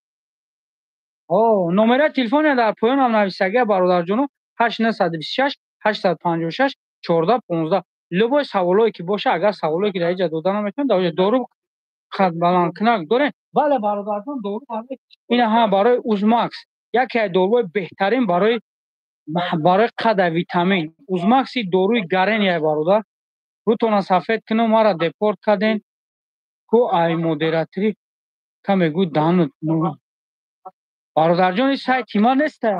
О, номераи телефоне дар поёнам нависагия, бародарҷоно, 8926 856 14 15. Любой саволое ки боша, агар саволое ки дар иҷа дода наметавонед, дар оҷа дору қадбаландкунак дорем. Бале, бародарҷон, дору барои ина ҳа, барои Узмакс. Яке аз доруҳои беҳтарин барои қада витамин. Узмакси доруи гарения, бародар. Рӯтона сафед кунам, мара депорт карден. Ку ай модератори каме гӯ данут. Бародарҷон, ин сайти ман неста.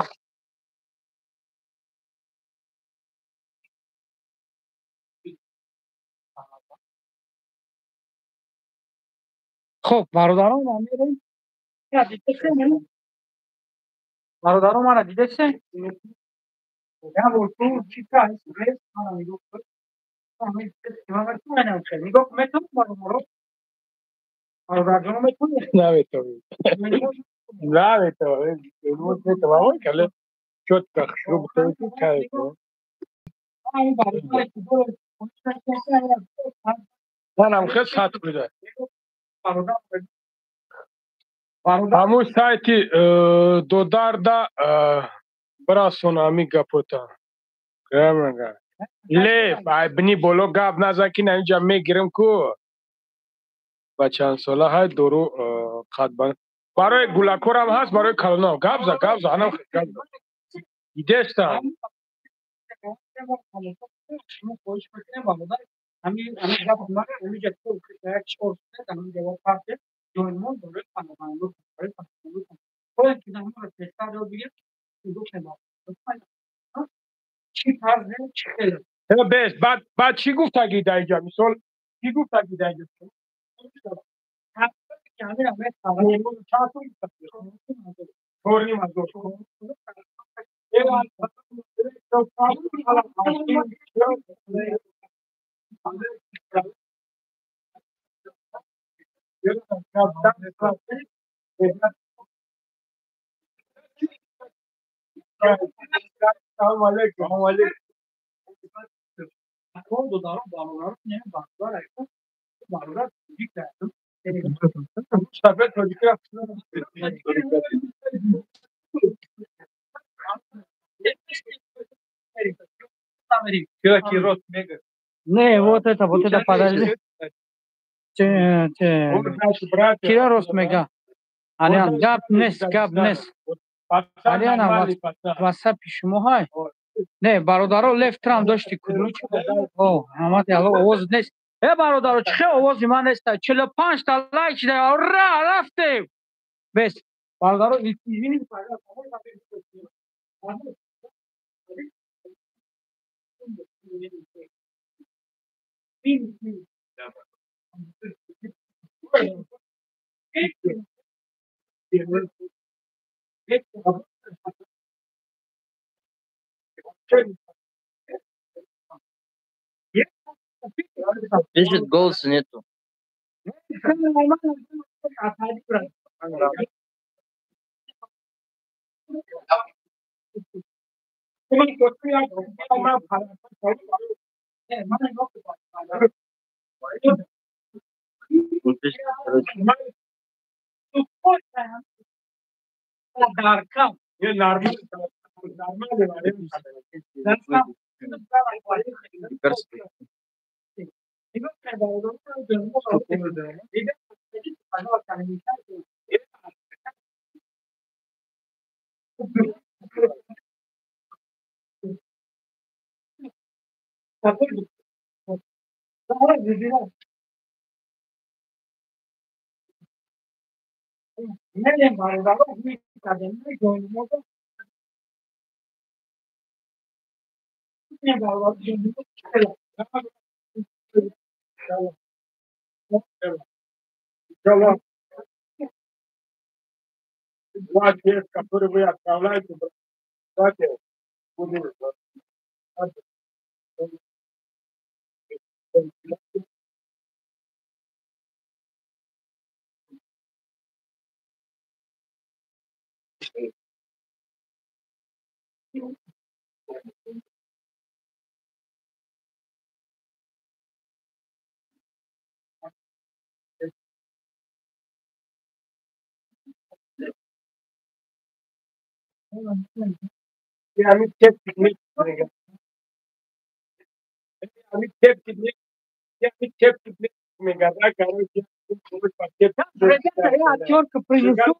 Хоб, бародарон, ман мерем. Бародарон, мара дидесен? Я бор ту чӣ ка мара нигоҳ кун. Нигоҳ метавонӣ, бародаро? Бародарҷоно, метавонӣ? Наметавонӣ. Наметавонӣ. Метавонӣ, кале чётко хушрӯ бихӯрӣ, кай. Манам хел сат буда. Ҳамун сайти додарда бирасон ҳамин гапота. Леф, айбни боло гап назан, ки инҷа мегирем ку. Ба чанд сола ҳай дору қадбан. Барои гулакорам ҳаст, барои калонам. Гап за, гап за, анам гап за. Дидестам. Шумо хоҳиш мекунем, бародар. Ҳамин гап мара ҳаминҷа як чор ҳамин ҷавоб партед, ҷойнамоз барои паноҳандагон, барои паноҳандагон. Бояд ки ҳамаро тезтар ёд бигирем. Чӣ тарзе, чӣ хеле. Бес, баъд чӣ гуфтагӣ дар инҷа? Мисол, чӣ гуфтагӣ дар инҷа? Чорним ҳазор. Салом алейкум. Не, вот это, подожди. Кира рост мега? Алиан, гап нест, гап нест. Алиана, ватсапи шумо ҳай? Не, бародаро, лев трам дошти кудру. О, ҳамати алло, овоз нест. Э, бародаро, чӣ хел овози ман нест? 45 та лайк шуда. Ура, рафтем. Бес. Бародаро, извините, пожалуйста. Пишет, голоса нету. Он пишет, короче. Два текста, которые вы отправляете, братья, буду. Я отвертку принесу.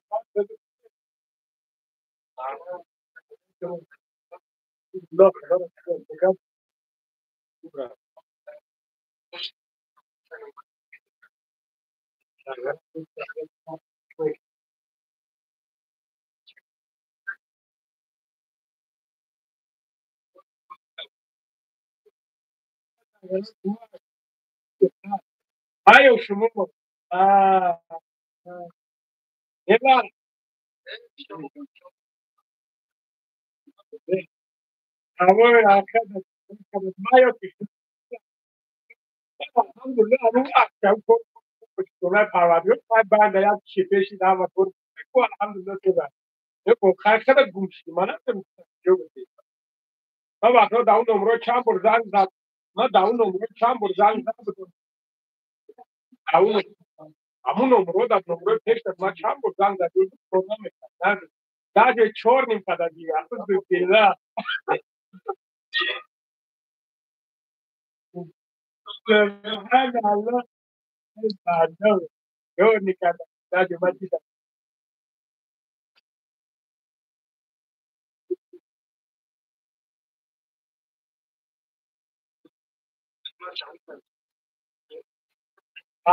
Аю шумо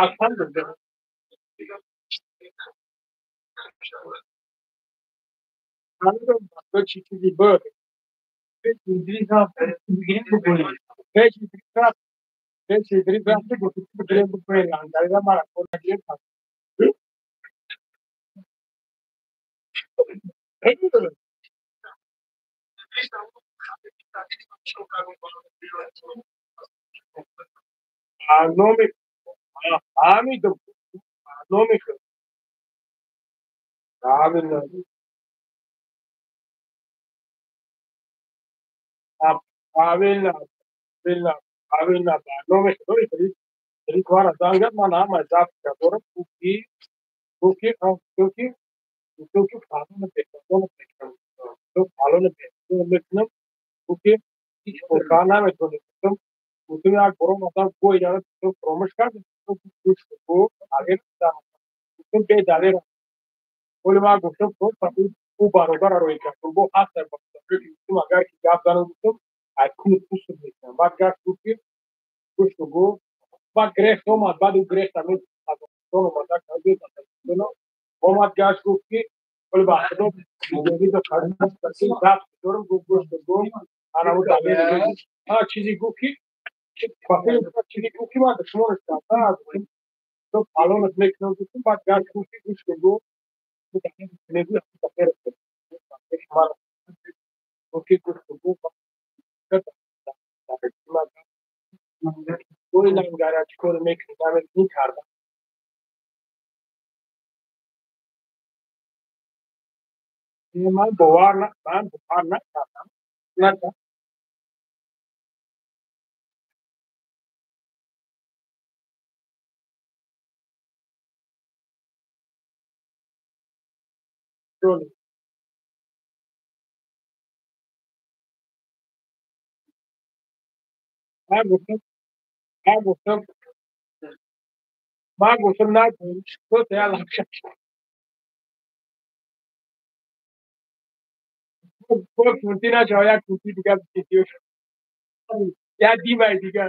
Алҳамдулиллоҳ. Чӣ чизи буд? Пеш Идрис рафт, пеш Идрис рафт, гуфт бигирем бикунем лангарира мара кор нагирем. Номи фаҳмидум, номи правильно. Правильно, правильно, правильно. Номи худо Идрис, Идрис вара занг зад, ман ҳама записка дорам, гуфт ки гуфт ки фалон беҳтарон мекунам, фалон беҳтарон мекунам, гуфт ки ҳеҷ кор наметавонем. Гуфтам як бор омадам, гӯй яра фаромӯш кардем, гӯш гуфт, далер гуфтам бе далер. Вале ман гуфтам просто ӯ бародарро рӯй кард, бо ҳаст гуфтам агар ки гап занам гуфтам аз куну пуст мекунам. Баъд гашт гуфт ки гӯш гуфт, баъд грехт омад, баъд ӯ грехт ҳамин Қазоқистон омада, омад гашт гуфт ки вале ба худо дорам гуфт гӯш гуфт, ана ӯ далер чизе гуфт ки чизе гуфт ки ман душмонаш кардам, фалонат мекунам гуфтам, баъд гашт гуфт ки гӯш гуфт, гуфт лангара чӣ кор мекунӣ намекунӣ кардам. Ман бовар накардам. Ман гуфтам нагӯ, я лапша. Кунти начава, як кунти дига битиё. Я димай дига.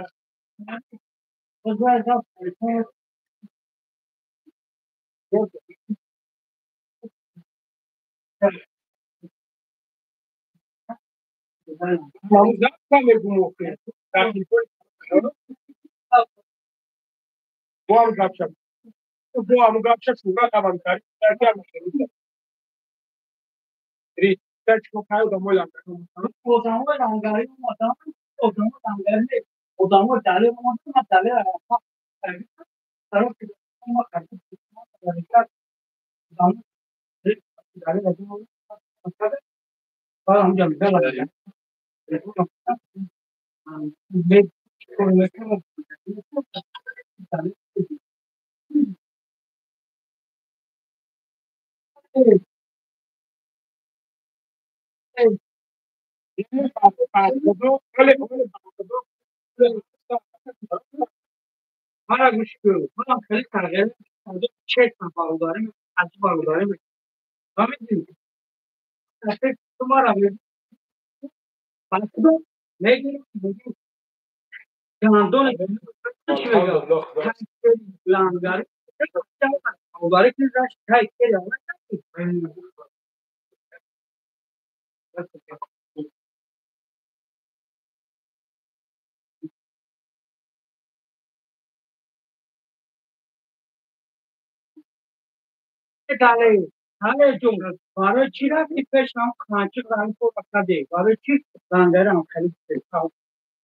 Барои чӣ рафти пеш ҳам қанчиқ ранг каде? Барои чӣ лангарам хеле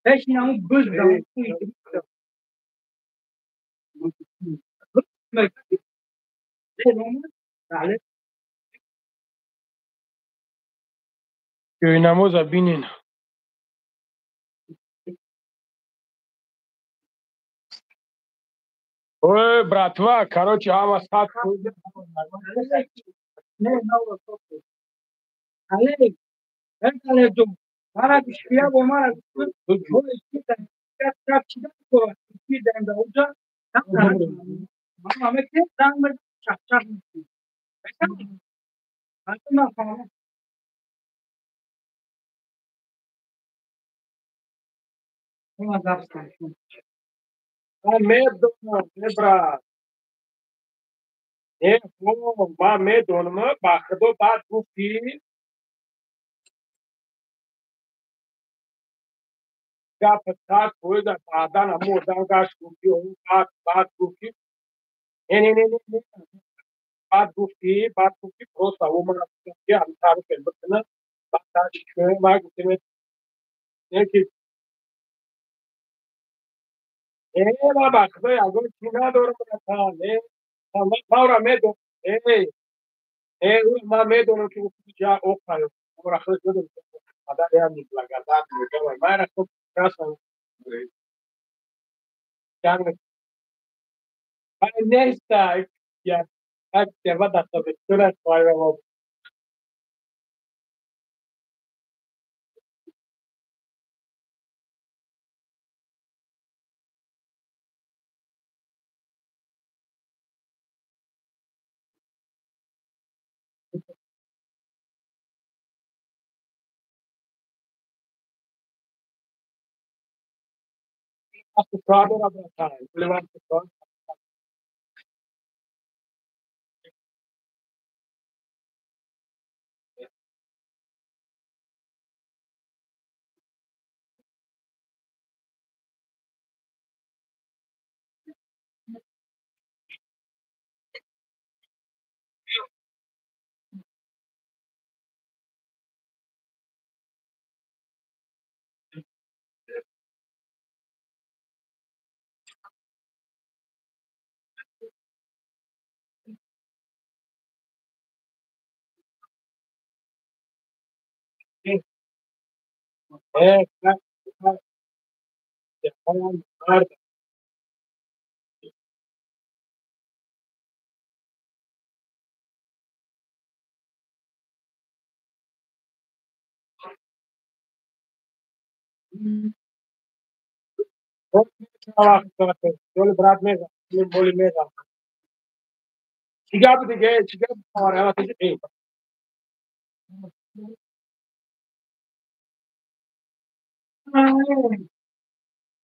пеш инаму буз. Ҷойнамоза бинен. Ой, братва, короче, ҳама сад. Ман медонам, не брат. Не, ман медонам, ба худо баъд гуфтӣ гап так фоида баъдан ҳамо одам гашт гуфтӣ, баъд гуфтӣ. Не, не, не, не, баъд гуфтӣ просто ӯ мана ки ҳам таъриф бикунад, баъд таъриф ман гуфтем не ки э ман ба худо ягон чӣ надорам, братан, не, ман медонам, э ман медонам ки ӯ оқай ӯра худ медонам, падар я неблагодарный мегӯям, ман ра прекрасно неста як тема дар Тоҷикистон аст. Брат, мезанам. Чӣ гап диге, чӣ гап?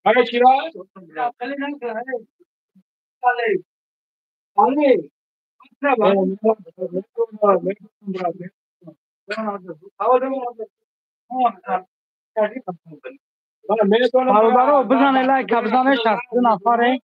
Ага, чира? Бародаро, бизане лайка, бизане, 62 нафаре.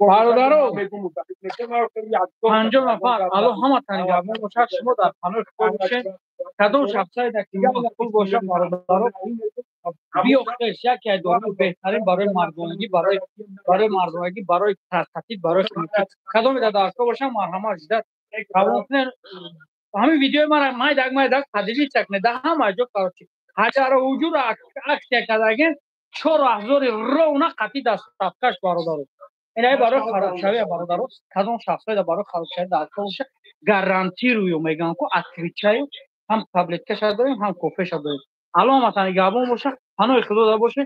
Бародаро, 50 нафар, Алло ҳаматан нигаҳбон бошад, шумо дар паноҳи Худо бошед. Кадом шахсияте ки маъқул бошад, бародаро, биёхтеш, яке аз доруи беҳтарин барои мардонагӣ, барои мардонагӣ, барои простатит, барои хунукӣ. Кадоме дар дарсҳо бошад, марҳамат, ждать равон кунед. Ҳамин видеои мара майдак майдак поделиться кунед дар ҳама ҷо. Короче, ҳаҷаро ҳуҷур акция кардаген, 4000 ровно қатъи доставкаш, бародаро. Инаи барои харобшавия, бародаро, кадом шахсҳое барои харобшавӣ даркор боша, гарантирую мегӯям ку, отвечаю, ҳам таблеткаша дорем, ҳам кофеша дорем. Алло ҳаматан нигаҳбон боша, паноҳи Худо да боше.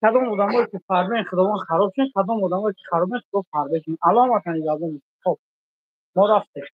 Кадом одамое ки фарбен, Худованд хароб шуд, кадом одамое ки харобен, Худо фарбе шуд. Алло ҳаматан нигаҳбон. Хоб, мо рафтем.